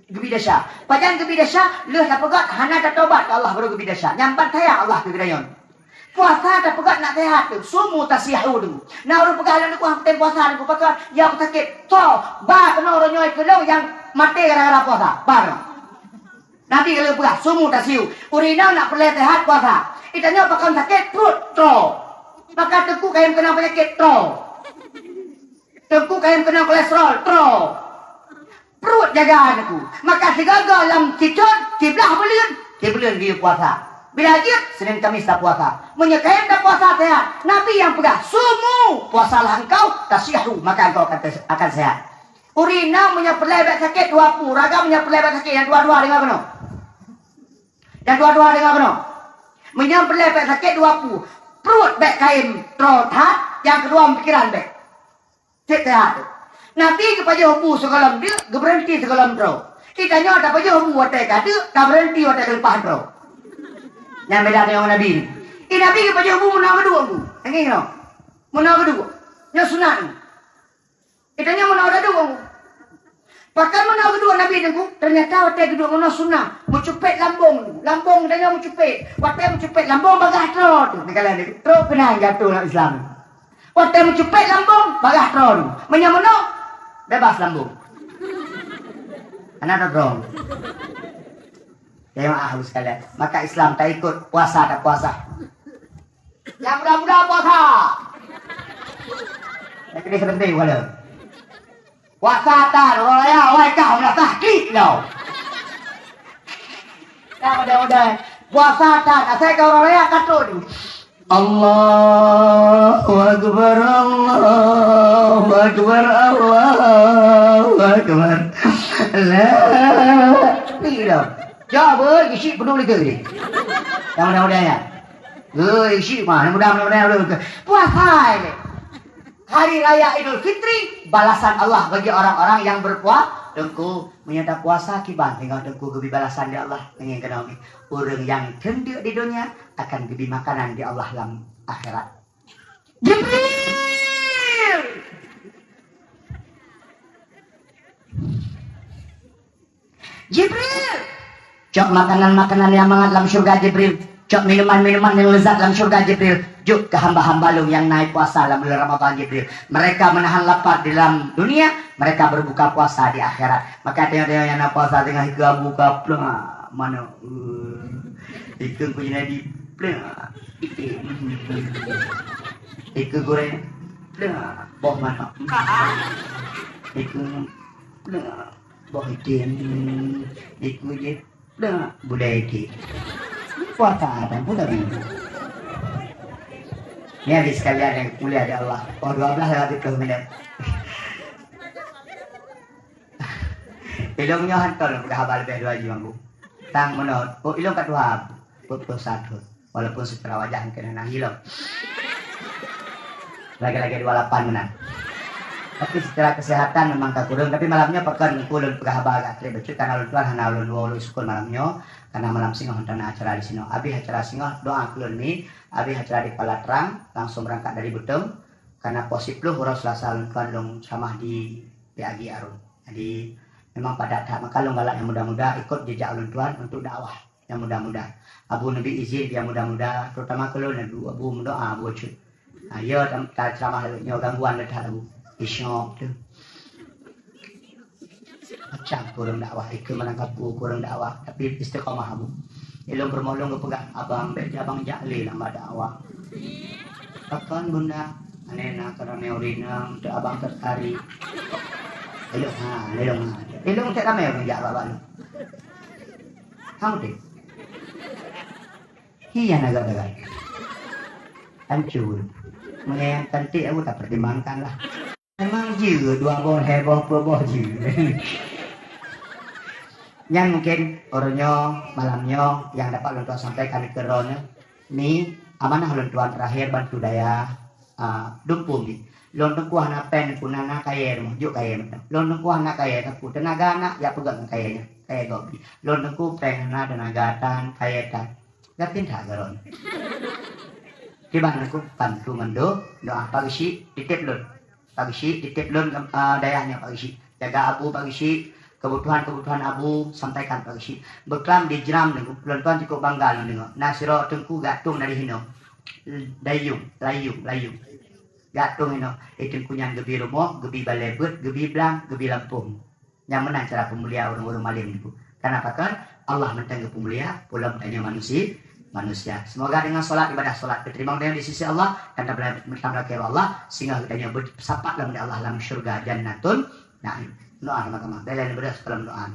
geubi desya. Pajan geubi desya, lheueh tapeugah hana tatobat keu Allah baru geubi desya. Nyan ban taya Allah keu geutanyoe. Puasa tapeugah nak sehat tu, sumu tasihu tu. Na ureueng peugah lôn teungku, ham tem puasa teungku, pakon ya aku sakit. To, ba keunoe uroe nyoe keu lôn nyang maté gara-gara puasa. Ba keunoe. Nabi ka lheueh peugah, sumu tasihu. Ureueng inong nak peureulèe seuhat puasa. Geutanyoe pakon sakét pruet, troe. Maka teungku kayém keunong peunyakét, troe. Teungku kayém keunong kolesterol, troe. Pruet jaga teungku. Maka sigoe-goe lam cicon, siblah buleuen, sibuleuen geuyue puasa. Bila jeuet, Senin Kamis tapuasa. Meunyoe kayém tapuasa seuhat, Nabi nyang peugah, sumu, puasalah engkau, tasihu, maka engkau akan, akan seuhat. Ureueng inong meunyoe peureulèe bèk sakét dua pu, raga meunyoe peureulèe bèk sakét, nyang dua-dua deungoe keunoe. Nyang dua-dua deungoe keunoe. Meunyoe peureulèe bèk sakét dua pu, pruet bèk kayém troe that, nyang keudua pikiran bèk. Cit seuhat. Nabi geupajoh bu sigohlom deuk, geubeureuhenti sigohlom droe. Geutanyoe tapajoh bu watèe ka deuk, tabeureuhenti watèe ka leupah droe. Nyan beda tanyoe ngon Nabi. Di Nabi geupajoh bu meunoe geuduek bu. Nyan nyoe. Meunoe geuduek. Nyoe sunat. Geutanyoe meunoe geuduek bu. Pakon meunoe geuduek Nabi teungku? Teunyata watèe geuduek meunoe sunat. Meucupet lambông. Lambông geutanyoe meucupet. Watèe meucupet lambông bagaih troe tu. Neukalon troe keunan jatuh lam Islam. Watèe meucupet lambông, bagaih troe. Meunyoe meunoe, bebas lambông. Hana tadrong. Jamaah sekalian, maka Islam taikot, puasa tapuasa. Nyang muda-muda puasa. Nyang keudeh sebenté kepala. Puasa tan, uroe raya, wai kah meunasah klik tau. Nyang muda-muda, puasa tan, asai ka uroe raya ka trok. Allahu Akbar, Allahu Akbar, Allahu Akbar. La ilaha. Jawab, oi, isi penuh lagi ni. Yang mudah-mudahan ya. Oi, isi mah, mudah-mudahan. Puasa ini. Hari Raya Idul Fitri, balasan Allah bagi orang-orang yang berpua-, Teungku, meunyoe tapuasa kiban singoh Teungku geubri balasan di Allah, ngieng keunoe mi. Ureueng nyang teundeuk di donya akan geubri makanan di Allah lam akhirat. Jibril! Jibril! Cok makanan-makanan nyang mangat lam syurga, Jibril. Cok minuman-minuman nyang lezat lam syurga, Jibril. Jok keu hamba-hamba Lôn nyang naik puasa lam bulan Ramadhan, Jibril. Mereka menahan lapar di dalam dunia, mereka berbuka puasa di akhirat. Maka tanyoe-tanyoe nyang na puasa teungoh ikeue abu ka pleng, mano, eh, ikeue ku jadi pleng, ikeue goreng pleng, boh manok, ikeue pleng. Boh item, ikeue jih, dah budai item. Puasa ada pun tak minum. Ni adik sekalian yang mulia di Allah. Oh, dua belas lewat tiga puluh minit. Ilong nyoh hantom peugah haba leubeh dua jih, Bang. Tang meunoe, oh, ilong ka tuha, pukul satu. Walaupun secara wajah mungkin hana ilong. Lagèe-lagèe dua lapan meunan. Tapi secara kesehatan memang ka kureueng. Tapi malam nyoe pakon ulôn peugah haba agak trép bacut, karena ulôn tuan hana ulôn woe ulôn sukon malam nyoe. Karena malam singoh hana acara di sinoe. Abéh acara singoh doa keu lôn mi. Abéh acara di Palatrang, langsung berangkat dari Beuteung. Karena poh siplôh uroe Selasa ulôn tuan lôn ceramah di P A G Arun. Jadi memang padat that. Maka lôn galak nyang muda-muda ikut jejak ulôn tuan untuk dakwah. Nyang muda-muda. Abu neubi izin nyang muda-muda, terutama keu lôn, Abu, Abu meudoa, Abu cut. Ha, ya, tam-, ta-, ceramah lagèe nyoe gangguan lé that, Abu. Isyok tu. Macam kurang dakwah, ikeu manang kapu kurang dakwah, tapi istiqamah, Abu. Ilong peurumoh lôn geupeugah, "Abang, bèk abang jak lé lam dakwah." Pakon, Bunda? Aneh na keu ramé ureueng inong, teu abang tertarik. Ilong ha, ilong ha. Ilong cit ramé ureueng jak bak-bak lôn. Hang udép. Hi nyang agak-agak. Hancur. Meunyoe nyang cantik aku tak pertimbangkan lah. Memang jeuet dua boh, lhèe boh, peuet boh jeuet. Nyan mungkin uroe nyoe, malam nyoe nyang dapat lôn tuan sampaikan keu droeneuh. Ni amanah lôn tuan terakhir bantu dayah, ah, Dumpung ni. Lôn teungku hana péng, teungku na, na kayèe rumoh, jok kayèe mantong. Lôn teungku hana kayèe, teungku teunaga na, jak peugöt ngon kayèe nyan, kayèe gob jih. Lôn teungku péng hana, teunaga tan, kayèe tan. Gapin that garon. Kiban teungku bantu mandum, doa Pak Geuchik titip lôn. Pak Geuchik titip lôn, eh, dayah nyoe Pak Geuchik. Jaga Abu Pak Geuchik, kebutuhan-kebutuhan Abu sampaikan Pak Geuchik. Beuklam di Jram teungku, lôn tuan cukup bangga lôn deungö. Na sidroe teungku geuatong dari hinoe. Dayung, Layung, Layung. Geuatong hinoe. Eh, teungku nyan geubi rumoh, geubi balè beuet, geubi blang, geubi lampôh. Nyan meunan cara peumulia ureueng-ureueng malém teungku. Karena pakon? Allah mantong geupeumulia, peulom tanyoe manusi-, manusia. Semoga dengan salat, ibadah salat, diterima tanyoe di sisi Allah dan tameulakèe bak Allah, sehingga geutanyoe beusapat lom di Allah lam syurga Jannatun Naim. Doa sama-sama. Bela ni beudah sebelum doa.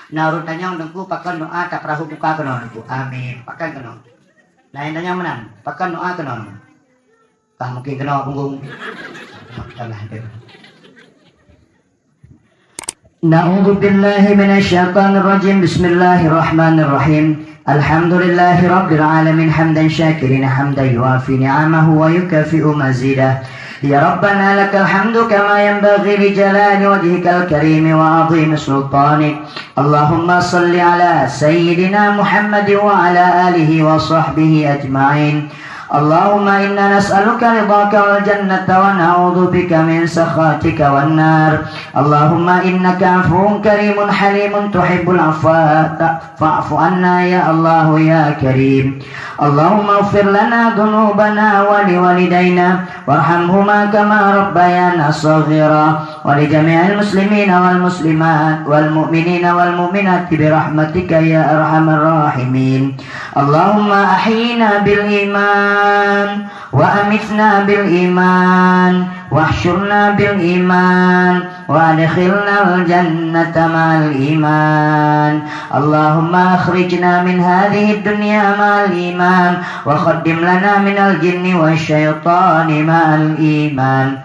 Na ureueng tanyong teungku, pakon doa tapeurawöt muka keunoe teungku? Amin. Pakon keunoe? Na nyang tanyong meunan, pakon doa keunoe? Kah mungkin keunoe punggung. Masalah tu. أعوذ بالله من الشيطان الرجيم. بسم الله الرحمن الرحيم. الحمد لله رب العالمين، حمدا شاكرين، حمدا يوافي نعمه ويكافئ مزيده. يا ربنا لك الحمد كما ينبغي لجلال وجهك الكريم وعظيم سلطانك. اللهم صل على سيدنا محمد وعلى آله وصحبه أجمعين. اللهم إنا نسألك رضاك والجنة ونعوذ بك من سخطك والنار. اللهم إنك عفو كريم حليم تحب العفو فاعف عنا يا الله يا كريم. اللهم اغفر لنا ذنوبنا ولوالدينا وارحمهما كما ربيانا صغيرا ولجميع المسلمين والمسلمات والمؤمنين والمؤمنات برحمتك يا أرحم الراحمين. اللهم أحينا بالإيمان وأمتنا بالإيمان واحشرنا بالإيمان وأدخلنا الجنة مع الإيمان. اللهم أخرجنا من هذه الدنيا مع الإيمان وخدم لنا من الجن والشيطان مع الإيمان.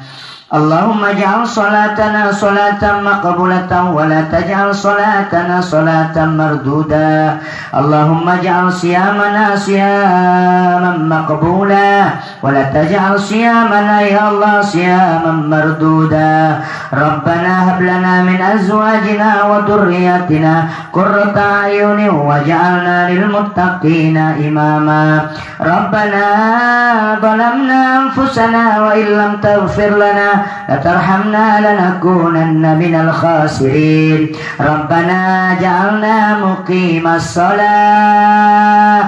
اللهم اجعل صلاتنا صلاة مقبولة ولا تجعل صلاتنا صلاة مردودة. اللهم اجعل صيامنا صياما مقبولا ولا تجعل صيامنا يا الله صياما مردودا. ربنا هب لنا من أزواجنا وذرياتنا قرة أعين واجعلنا للمتقين إماما. ربنا ظلمنا أنفسنا وإن لم تغفر لنا وترحمنا لنكونن من الخاسرين. ربنا اجعلنا مقيم الصلاة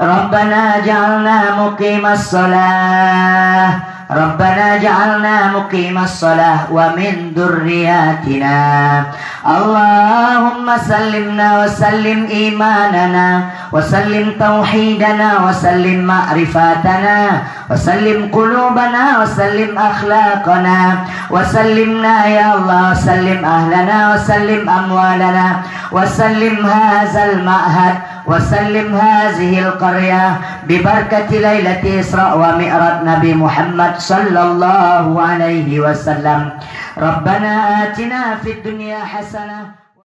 ربنا اجعلنا مقيم الصلاة ربنا اجعلنا مقيم الصلاة ومن ذرياتنا. اللهم سلمنا وسلم إيماننا وسلم توحيدنا وسلم معرفتنا وسلم قلوبنا وسلم أخلاقنا وسلمنا يا الله وسلم أهلنا وسلم أموالنا وسلم هذا المعهد وسلم هذه القرية ببركة ليلة إسراء ومعراج نبي محمد صلى الله عليه وسلم. ربنا آتنا في الدنيا حسنة